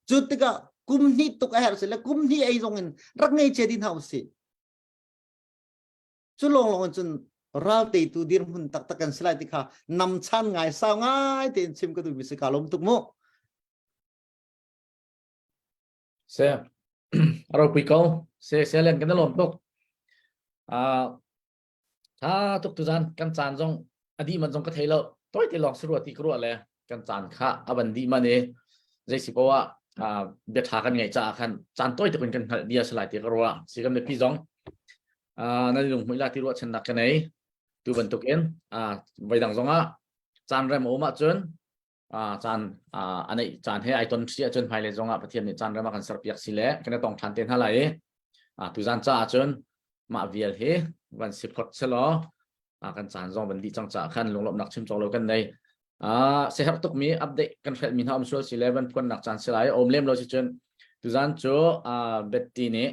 cu tikah kum hnih tuk a herh si le kum hnih ei zong in rak ngei cia din hau si cu lawng lawng in cun ral teitu dirhmun taktak kan si lai ti kha nam chan ngai sau ngai tein chim ka duhmi si ka lawm tuk mu Se a ropui ko se se len kan lawm tuk ah Tha tuk tuzan kan caan zong a dih man zong ka thei lo. Toi te lawng si rua ti ka ruah le kan caan kha a van dih man i zei si poah ah bia tha kan ngeih caah khan caan tawi tuk in kan hngalh bia si lai ti ka ruah. Si kan mipi zong nan lung hmuih la ti ruahchannak ka nei. Tu bantuk in voidang zong ah caan rem a um ahcun caan a neih caan he ai ton si ahcun hmailei zong ah Pathian nih caan rem a kan serpiak si le kan i tong ṭhan te hna lai i tuzan caah cun mah vial hi van si phot selaw kan caan zong van dih cang caah khan lunglawmhnak chim cawk lo kan nei seherh tukmi update kan hrelhmi hna um sual si le van phuannak caan si lai um lem lo si cun. Tuzan cu Betty nih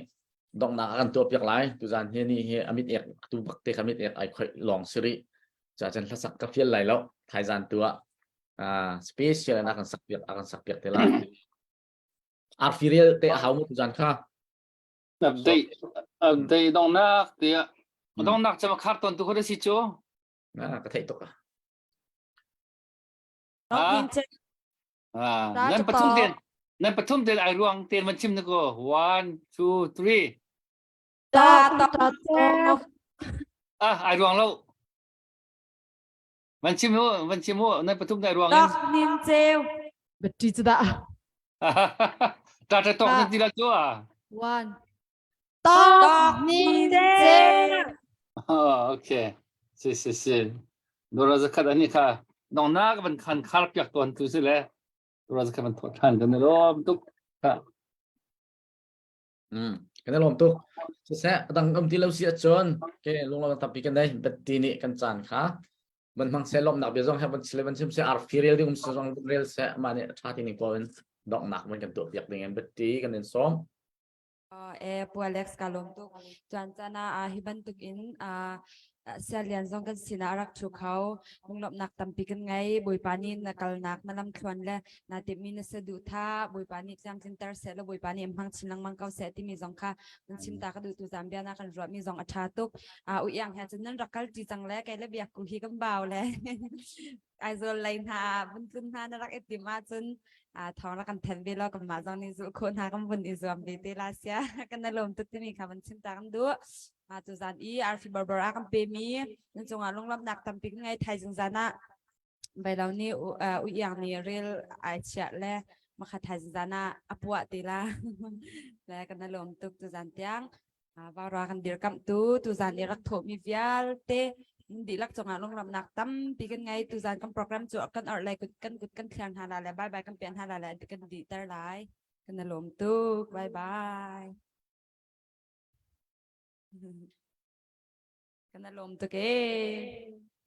donghnak a kan tuah piak lai. Tuzan hi ni hi amit ek tu bak te kha mit ek ai khoi long siri. Cha chan hlasak ka fial lai lo. Thaizan tu ah special in a kan sak piak a kan sak piak te lai. Arfi rel te a hau mu tuzan kha. Update update donghnak tiah donghnak cama khar ton tu kho si cu. Na ka theih tuk. Ah. Ah, nan pathum ten nan pathum ten ai ruang ten man chim na ko. 1 2 3. Ta ta ta. Ah, ai ruang lo. Van chim mu, van chim mu, nan pathum ai ruang. Tak nin ceu. Batti cu dah. Ta ta tok nan ti la cu ah. One. Tok nin ceu. Oh, okay. Si si si. Dora zakhat ani kha nong nak van khan khar piak ton tu si le. Dora zakhat van thot than kan lom tuk. Ha. Mm. Kan lom tuk. Siseh adang um ti lo si ahcun ke lunglawm tampi kan nei Betty nih kan caan kha van hmang se lomnak bia zong he van sile van chim se arfi rel ding um se zong rel se mah nih tha ti ning ko in donghnak van kan tuah piak ding in Betty kan in sawm. E Pu Alex ka lawm tuk. Tuan caan ah hi bantuk in Sialian zong kan sinah a rak ṭhu kho. Lunglawmhnak tampi kan ngei. Bawipa nih na kalnak na lamthluan le naa timhmi na saduhthah Bawipa nih tlamtlinter seh law Bawipa nih in hmang chin lengmang ko seh timi zong kha kan chim ta ka duh tu zan bia na kan ruahmi zong a ṭha tuk. U Iang he cun nan rak kal ṭi cang le kei le biakku hi kan bau le Aizawl lei hna vun tlun hna na rak i tim ahcun thawng rak kan thanh ve law kanmah zong nih zulh khawh hna kan vun i zuam ve te la sia kan na lawm tuk timi kha van chim ta kan duh. Tu zan i arfi barbar a kan pemi nan cungah lunglawmhnak tampi kan ngei thaizing zan ah Bailo nih u iang nih rel ai chiah le makha thaizing zan ah a puah te la le kan na lawm tuk tu zan tiang Vaura kan dirkamhtu tuzan i rak thawhmi vialte dihlak cungah lunglawmhnak tampi kan ngei. Tuzan kan program cu kan orh lai kut kan kut kan thliar hna la le bye bye kan pian hna la le kan dihter lai. Kan i lawm tuk. Bye bye. Kan i lawm tuk ee.